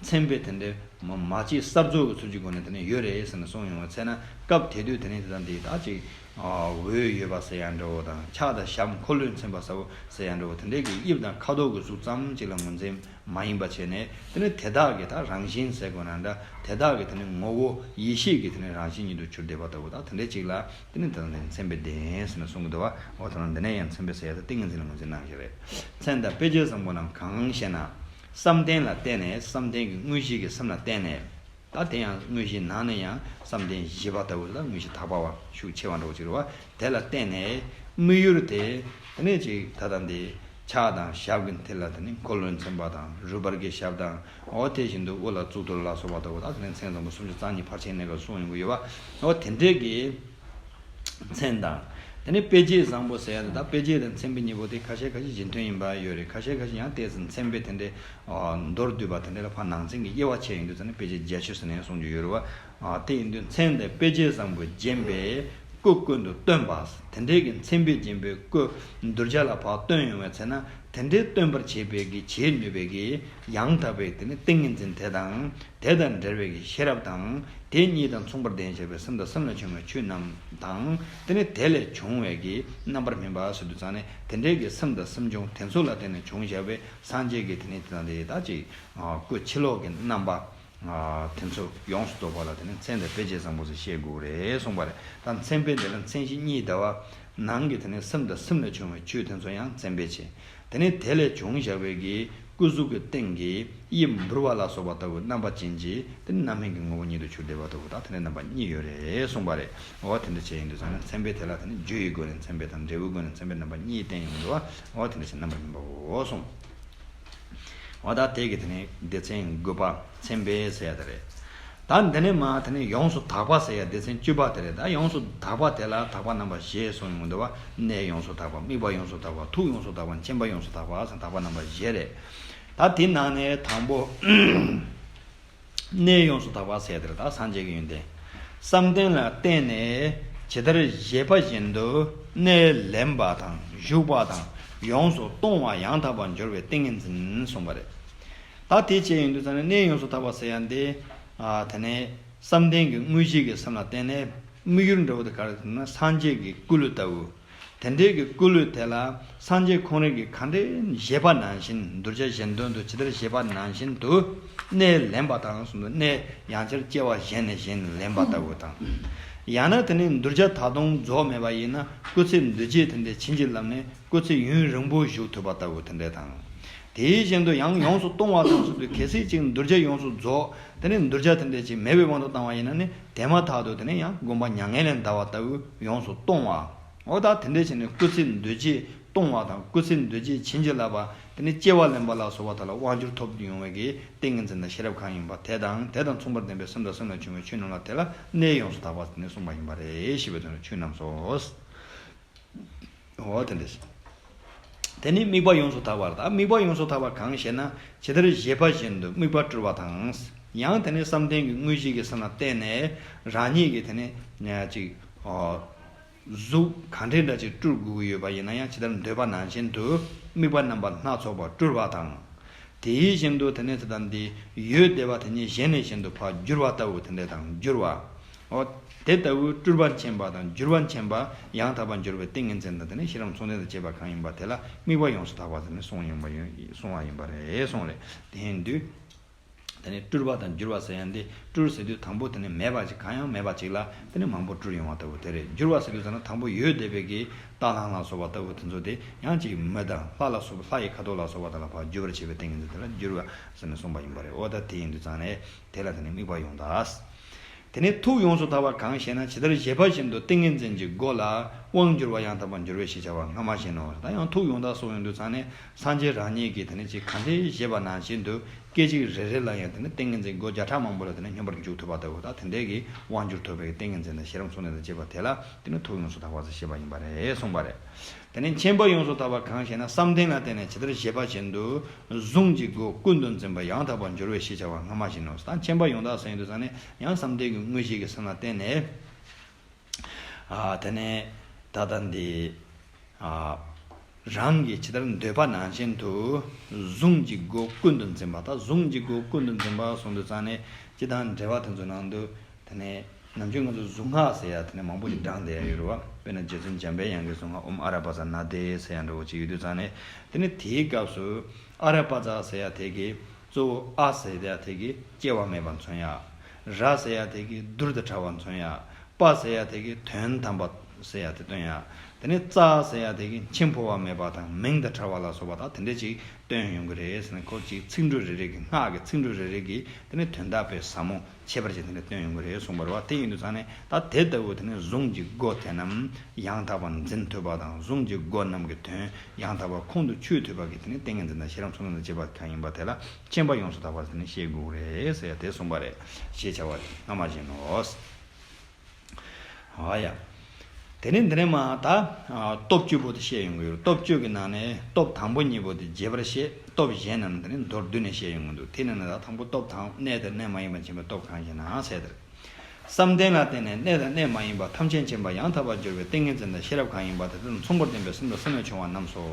མཚན་དཔེ་དེ་འདྲའི་མ་མ་གཅིག་གསར་བཟོ་གི་ཚུལ་གྱི་སྒོ་ནས་དེ་འདྲ་ཡོད་རེད་ཟེར་ནས་གསུངས་ཡོང་བའི་ཚེ་ན་སྐབས་དེ་དུས་དེ་ནས་དེ་དང་དེ་དག་ཅིག་འོད་ཡོད་པ་ཟེར་ཡ་འདྲ་བོ་དང་ཕྱག་དང་ཞབས་འཁོར་ལོས་མཚན་པ་ཟེར་བོ་ཟེར་ཡ་འདྲ་བོ་དེ་འདྲའི་གི་དབྱིབས་དང་ཁ་དོག་གི་གཟུགས་ཙམ་ཅིག་ལ་ངོས་འཛིན་མ་ཡིན་པ་བྱས་ནས་དེ་ནས་དེ་དག་གི་ད་རང་བཞིན་ཟེར་དགོས་ན་འདྲ་དེ་དག་གི་དེ་ནས་ངོ་བོ་ཡེ་ཤེས་ཀྱི་དེ་ནས་རང་བཞིན་ཉིད་དུ་གྱུར་བསྡད་པ་ལྟ་བུ་དང་དེ་འདྲའི་ཅིག་ལ། དེ་ནི་དེ་དང་དེ་མཚན་དཔེ་ལྡན་ཟེར་ནས་གསུང་གི་འདུག་བ། འོ་ད་ནང་འདི་ནས་ཡང་མཚན་དཔེ་ཟེར་ཡ་དེ་ཏིང་ངེ་འཛིན་ལ་ངོས་འཛིན་གནང་གི་རེད། མཚན་དང་དཔེ་བྱད་བཟང་པོ་རྣམས་གང་ཞེ་ན། བསམ་གཏན་ལ་བརྟེན་ནས་བསམ་གཏན་གྱི་དངོས་གཞི་གི་སེམས་ལ་བརྟེན་ནས། ད་དེ་ཡང་དངོས་གཞིའི་ནང་ནས་ཡང་བསམ་གཏན་བཞི་པ་ལྟ་བུ་ལ་དངོས་གཞི་དག་པ་བ་ཤུགས་ཆེ་བ་འདྲ་བོ་ཅིག་རེད་བ། དེ་ལ་བརྟེན་ནས་དམིགས་ཡུལ་དེ་དེ་ནས་ཅིག་ད་ལྟ་འདི་ཕྱག་དང་ཞབས་ཀྱི་མཐིལ་ལ་དེ་ནི་འཁོར་ལོས་མཚན་པ་དང་རུས་སྦལ་གྱི་ཞབས་དང་། འོ་དེ་བཞིན་དུ་དབུ་ལ་གཙུག་ཏོར་ལ་སོགས་པ་ལྟ་བུ་དག་དེ་ནས་མཚན་བཟང་པོ་སུམ་ཅུ་རྩ་གཉིས་ཕར་ཕྱིན་གནས་སྐབས་གསུངས་ཡོང་གི་ཡོད་པ། འོ་དེ་འདྲའི་གི་མཚན་དང་། དེ་ནས་དཔེ་བྱད་བཟང་པོ་ཟེར་ཡ་དེ་དག་དཔེ་བྱད་དང་མཚན་དཔེ་གཉིས་པོ་དེ་ཁ་ཤས་ཁ་ཤས་གཞི་མཐུན་ཡིན་པ་ཡོད་རེད། ཁ་ཤས་ཁ་ཤས་ཡང་ཏོག་ཙམ་མཚན་དཔེ་དེ་འདྲའི་མདོར་བསྡུས་པ་དེ་འདྲ་ལ་ཕར་ནང་ཚན་གྱི་དབྱེ་བ་ཕྱེ་ཡོང་དུས་ཙམ་ནས་དཔེ་བྱད་བརྒྱད་ཅུ་ཟེར་ནས་གསུང་རྒྱུ་ཡོད་རེད་བ། དེ་ཡིན་དུས་མཚན་དང་དཔེ་བྱད་བཟང་པོ་བརྒྱན་པའི་སྐུ་ཀུན་ཏུ་སྟོན་པ། དེ་འདྲའི་གི་མཚན་དཔེ་བརྒྱན་པའི་སྐུ་གདུལ་བྱ་ལ་ཕར་སྟོན་ཡོང་བའི་ཚེ་ན་དེ་འདྲའི་སྟོན་པར་བྱེད་པའི་གི་བྱེད་ནུས་པའི་གི་ཡང་དག་པའི་དེ་ནི་ཏིང་ངེ་འཛིན་དེ་དང་། དེ་དང་འབྲེལ་བའི་གི་ཤེས་རབ་དང་། དེ་གཉིས་དང་མཚུངས་པར་ལྡན་བྱས་པའི་སེམས་དང་སེམས་ལས་བྱུང་བའི་ཆོས་རྣམས་དང་། དེ་ནི་དེ་ལས་བྱུང་བའི་གི་རྣམ་པར་སྨིན་པ་ཟེར་དུས་ཙང་ནས་དེ་འདྲའི་གི་སེམས་དང་སེམས་བྱུང་དེ་ཚོ་ལ་བརྟེན་ནས་བྱུང་བཞག་པའི་སངས་རྒྱས་ཀྱི་དེ་ནི་དེ་དང་དེ་ཡི་དག་ཅིག་སྐུ་ཕྱི་ལོགས་ཀྱི་རྣམ་པ། དེ་ཚོ་ཡོངས་སུ་རྫོགས་པ་ལ་དེ་ནི་མཚན་དང་དཔེ་བྱད་བཟང་པོ་ཟེར་བཤད་དགོས་རེད་གསུངས་པ་རེད། ད་མཚན་དཔེ་འདི་ལ་མཚན་གཞི་གཉིས་ཟླ་བ་ནང་གི་དེ་ནི་སེམས་དང་སེམས་ལས་བྱུང་བའི་ཆོས་དེ་ཚོ་ཡང་མཚན་དཔེ་བྱེད། དེ་ནི་དེ་ལས་བྱུང་བཞག་པའི་གི་སྐུ་གཟུགས་ཀྱི་སྟེང་གི་དབྱིབས་འབུར་བ་ལ་སོགས་པ་ལྟ་བུ་རྣམ་པ་ཅན་གྱི་དེ་ནི་རྣམ་སྨིན་གྱི་ངོ་བོ་ཉིད་དུ་གྱུར་བསྡད་པ་ལྟ་བུ་དག་དེ་ནི་རྣམ་པ་གཉིས་ཡོད་རེད་གསུངས་པ་རེད། འོ་དེ་འདྲ་བྱས་ཡིན་དུས་ཙང་ནི་མཚན་དཔེ་དེ་ལ་དེ་ནི་རྒྱུ་ཡི་སྒོ་ནས་མཚན་དཔེ་དང་འབྲས་བུའི་སྒོ་ནས་མཚན་དཔེ་རྣམ་པ་གཉིས་བསྟན་ཡོང་འདུག་བ། འོ་དེ་འདྲ་བྱས་རྣམ་པར་སྨིན་པའོ་གསུངས། འོ་ད་དེ་གི་དེ་ནི་སྡེ་ཚན་དགུ་པ་མཚན་དཔེ་ཟེར་ཡ་དེ་རེད། ད་འདི་ནས་མ་དེ་ནི་ཡོངས་སུ་དག་པ་ཟེར་ཡ་སྡེ་ཚན་བཅུ་པ་དེ་རེད། ད་ཡོངས་སུ་དག་པ་དེ་ལ་དག་པ་རྣམ་པ་བཞི་གསུངས་ཡོང་འདུག་བ། གནས་ཡོངས་སུ་དག་པ། དམིགས་པ་ཡོངས་སུ་དག་པ། ཐུགས་ཡོངས་སུ་དག་པ། མཁྱེན་པ་ཡོངས་སུ་དག་པ་ཟེར་དག་པ་རྣམ་པ་བཞི་རེད། ད་དེའི་ནང་ནས་དང་པོ། གནས་ཡོངས་སུ་དག་པ་ཟེར་དེར་ད་སངས་རྒྱས་ཀྱི་ཡོན་ཏན། བསམ་གཏན་ལ་བརྟེན་ནས་ཇི་ལྟར་བཞེད་པ་བཞིན་དུ་གནས་ལེན་པ་དང་བཞུགས་པ་དང་ཡོངས་སུ་གཏོང་བ་ཡང་དག་པར་འབྱོར་བའི་ཏིང་ངེ་འཛིན་གསུངས་པ་རེད། ད་དེ་བྱས་ཡོང་དུས་ཙང་ནས་གནས་ཡོངས་སུ་དག་པ་ཟེར་ཡ་འདི། ཨ་དེ་ནས་བསམ་གཏན་གྱི་དངོས་གཞི་གི་སེམས་ལ་བརྟེན་ནས་དམིགས་ཡུལ་འདྲ་བོ་དེ་ག་རེ་ཟེར་ན་སངས་རྒྱས་ཀྱི་སྐུ་ལུས་ལྟ་བུ། དེ་འདྲའི་གི་སྐུ་ལུས་དེ་ལ་སངས་རྒྱས་ཁོང་རང་གིས་ག་འདྲའི་བཞེད་པ་ནང་བཞིན་གདུལ་བྱ་གཞན་དོན་དུ་ཇི་ལྟར་བཞེད་པ་ནང་བཞིན་དུ་གནས་ལེན་པ་དང་གསུམ་དུ་གནས་ཡང་བསྐྱར་སྐྱེ་བ་གཞན་ནས་གཞན་ལེན་པ་ལྟ་བུ་དང་། ཡང་ན་དེ་ནི་གདུལ་བྱ་ད་དུང་རྫོགས་མེད་པ་ཡིན་ན་སྐུ་ཚེ་འདུ་བྱེད་དེ་འདྲའི་བྱིན་གྱིས་བརླབས་ནས་སྐུ་ཚེ་ཡུན་རིང་པོ་བཞུགས་ཐུབ་པ་ལྟ་བུ་དེ་འདྲ་དང་། དེའི་བཞིན་དུ་ཡང་ཡོངས་སུ་གཏོང་བ་དང་གསུམ་དུ་གལ་སྲིད་ཅིག་གདུལ་བྱ་ཡོངས་སུ་རྫོགས་དེ་ནི་གདུལ་བྱ་དེ་འདྲ་ཅིག་མེད་པའི་དབང་དུ་བཏང་བ་ཡིན་ན་ནི་དེ་མ་ཐག་ཏུ་དེ་ནི་ཡང་སྒོམ་པ་མྱ་ངན་ལས་འདའ་བ་ལྟ་བུ་ཡོངས་སུ་གཏོང་བ། འོ་ད་དེ་འདྲ་བྱས་ནས་སྐུ་ཚེ་འདུ་བྱེད་གཏོང་བ་དང་སྐུ་ཚེ་འདུ་བྱེད་བྱིན་གྱིས་བརླབས་པ་དེ་ནི་སྐྱེ་བ་ལེན་པ་ལ་སོགས་པ་དག་ལ་དབང་བསྒྱུར་ཐོབ་ཏུ་ཡོང་བའི་གི་ཏིང་ངེ་འཛིན་དང་ཤེས་རབ་གང་ཡིན་པ་དེ་དང་དེ་དང་མཚུངས་པར་ལྡན་པའི་སེམས་དང་སེམས་ལས་བྱུང་བའི་ཆོས་རྣམས་ལ་དེ་ལ་གནས་ཡོངས་སུ་དག་པ་དེ་ནི་གསུངས་པ་ཡིན་པ་རེད་ཞེས་པའི་དོན་ལ་ཆོས་རྣམས་སོ། འོ་དེ་འདྲ་ཞིག་དེ་ནི་དམིགས་པ་ཡོངས་སུ་དག་པ་རེད། ད་དམིགས་པ་ཡོངས་སུ་དག་པ་གང་ཞེ་ན་ཇི་ལྟར་བཞེད་པ་བཞིན་དུ་དམིགས་པ་སྤྲུལ་པ་དང་། ཡང་དེ་ནི་བསམ་གཏན་གྱི་དངོས་གཞི་གི་སེམས་ལ་བརྟེན་ནས་རང་ཉིད་ཀྱི་དེ་ནི་ཅིག་གཟུགས་གང་འདྲའི་འདྲ་ཅིག་སྤྲུལ་དགོས་ཀྱི་ཡོད་པ་ཡིན་ན་ཡང་ཇི་ལྟར་འདོད་པ་ནང་བཞིན་དུ་དམིགས་པ་རྣམ་པ་སྣ་ཚོགས་པ་སྤྲུལ་པ་དང་། དེའི་བཞིན་དུ་དེ་ནས་དེ་དང་དེ་ཡོད་བསྡད་པ་དེ་ཉིད་གཞན་ནས་གཞན་དུ་ཕར་བསྒྱུར་བ་ལྟ་བུ་དེ་འདྲ་དང་བསྒྱུར་བ། འོ། དེ་ལྟ་བུའི་སྤྲུལ་པ་མཁྱེན་པ་དང་བསྒྱུར་བ་མཁྱེན་པ་ཡང་དག་པར་འབྱོར་བའི་ཏིང་ངེ་འཛིན་དང་དེ་ནས་ཤེས་རབ་མཚུངས་ལྡན་དང་བཅས་པ་གང་ཡིན་པ་དེ་ལ་དམིགས་པ་ཡོངས་སུ་དག་པ་དེ་ནི་གསུངས་ཡིན་པ་ཡིན་གསུངས་པ་ཡིན་པ་རེད་གསུངས་རེད། དེ་ཡིན་དུས། དེ་ནས་སྤྲུལ་པ་དང་འགྱུར་བ་ཟེར་ཡ་འདི། སྤྲུལ་ཟེར་དུས་དང་པོ་དེ་ནས་མེད་པ་ཅིག་གང་ཡང་མེད་པ་ཅིག་ལ་དེ་ནས་མང་པོ་སྤྲུལ་ཡོང་བ་ལྟ་བུ་དེ་རེད། འགྱུར་བ་ཟེར་དུས་ཙམ་ན་དང་པོ་ཡོད་བསྡད་པའི་གི་རྟ་གླང་ལ་སོགས་པ་ལྟ་བུ་དེ་ཚོ་དེ་ཡང་ཅིག་མི་དང་ལྷ་ལ་སོགས་པ། ལྷ་ཡི་ཁ་དོག་ལ་སོགས་པ་དག་ལ་ཕར་འགྱུར་བར་བྱེད་པའི་ཏིང་ངེ་འཛིན་དེ་ལ་འགྱུར་བ་ཟེར་ནས་གསུངས་པ་ཡིན་པ་རེད། འོ་ད་དེ་ཡིན་དུས་ཙམ་ནས་དེ་ལ་དེ་ནས་དམིགས་པ་ཡོངས་དག་དེ་ནས་ཐུགས་ཡོངས་སུ་དག་པ་གང་ཞེ་ན། ཇི་ལྟར་བཞེད་པ་བཞིན་དུ་ཏིང་ངེ་འཛིན་གྱི་སྒོ་ལ་དབང་བསྒྱུར་བ་ཡང་དག་པར་འགྱུར་བས་ཞེས་བྱ་བ་སྔ་མ་བཞིན་ནོ། ད་ཡང་ཐུགས་ཡོངས་དག་གསུངས་ཡོང་དུས་ཙམ་ནས་སངས་རྒྱས་རང་ཉིད་ཀྱིས་དེ་ནས་ཅིག་གང་འདྲའི་བཞེད་པ་ནང་བཞིན་དུ་སྐད་ཅིག་རེ་རེ་ལ་ཡང་དེ་ནས་ཏིང་ངེ་འཛིན་སྒོ་བརྒྱ་ཕྲག་མང་པོ་ལ་དེ་ནས་སྙོམས་པར་འཇུག་ཐུབ་པ་ལྟ་བུ། ད་དེ་འདྲའི་གི་དབང་བསྒྱུར་ཐུབ་པའི་ཏིང་ངེ་འཛིན་དང་ཤེས་རབ་གསུང་ལྡན་དང་བཅས་པ་དེ་ལ་དེ་ནས་ཐུགས་ཡོངས་སུ་དག་པ་ཟེར་བཞེད་པ་ཡིན་པ་རེད་གསུངས་པ་རེད། དེ་ནས་མཁྱེན་པ་ཡོངས་སུ་དག་པ་གང་ཞེ་ན། བསམ་གཏན་ལ་བརྟེན་ནས་ཇི་ལྟར་བཞེད་པ་བཞིན་དུ་གཟུངས་ཀྱི་སྒོ་ཀུན་ཏུ་འཛིན་པ་ཡང་དག་པར་འགྱུར་བས་ཞེས་བྱ་བ་སྔ་མ་བཞིན་ནོ། ད་མཁྱེན་པ་ཡོངས་དག་ཟེར་ཡོང་དུས་ཙམ་ནས་ཡང་བསམ་གཏན་གྱི་དངོས་གཞི་གི་སེམས་ལ་བརྟེན་ནས། ཨ། དེ་ནས་ད་ལྟ་འདི། ཨ། རང་གིས་ཇི་ལྟར་འདོད་པ་ནང་བཞིན་དུ་གཟུངས་ཀྱི་སྒོ་ཀུན་ཏུ་འཛིན་པ། ད་གཟུངས་ཀྱི་སྒོ་ཀུན་ཏུ་འཛིན་པ་གསུངས་དུས་ཙམ་ནས་སྤྱིར་བཏང་འགྲེལ་པ་དེ་ཚོའི་ནང་དུ། དེ་ནས་ནམ་རྒྱུན་ང་ཚོ་གཟུངས་སྔགས་ཟེར་ཡ་དེ་ནས་མང་པོ་ཞིག་བགྲངས་བསྡད་ཡ་ཡོད་རེད་བ། དཔེར་ན་རྗེ་བཙུན་འཇམ་པའི་དབྱངས་ཀྱི་གཟུངས་སྔགས་ཨོཾ་ཨ་ར་པ་ཙ་ན་དྷཱིཿ་ཟེར་ཡ་འདྲ་བོ་ཅིག་ཡོད་དུས་ཙམ་ནས། དེ་ནས་དེའི་སྐབས་སུ་ཨ་ར་པ་ཙ་ཟེར་ཡ་དེ་གི་གཙོ་བོ་ཨ་ཟེར་ཡ་དེ་གི་སྐྱེ་བ་མེད་པ་མཚོན་ཡ། ར་ཟེར་ཡ་དེ་གི་རྡུལ་དང་ཕྲ་བ་མཚོན་ཡ། པ་ཟེར་ཡ་དེ་གི་དོན་དམ་པ་ཟེར་ཡ་དེ་སྟོན་ཡ། དེ་ནས་ཙ་ཟེར་ཡ་དེ་གི་འཆི་འཕོ་བ་མེད་པ་དང་མིང་དང་ཕྲ་བ་ལ་སོགས་པ་དག་དེ་འདྲ་ཅིག་སྟོན་ཡོང་གི་རེད་ཟེར་ནས། ཁོ་ཅིག་ཚིག་འབྲུ་རེ་རེ་གི། སྔགས་ཀྱི་ཚིག་འབྲུ་རེ་རེ་གི་དེ་ནས་དོན་དག་པའི་ཟབ་མོ་ཁྱད་པར་ཅན་དེ་འདྲ་སྟོན་ཡོང་གི་རེད་གསུངས་པ་རེད་བ། དེ་ཡིན་དུས་ཙང་ནས་ད་དེ་ལྟ་བུ་དེ་ནས་གཟུངས་ཀྱི་སྒོ་དེ་རྣམས་ཡང་དག་པར་འཛིན་ཐུབ་པ་དང་། གཟུངས་ཀྱི་སྒོ་རྣམས་ཀྱི་དོན་ཡང་དག་པར་ཁོང་དུ་ཆུད་ཐུབ་པ་གི་དེ་ནས་ཏིང་ངེ་འཛིན་དང་ཤེས་རབ་མཚོན་དོན་དང་བཅས་པ་གང་ཡིན་པ་དེ་ལ་མཁྱེན་པ་ཡོངས་སུ་དག་པ་དེ་ནས་ཤེས་དགོས་རེད་ཟེར་ཡ་དེ་གསུངས་པ་རེད། ཞེས་བྱ་བ་སྔ་མ་བཞིན་ནོ། ཨ་ཡ། དེ་ནས་འདི་ནས་མ་ད། ཨ། སྟོབས་བཅུ་པོ་དེ་བཤད་ཡོང་གི་ཡོད། སྟོབས་བཅུ་གི་ནང་ནས་སྟོབས་དང་པོ་གཉིས་པོ་དེ་རྒྱས་པར་བཤད། སྟོབས་གཞན་རྣམས་དེ་ནས་མདོར་བསྡུས་ནས་བཤད་ཡོང་གི་འདུག་དེ་ནས་ནི་ད་དང་པོ་སྟོབས་དང་། གནས་དང་གནས་མ་ཡིན་པར་མཁྱེན་པའི་སྟོབས་གང་ཞེ་ན་ཟེར་དེར། བསམ་གཏན་ལ་བརྟེན་ནས་གནས་དང་གནས་མ་ཡིན་པ་ཐམས་ཅད་མཁྱེན་པ་ཡང་དག་པར་གྱུར་པའི་ཏིང་ངེ་འཛིན་དང་ཤེས་རབ་གང་ཡིན་པ་དེ་དག་མཚུངས་པར་ལྡན་པའི་སེམས་དང་སེམས་ལས་བྱུང་བ་རྣམས་སོ།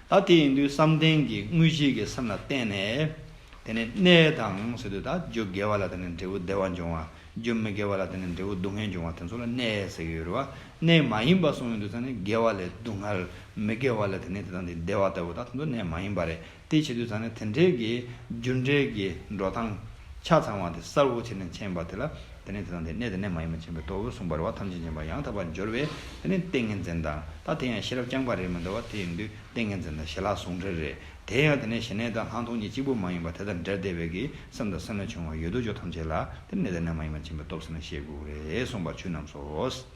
ད་དེ་ཡིན་དུས་བསམ་གཏན་གྱི་དངོས་གཞི་གི་སེམས་ལ་བརྟེན་ནས། དེ་ནས་གནས་དང་ཟེར་དུས་ད་རྒྱུ་དགེ་བ་ལ་དེ་ནས་འབྲས་བུ་བདེ་བ་འབྱུང་བ། རྒྱུ་མི་དགེ་བ་ལ་དེ་ནས་འབྲས་བུ་སྡུག་བསྔལ་འབྱུང་བ་དེ་ཚོ་ལ་གནས་ཟེར་གྱི་ཡོད་རེད་བ། གནས་མ་ཡིན་པ་གསུངས་ཡོང་དུས་ཙང་ནས་དགེ་བ་ལས་སྡུག་བསྔལ། མི་དགེ་བ་ལ་དེ་ནས་དེ་དང་དེ་བདེ་བ་ལྟ་བུ་ད་དེ་ཚོ་གནས་མ་ཡིན་པ་རེད། དེ་བྱེད་དུས་ཙང་ནས་དེ་འདྲའི་གི་རྒྱུ་འབྲས་ཀྱི་འགྲོ་སྟངས་ཆ་ཚང་བ་དེ་གསལ་བོ་བྱས་ནས་མཁྱེན་པ་དེ་ལ་དེ་ནས་དེ་དང་དེ་གནས་དང་གནས་མ་ཡིན་པར་མཁྱེན་པའི་སྟོབས་གསུངས་པ་རེད་བ། ཐམས་ཅད་མཁྱེན་པ་ཡང་དག་པར་གྱུར་པའི་དེ་ནས་ཏིང་ངེ་འཛིན་དང་། ད་དེ་ཡང་ཤེས་རབ་རྐྱང་པ་རེད་མི་འདུག་བ། དེ་ཡིན་དུས་ཏིང་ངེ་འཛིན་དང་ཞི་ལྷག་ཟུང་འབྲེལ་རེད། དེ་ཡང་དེ་ནས་ཞི་གནས་དང་ལྷག་མཐོང་གཉིས་གཅིག་པུ་མ་ཡིན་པ་དེ་དང་འབྲེལ་བསྡད་པའི་གི་སེམས་དང་སེམས་ལས་བྱུང་བ་ཡོད་དོ་ཅོག་ཐམས་ཅད་ལ་དེ་གནས་དང་གནས་མ་ཡིན་པར་མཁྱེན་པའི་སྟོབས་ཟེར་ནས་བཤད་དགོས་རེད་གསུངས་པ་ཆོས་རྣམས་སོ།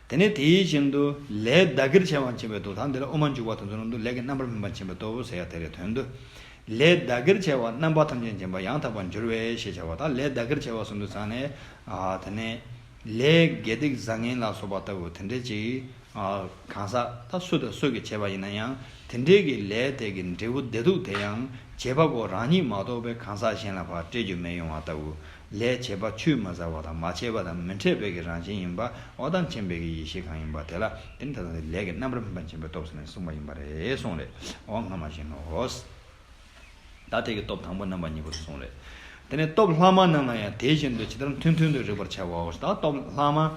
དེ་ནས་དེ་བཞིན་དུ་ལས་བདག་གིར་བྱས་པ་མཁྱེན་པའི་སྟོབས། ད་འདི་ལ་དབུ་མ་འཇུག་པ་དེ་ཚོ་ནང་དུ་ལས་ཀྱི་རྣམ་པར་སྨིན་པ་མཁྱེན་པའི་སྟོབས་ཟེར་ཡ་དེ་རེད། དོན་དུ་ལས་བདག་གིར་བྱས་པ་རྣམ་པ་ཐམས་ཅད་མཁྱེན་པ་ཡང་དག་པར་འགྱུར་བས་ཞེས་བྱ་བ། ད་ལས་བདག་གིར་བྱས་པ་གསུངས་དུས་ཙང་ནས། ཨ། དེ་ནས་ལས་དགེ་སྡིག་བཟང་ངན་ལ་སོགས་པ་ལྟ་བུ་དེ་འདྲ་ཅིག་ཨ། གང་ཟག་ད་སུ་དང་སུ་གིས་བྱས་པ་ཡིན་ན་ཡང་དེ་འདྲའི་གི་ལས་དེ་གི་འབྲས་བུ་བདེ་སྡུག་དེ་ཡང་བྱེད་པ་པོ་རང་ཉིད་མ་གཏོགས་པའི་གང་ཟག་གཞན་ལ་ཕར་སྤྲད་རྒྱུ་མེད་ཡོང་བ་ལྟ་བུ། ལས་བྱས་པ་ཆུད་མི་ཟ་བ་དང་མ་བྱས་པ་དང་མི་འཕྲད་པའི་གི་རང་བཞིན་ཡིན་པ། འོ་ད་མཁྱེན་པའི་གི་ཡེ་ཤེས་གང་ཡིན་པ་དེ་ལ་དེ་ནི་ད་ལྟ་ལས་ཀྱི་རྣམ་པར་སྨིན་པ་མཁྱེན་པའི་སྟོབས་ཟེར་ནས་གསུངས་པ་ཡིན་པ་རེད་གསུངས་རེད། འོ་སྔ་མ་བཞིན་ནོ། ད་དེ་གི་སྟོབས་དང་པོ་རྣམ་པ་གཉིས་པོ་དེ་གསུངས་རེད། དེ་ནས་སྟོབས་ལྷག་མ་རྣམས་ལ་ཡང་དེ་བཞིན་དུ་ཇི་ལྟར་མཐུན་མཐུན་དུ་རིགས་པར་བྱའོ། ད་སྟོབས་ལྷག་མ།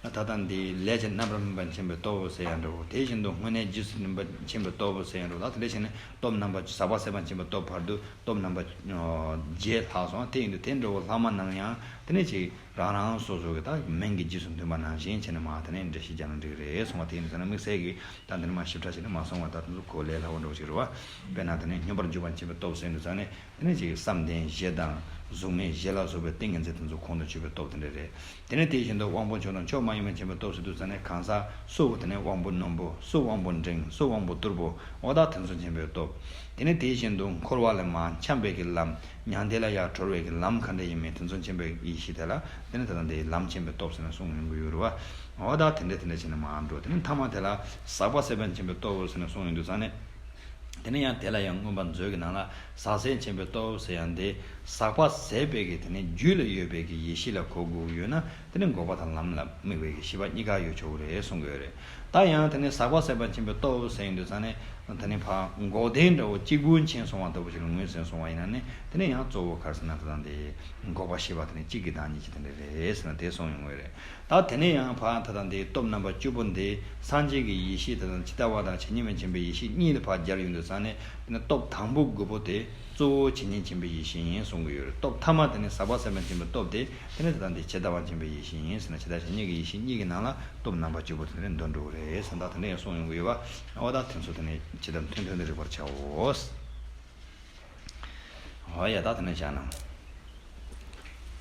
ད་ལྟ་འདི་ལས་ཀྱི་རྣམ་པར་སྨིན་པ་མཁྱེན་པའི་སྟོབས་ཟེར་ཡ་འདྲ་བོ། དེ་བཞིན་དུ་དངོས་གནས་རྗེས་སུ་མཐུན་པ་མཁྱེན་པའི་སྟོབས་ཟེར་ཡ་འདྲ་བོ། ད་དེ་འདྲ་བྱས་ནས་སྟོབས་རྣམ་པ་ཟག་པ་ཟད་པ་མཁྱེན་པའི་སྟོབས་བར་དུ་སྟོབས་རྣམ་པ་བརྒྱད་ལྷག་སོང་། དེ་ཡིན་དུས་དེ་འདྲ་བོ་ལྷག་མ་རྣམས་ཡང་དེ་ནས་ཅིག་རང་རང་སོ་སོ་གི་ད་མིང་གི་རྗེས་སུ་མཐུན་པ་ནང་བཞིན་བྱས་ནས་མ་དེ་ནས་འགྲེལ་བཤད་རྒྱག་ན་འགྲིག་རེད་གསུངས་པ། དེ་ཡིན་དུས་ཙང་ནས་དམིགས་བསལ་གྱི་ད་འདི་ནས་མ་ཞིབ་ཕྲ་བྱས་ནས་མ་གསུངས་པ། ད་དེ་ཚོ་གོ་ལས་སླ་བོ་འདྲ་བོ་ཞིག་རེད་བ། དཔེར་ན་དེ་ནས་སྙོམས་པར་འཇུག་པ་མཁྱེན་པའི་སྟོབས་ཟེར་དུས་ཙང་ནས་དེ་ནས་ཅིག་བསམ་གཏན་བཞི་དང་གཟུགས་མེད་བཞི་ལ་སོགས་པའི་ཏིང་ངེ་འཛིན་དེ་ཚོ་ཁོང་དུ་ཆུད་པའི་སྟོབས་དེ་འདྲ་རེད། དེ་ནས་དེ་བཞིན་དུ་དབང་པོ་མཆོག་དང་མཆོག་མ་ཡིན་པ་མཁྱེན་པའི་སྟོབས་ཟེར་དུས་ཙང་ནས་གང་ཟག་སུ་དེ་ནས་དབང་པོ་རྣོན་པོ། སུ་དབང་པོ་འབྲིང་། སུ་དབང་པོ་རྟུལ་པོ། འོ་ད་དེ་ཚོ་མཁྱེན་པའི་སྟོབས། དེ་ནས་དེ་བཞིན་དུ་འཁོར་བ་ལས་མར་འཁྱམས་པའི་གི་ལམ། མྱང་འདས་ལ་ཡར་གྲོལ་བའི་གི་ལམ་ག་འདྲ་ཡིན་མིན་དེ་ཚོ་མཁྱེན་པའི་ཡེ་ཤེས་དེ་ལ་དེ་ནས་ད་ལྟ་འདི་ལམ་མཁྱེན་པའི་སྟོབས་ཟེར་ནས་གསུངས་ཡོང་གི་ཡོད་རེད་བ། འོ་ད་དེ་འདྲ་དེ་འདྲ་བྱས་ནས་མར་འགྲོ། དེ་ནས་ཐ་མ་དེ་ལ་ཟག་པ་ཟད་པ་མཁྱེན་པའི་སྟོབས་ཟེར་ནས་གསུངས་ཡོང་དུས་ཙང་ནས། དེ་ནས་ཡང་དེ་ལ་ཡང་མངོན་པ་མཛོད་ཀྱི་ནང་ལ་ཟག་ཟད་མཁྱེན་པའི་སྟོབས་ཟེར་ཡང་དེ་ཟག་པ་ཟད་པའི་གི་དེ་ནས་རྒྱུད་ལ་ཡོད་པའི་གི་ཡེ་ཤེས་ལ་གོ་དགོས་ཀྱི་ཡོད་ན། དེ་ནས་འགོག་པ་དང་ལམ་ལ་དམིགས་པའི་གི་བཞི་པ་གཉིས་ཀ་ཡོད་ཆོག་གི་རེད་གསུང་གི་ཡོད་རེད། ད་ཡང་དེ་ནས་ཟག་པ་ཟད་པ་མཁྱེན་པའི་སྟོབས་ཟེར་ཡོང་དུས་ཙང་ནས། དེ་ནས་ཕར་འགོག་བདེན་འདྲ་བོ་གཅིག་པུ་མཁྱེན་སོང་བ་ལྟ་བུ་ཞིག་ལ་ངོས་ཟིན་སོང་བ་ཡིན་ན་ནི། དེ་ནས་ཡང་གཙོ་བོ་ག་རེ་ཟེར་ན་ད་ལྟ་འདི་འགོག་པ་བཞི་པ་དེ་ནས་གཅིག་གི་བདག་ཉིད་ཀྱི་དེ་འདྲ་རེད་ཟེར་ན་དེ་གསུངས་ཡོང་གི་རེད། ད་དེ་ནས་ཡང་ཕར་ད་ལྟ་འདི་སྟོབས་རྣམ་པ་བཅུ་པོ་འདི་སངས་རྒྱས་ཀྱི་ཡེ་ཤེས་དེ་དང་ཇི་ལྟ་བ་དང་ཇི་སྙེད་པར་མཁྱེན་པའི་ཡེ་ཤེས་གཉིས་ལ་ཕར་སྦྱར་ཡོང་དུས་ཙང་ནས། དེ་ནས་སྟོབས་དང་པོ་དགུ་པོ་དེ་གཙོ་བོ་ཇི་སྙེད་མཁྱེན་པའི་ཡེ་ཤེས་ཡིན་གསུང་གི་ཡོད་རེད། སྟོབས་ཐ་མ་དེ་ནི་ཟག་པ་ཟད་པར་འཛིན་པའི་སྟོབས་དེ། དེ་ནི་ད་ལྟ་འདི་ཇི་ལྟ་བ་མཁྱེན་པའི་ཡེ་ཤེས་ཡིན་ཟེར་ན། ཇི་ལྟར་ཇི་སྙེད་ཀྱི་ཡེ་ཤེས་གཉིས་ཀྱི་ནང་ལ་སྟོབས་རྣམ་པ་བཅུ་པོ་དེ་ནི་འདོན་འགྲོ་གི་རེད་ཟེར། ད་དེ་འདྲ་ཡང་གསུངས་ཡོང་གི་ཡོད་པ། འོ་ད་དེ་ཚོ་དེ་ནི་ཇི་ལྟར་ཐུན་ཐུན་དུ་རིག་པར་བྱའོ། འོ་ཡ། ད་དེ་ནི་བྱས་ན།